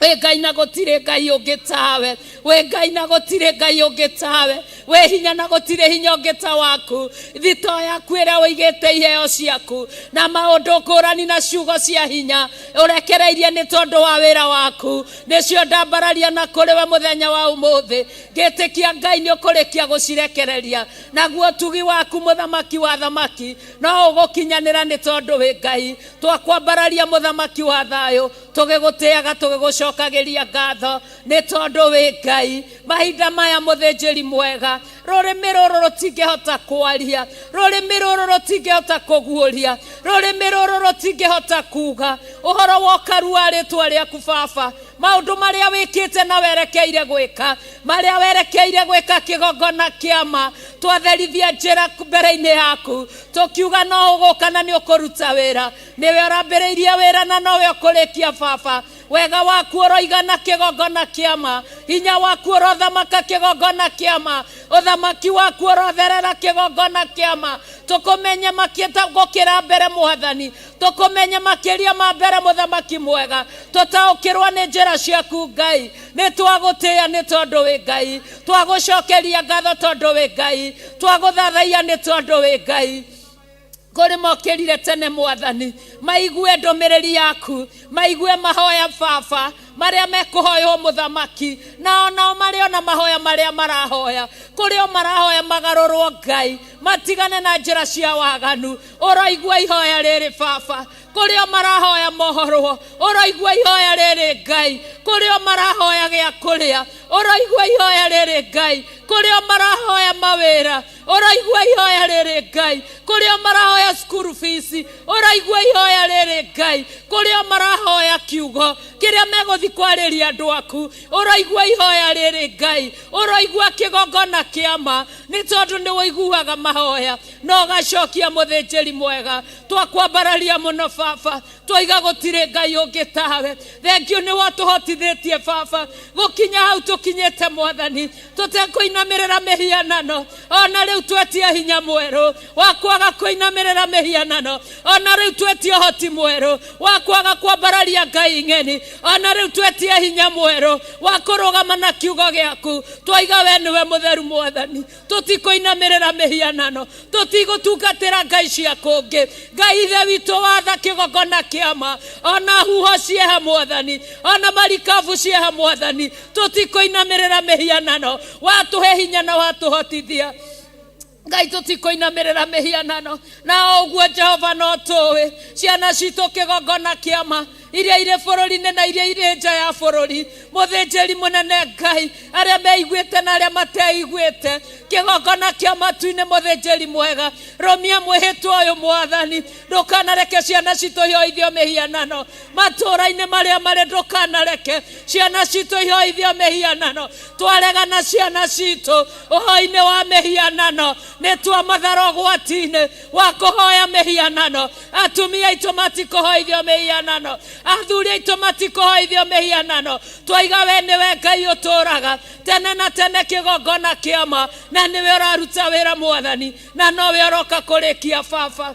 Wĩ Ngai na gũtirĩ Ngai ũngĩ tawe, wĩ Ngai na gũtirĩ Ngai ũngĩ tawe, wĩ hinya na gũtirĩ hinya ũngĩ ta waku. Thito yaku ĩrĩa ũigĩte iheo ciaku na maũndũ ngũrani na ciugo cia hinya ũrekereirie nĩ tondũ wa wĩra waku, nĩcio ndambararia na kũrĩ we mũthenya wa ũmũthĩ. Ngĩtĩkia Ngai nĩ ũkũrĩkia gũcirekereria, naguo ũtugi waku mũthamaki wa thamaki no ũgũkinyanĩra nĩ tondũ wĩ Ngai. Twakwambararia mũthamaki wa thayũ, tũgĩgũtĩaga tũgĩgũcokagĩria ngatho nĩ tondũ wĩ Ngai. Mahinda maya mũthĩnjĩri mwega, rũrĩmĩ rũrũ rũtingĩhota kwaria, rũrĩmĩ rũrũ rũtingĩhota kũguũria, rũrĩmĩ rũrũ rũtingĩhota kuga ũhoro wa ũkaru wa rĩtwa rĩaku baba. Maũndũ marĩa wĩkĩte na werekeire gwĩka, marĩa werekeire gwĩka kĩgongona kĩama, twatherithia njĩra mbere-inĩ yaku tũkiuga no ũgũka na nĩ ũkũruta wĩra. Nĩwe ũrambĩrĩirie wĩra na nowe ũkũrĩkia baba. Wega waku ũroigana kĩgongona kĩama, hinya waku ũrothamaka kĩgongona kĩama, ũthamaki waku ũrotherera kĩgongona kĩama. Tũkũmenye makĩta gũkĩra mbere mwathani, tũkũmenye makĩria ma mbere mũthamaki mwega, tũtaũkĩrwo nĩ njĩra ciaku Ngai. Nĩ twagũtĩĩa nĩ tondũ wĩ Ngai, twagũcokeria ngatho tondũ wĩ Ngai, twagũthathaiya nĩ tondũ wĩ Ngai. Kũrĩ mokĩrire tene mwathani, maigue ndũmĩrĩri yaku, maigue mahoya baba marĩa mekũhoywo mũthamaki, nao nao marĩ ona mahoya marĩa marahoya, kũrĩ o marahoya magarũrwo Ngai, matigane na njĩra cia waganu. Ũroigua ihoya rĩrĩ baba, kũrĩ o marahoya mohorwo, ũroigua ihoya rĩrĩ Ngai, kũrĩ o marahoya gĩa kũrĩa, ũroigua ihoya rĩrĩ Ngai, kũrĩ o marahoya mawĩra, ũraigua ihoya rĩrĩ Ngai, kũrĩ o marahoya school fees, ũraigua ihoya rĩrĩ Ngai, kũrĩ o marahoya kiugo kĩrĩa megũthi kwarĩria andũ aku, ũraigua ihoya rĩrĩ Ngai, ũraigua kĩgongona kĩama, nĩ tondũ nĩ ũiguaga mahoya na ũgacokia mũthĩnjĩri mwega. Twakwambararia mũno baba, twaiga gũtirĩ Ngai ũngĩ tawe. Thengiũ nĩ watũhotithĩtie baba gũkinya hau tũkinyĩte mwathani, tũtekũinamĩrĩra mĩhianano. Ona rĩu twetia hinya mwerũ wa kwaga kũinamĩrĩra mĩhianano, ona rĩu twetie ũhoti mwerũ wa kwaga kwambararia Ngai ng'eni, ona rĩu twetie hinya mwerũ wa kũrũgama na kiugo gĩaku. Twaiga we nĩwe mũtheru mwathani, tũtikũinamĩrĩra mĩhianano, tũtigũtungatĩra ngai cia kũngĩ. Ngai ithe witũ watha kĩgongona kĩama, ona huho cieha mwathani, ona marikabu cieha mwathani, tũtikũinamĩrĩra mĩhianano. Watũhe hinya na watũhotithia Ngai, tũtikũinamĩrĩra mĩhianano. Na ũguo Jehova no tũĩ ciana citũ kĩgongona kĩama, iria irĩ bũrũri-inĩ na iria irĩ nja ya bũrũri, mũthĩnjĩri mũnene Ngai, arĩa meiguĩte na arĩa mateiguĩte, kĩgongona kĩa matu-inĩ mũthĩnjĩri mwega, rũmia mwĩhĩtwa ũyũ mwathani, ndũkanareke ciana citũ ihoithio mĩhianano matũũra-inĩ marĩa marĩ, ndũkanareke ciana citũ ihoithio mĩhianano. Twaregana ciana citũ ũhoi-inĩ wa mĩhianano, nĩ twamathara ũgwati-inĩ wa kũhoya mĩhianano. Atumia aitũ matikũhoithio mĩhianano, athuri aitũ matikũhoithio mĩhianano. Twaiga we nĩwe Ngai ũtũũraga tene na tene kĩgongona kĩama, na nĩwe ũraruta wĩra mwathani, na nowe ũroka kũrĩkia baba.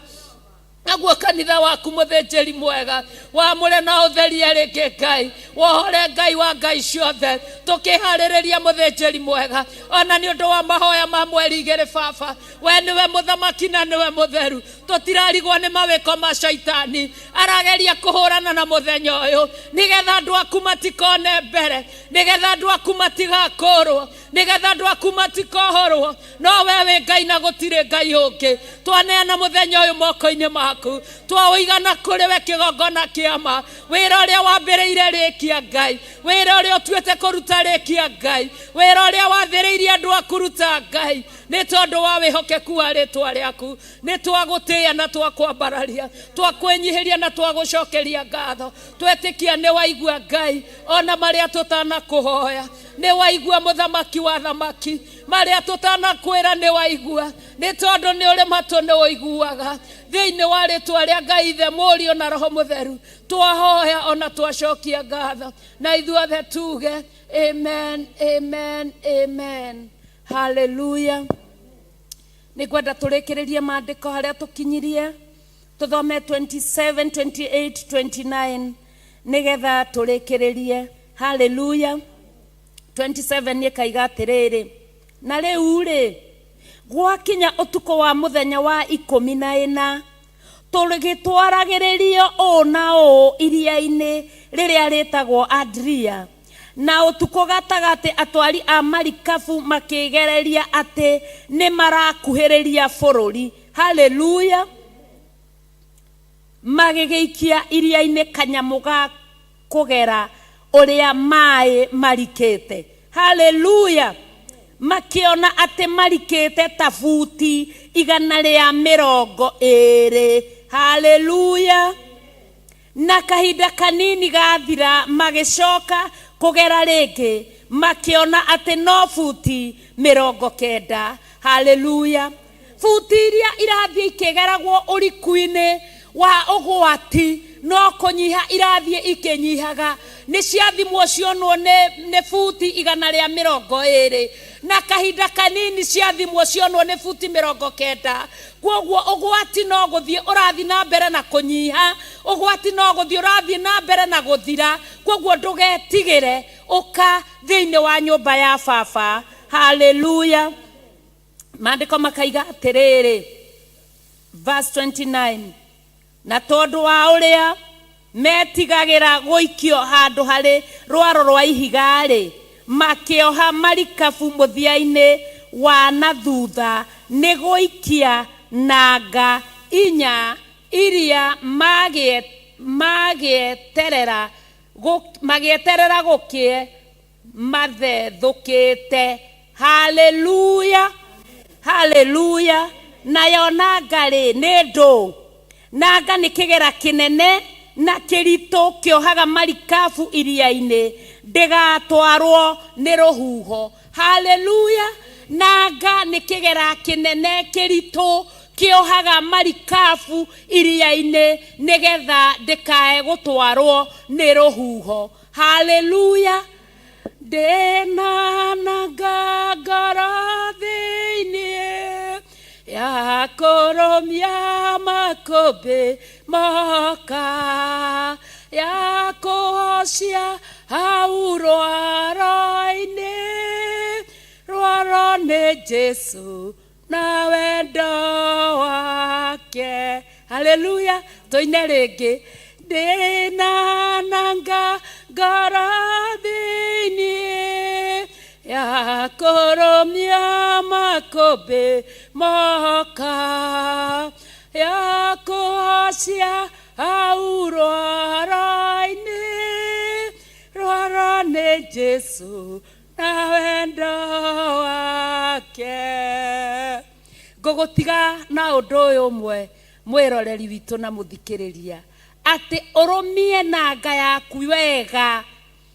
Naguo kanitha waku mũthĩnjĩri mwega wamũre na ũtherie rĩngĩ Ngai, wohore Ngai wa Ngai ciothe, tũkĩharĩrĩria mũthĩnjĩri mwega ona nĩ ũndũ wa mahoya ma mweri igĩrĩ baba. We nĩwe mũthamaki na nĩwe mũtheru, tũtirarigwo nĩ mawĩko ma shaitani arageria kũhũrana na mũthenya ũyũ, nĩgetha andũ aku matikone mbere, nĩgetha andũ aku matigakũrwo, nĩgetha andũ aku matikohorwo. No we wĩ Ngai na gũtirĩ Ngai ũngĩ. Twaneana mũthenya ũyũ moko-inĩ maku, twaũigana kũrĩ we kĩgongona kĩama. Wĩra ũrĩa wambĩrĩire rĩkia Ngai, wĩra ũrĩa ũtuĩte kũruta rĩkia Ngai, wĩra ũrĩa wathĩrĩirie andũ aku ruta Ngai. Nĩ tondũ wa wĩhokeku wa rĩtwa rĩaku. Nĩ twagũtĩĩa na twakwambararia, twakwĩnyihĩria na twagũcokeria ngatho. Twetĩkia nĩ waigua Ngai ona marĩa tũtanakũhoya. Nĩ waigua mũthamaki wa thamaki marĩa tũtanakwĩra nĩ waigua. Nĩ tondũ nĩ ũrĩ matũ nĩ ũiguaga. Thĩinĩ wa rĩtwa rĩa Ngai Ithe, Mũriũ na Roho Mũtheru, twahoya ona twacokia ngatho. Na ithuothe tuge amen, amen, amen. Hallelujah. Nĩ ngwenda tũrĩkĩrĩrie maandĩko harĩa tũkinyirie, tũthome 27, 28, 29 nĩgetha tũrĩkĩrĩrie. Hallelujah. 27 ĩkaiga atĩrĩrĩ, na rĩu rĩ, gwakinya ũtukũ wa mũthenya wa 14, tũgĩtwaragĩrĩrio ũũ na ũũ iria-inĩ rĩrĩa rĩtagwo Adria. Na ũtukũ gatagatĩ atwari a marikabu makĩgereria atĩ nĩ marakuhĩrĩria bũrũri. Hallelujah. Magĩgĩikia iria-inĩ kanyamũ ga kũgera ũrĩa maĩ marikĩte. Hallelujah. Makĩona atĩ marikĩte ta buti 120. Hallelujah. Na kahinda kanini gathira magĩcoka kũgera rĩngĩ, makĩona atĩ no buti 90. Hallelujah. Buti iria irathiĩ ikĩgeragwo ũriku-inĩ wa ũgwati no kũnyiha irathiĩ ikĩnyihaga. Nĩ ciathimwo cionwo nĩ buti 120, na kahinda kanini ciathimwo cionwo nĩ buti 90. Kwoguo ũgwati no gũthiĩ ũrathiĩ na mbere na kũnyiha, ũgwati no gũthiĩ ũrathiĩ na mbere na gũthira. Kwoguo ndũgetigĩre, ũka thĩinĩ wa nyũmba ya baba. Hallelujah. Maandĩko makaiga atĩrĩrĩ, verse 29, na tondũ wa ũrĩa metigagĩra gũikio handũ harĩ rwaro rwa ihiga-rĩ, makĩoha marikabu mũthia-inĩ wa na thutha nĩ gũikia nanga inya iria magĩeterera gũkĩe mathethũkĩte. Hallelujah. Hallelujah. Nayo nanga rĩ nĩ ndũ. Nanga nĩ kĩgera kĩnene na kĩritũ kĩohaga marikabu iria-inĩ ndĩgatwarwo nĩ rũhuho. Hallelujah. Nanga nĩ kĩgera kĩnene kĩritũ kĩohaga marikabu iria-inĩ nĩgetha ndĩkae gũtwarwo nĩ rũhuho. Hallelujah. Ndĩna nanga ngoro thĩinĩ ya kũrũmia makũmbĩ moka, ya kũhocia hau rwaro-inĩ, rwaro nĩ Jesũ na wendo wake. Hallelujah. Tũine rĩngĩ. Ndĩna nanga ngoro thĩinĩ ya kũrũmia makũmbĩ moka, ya kũhocia hau rwaro-inĩ, rwaro nĩ Jesũ na wendo wake. Ngũgũtiga na ũndũ ũyũ ũmwe, mwĩroreri witũ na mũthikĩrĩria, atĩ ũrũmie nanga yaku wega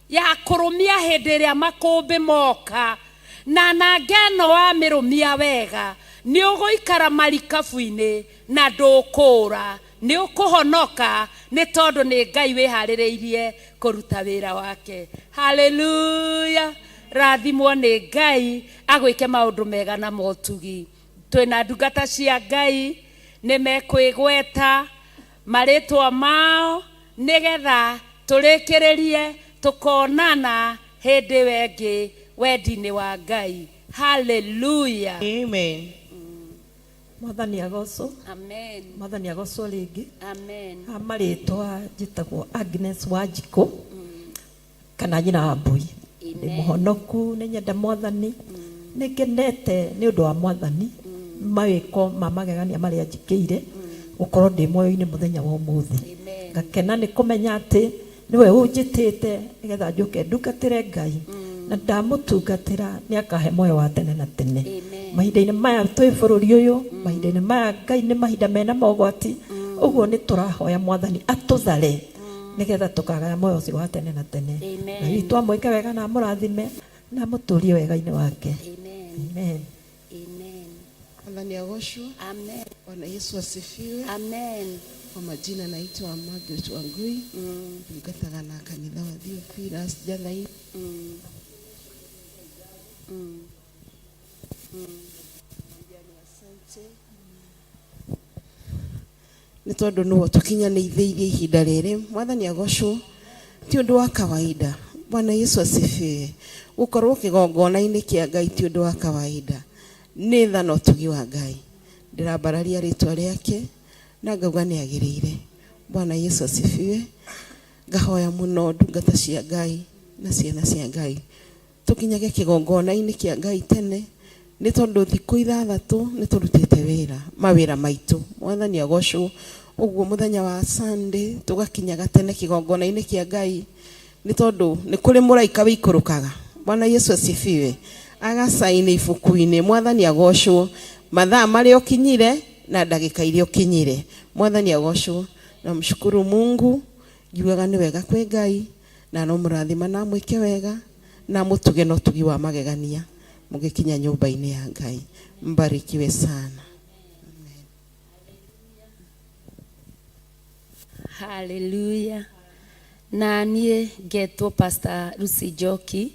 ya kũrũmia hĩndĩ ĩrĩa makũmbĩ moka, na nanga ĩno wamĩrũmia wega nĩ ũgũikara marikabu-inĩ na ndũkũũra, nĩ ũkũhonoka, nĩ tondũ nĩ Ngai wĩharĩrĩirie kũruta wĩra wake. Hallelujah. Rathimwo nĩ Ngai agwĩke maũndũ mega na motugi. Twĩna ndungata cia Ngai nĩ mekwĩgweta marĩtwa mao nĩgetha tũrĩkĩrĩrie tũkonana hĩndĩ ĩyo ĩngĩ wendi-inĩ wa Ngai. Hallelujah. Amen. Mwathani agocwo. Amen. Mwathani agocwo rĩngĩ. Amen. Ha marĩtwa njĩtagwo Agnes Wanjikũ kana nyina wa Mbui. Ndĩ mũhonoku, nĩ nyenda Mwathani, nĩ ngenete nĩ ũndũ wa Mwathani, mawĩko ma magegania marĩa njĩkĩire gũkorwo ndĩ muoyo-inĩ mũthenya wa ũmũthĩ. Ngakena nĩ kũmenya atĩ nĩwe ũnjĩtĩte nĩgetha njũke ndungatĩre Ngai. Na ndamũtungatĩra nĩ akahe muoyo wa tene na tene. Amen. Mahinda-inĩ maya twĩ bũrũri ũyũ, mahinda-inĩ maya Ngai nĩ mahinda mena mogwati, ũguo nĩ tũrahoya Mwathani atũthare nĩgetha tũkagaya muoyo ũcio wa tene na tene. Amen. Na witũ amwĩke wega na amũrathime na amũtũrie wega-inĩ wake. Amen. Amen. Amen. Mwathani agocwo. Amen. Bwana Yesu asifiwe. Amen. Kwa majina naitwa Margaret Wangui, ndungataga na kanitha wa Theophilus Njathai. Nĩ tondũ nĩwe tũkinyanĩithĩirie ihinda rĩrĩ. Mwathani agocwo. Ti ũndũ wa kawaida. Bwana Yesu asifiwe. Gũkorwo kĩgongona-inĩ kĩa Ngai ti ũndũ wa kawaida, nĩ tha na ũtugi wa Ngai. Ndĩrambararia rĩtwa rĩake na ngauga nĩ agĩrĩire. Bwana Yesu asifiwe. Ngahoya mũno ndungata cia Ngai na ciana cia Ngai tũkinyage kĩgongona-inĩ kĩa Ngai tene, nĩ tondũ thikũ 6 nĩ tũrutĩte wĩra, mawĩra maitũ. Mwathani agocwo. Ũguo mũthenya wa Sunday tũgakinyaga tene kĩgongona-inĩ kĩa Ngai, nĩ tondũ nĩ kũrĩ mũraika wĩikũrũkaga. Bwana Yesu asifiwe. Agacaini ibuku-inĩ. Mwathani agocwo. Mathaa marĩa ũkinyire na ndagĩka iria ũkinyire. Mwathani agocwo. Na mshukuru Mungu, ngiugaga nĩ wega kwĩ Ngai, na no mũrathima na mwĩke wega na mũtuge na ũtugi wa magegania mũgĩkinya nyũmba-inĩ ya Ngai. Mbarikiwe sana. Haleluya. Na niĩ ngetwo Pastor Lucy Njoki,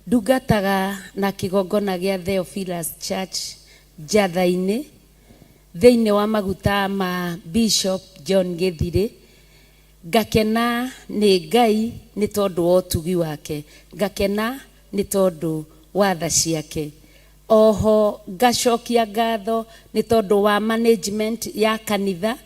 ndungataga na kĩgongona gĩa Theophilus Church Njatha-inĩ, thĩinĩ wa maguta ma Bishop John Gĩthirĩ. Ngakena nĩ Ngai nĩ tondũ wa ũtugi wake, ngakena nĩ tondũ wa tha ciake. Oho ngacokia ngatho nĩ tondũ wa management ya kanitha.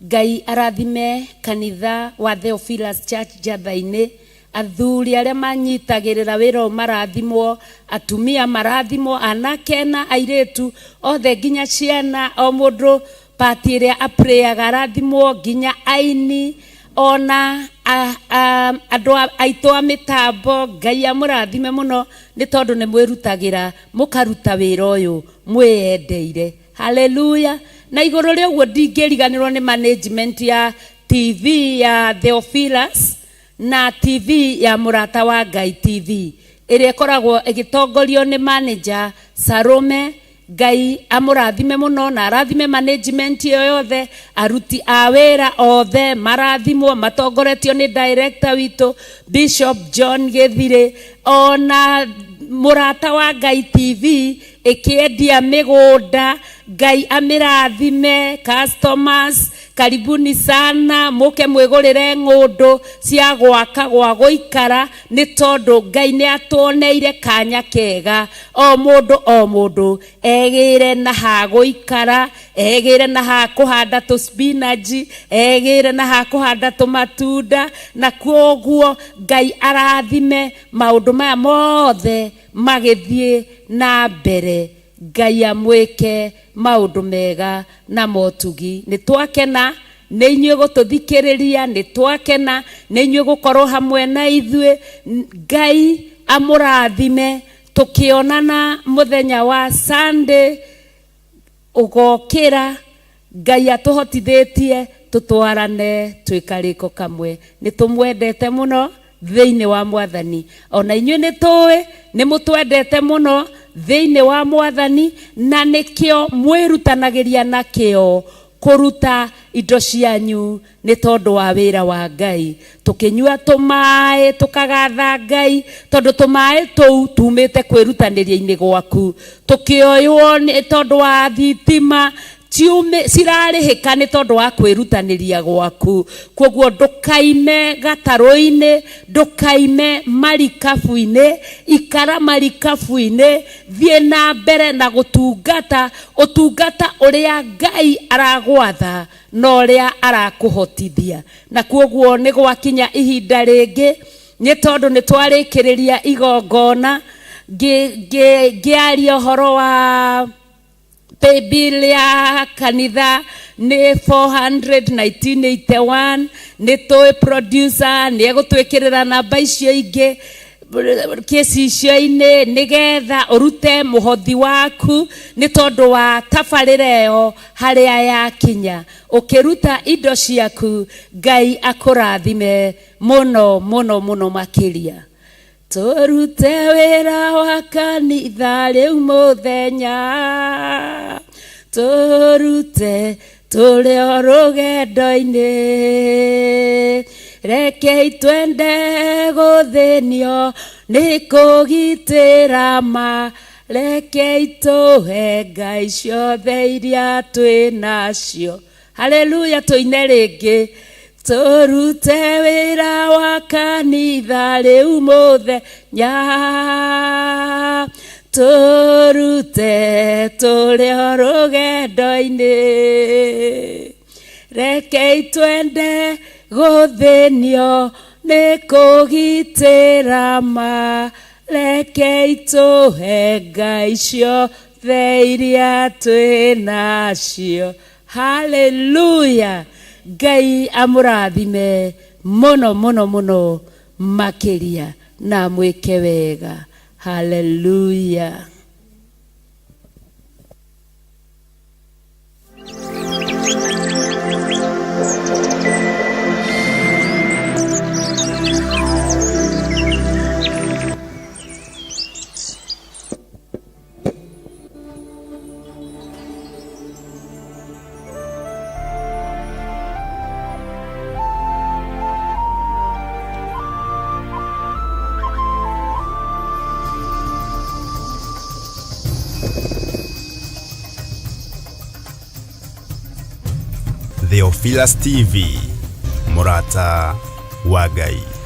Ngai arathime kanitha wa Theophilus Church Njatha-inĩ, athuri arĩa manyitagĩrĩra wĩra ũyũ marathimwo, atumia marathimwo, anake na airĩtu othe, nginya ciana, o mũndũ pati ĩrĩa apreyaga arathimwo, nginya aini ona andũ aitũ a mĩtambo. Ngai amũrathime mũno nĩ tondũ nĩ mwĩrutagĩra mũkaruta wĩra ũyũ mwĩyendeire. Haleluya. Na igũrũ rĩa ũguo ndingĩriganĩrwo nĩ management ya TV ya Theophilus na TV ya Mũrata wa Ngai TV ĩrĩa ĩkoragwo ĩgĩtongorio nĩ manager Salome. Ngai amũrathime mũno na arathime management ĩyo yothe, aruti a wĩra othe marathimwo matongoretio nĩ director witũ Bishop John Gĩthirĩ. Ona Mũrata wa Ngai TV ĩkĩendia mĩgũnda, Ngai amĩrathime. Customers, karibuni sana, mũke mwĩgũrĩre ng'ũndũ cia gwaka gwa gũikara, nĩ tondũ Ngai nĩ atuoneire kanya kega o mũndũ o mũndũ egĩre na ha gũikara, egĩre na ha kũhanda tũ spinach, egĩre na ha kũhanda tũmatunda. Na kwoguo Ngai arathime maũndũ maya mothe magĩthiĩ na mbere. Ngai amwĩke maũndũ mega na motugi. Nĩ twakena nĩ inyuĩ gũtũthikĩrĩria, nĩ twakena nĩ inyuĩ gũkorwo hamwe na ithuĩ. Ngai amũrathime. Tũkĩonana mũthenya wa Sunday ũgokĩra, Ngai atũhotithĩtie tũtwarane twĩ karĩko kamwe. Nĩ tũmwendete mũno thĩinĩ wa Mwathani. Ona inyuĩ nĩ tũĩ nĩ mũtwendete mũno thĩinĩ wa Mwathani, na nĩkĩo mwĩrutanagĩria na kĩo kũruta indo cianyu nĩ tondũ wa wĩra wa Ngai. Tũkĩnyua tũmaĩ tũkagatha Ngai tondũ tũmaĩ tũu tumĩte kwĩrutanĩria-inĩ gwaku. Tũkĩoywo nĩ tondũ wa thitima cirarĩhĩka nĩ tondũ wa kwĩrutanĩria gwaku. Koguo ndũkaime gatarũ-inĩ, ndũkaime marikabu-inĩ, ikara marikabu-inĩ, thiĩ na mbere na gũtungata ũtungata ũrĩa Ngai aragwatha na ũrĩa arakũhotithia. Na koguo nĩ gwakinya ihinda rĩngĩ, nĩ tondũ nĩ twarĩkĩrĩria igongona ngĩaria ũhoro wa paybill ya kanitha nĩ 41981. Nĩ tũĩ producer nĩ egũtwĩkĩrĩra namba icio ingĩ. Gĩcicio-inĩ nĩgetha ũrute mũhothi waku nĩ tondũ wa tabarĩra ĩyo harĩa yakinya. Ũkĩruta indo ciaku, Ngai akũrathime mũno mũno mũno makĩria. Tũrute wĩra wa kanitha rĩu mũthenya, tũrute tũrĩ o rũgendo-inĩ, rekei twende gũthĩnio nĩ kũgitĩra ma, rekei tũhe Ngai ciothe iria twĩ nacio. Haleluya! Tũine rĩngĩ. Tũrute wĩra wa kanitha rĩu mũthenya, tũrute tũrĩ o rũgendo-inĩ, rekei twende gũthĩnio nĩ kũgitĩra ma, rekei tũhe Ngai ciothe iria twĩ nacio. Haleluya! Ngai amũrathime mũno mũno mũno makĩria na amwĩke wega. Haleluya! Theophilus TV, mũrata wa Ngai.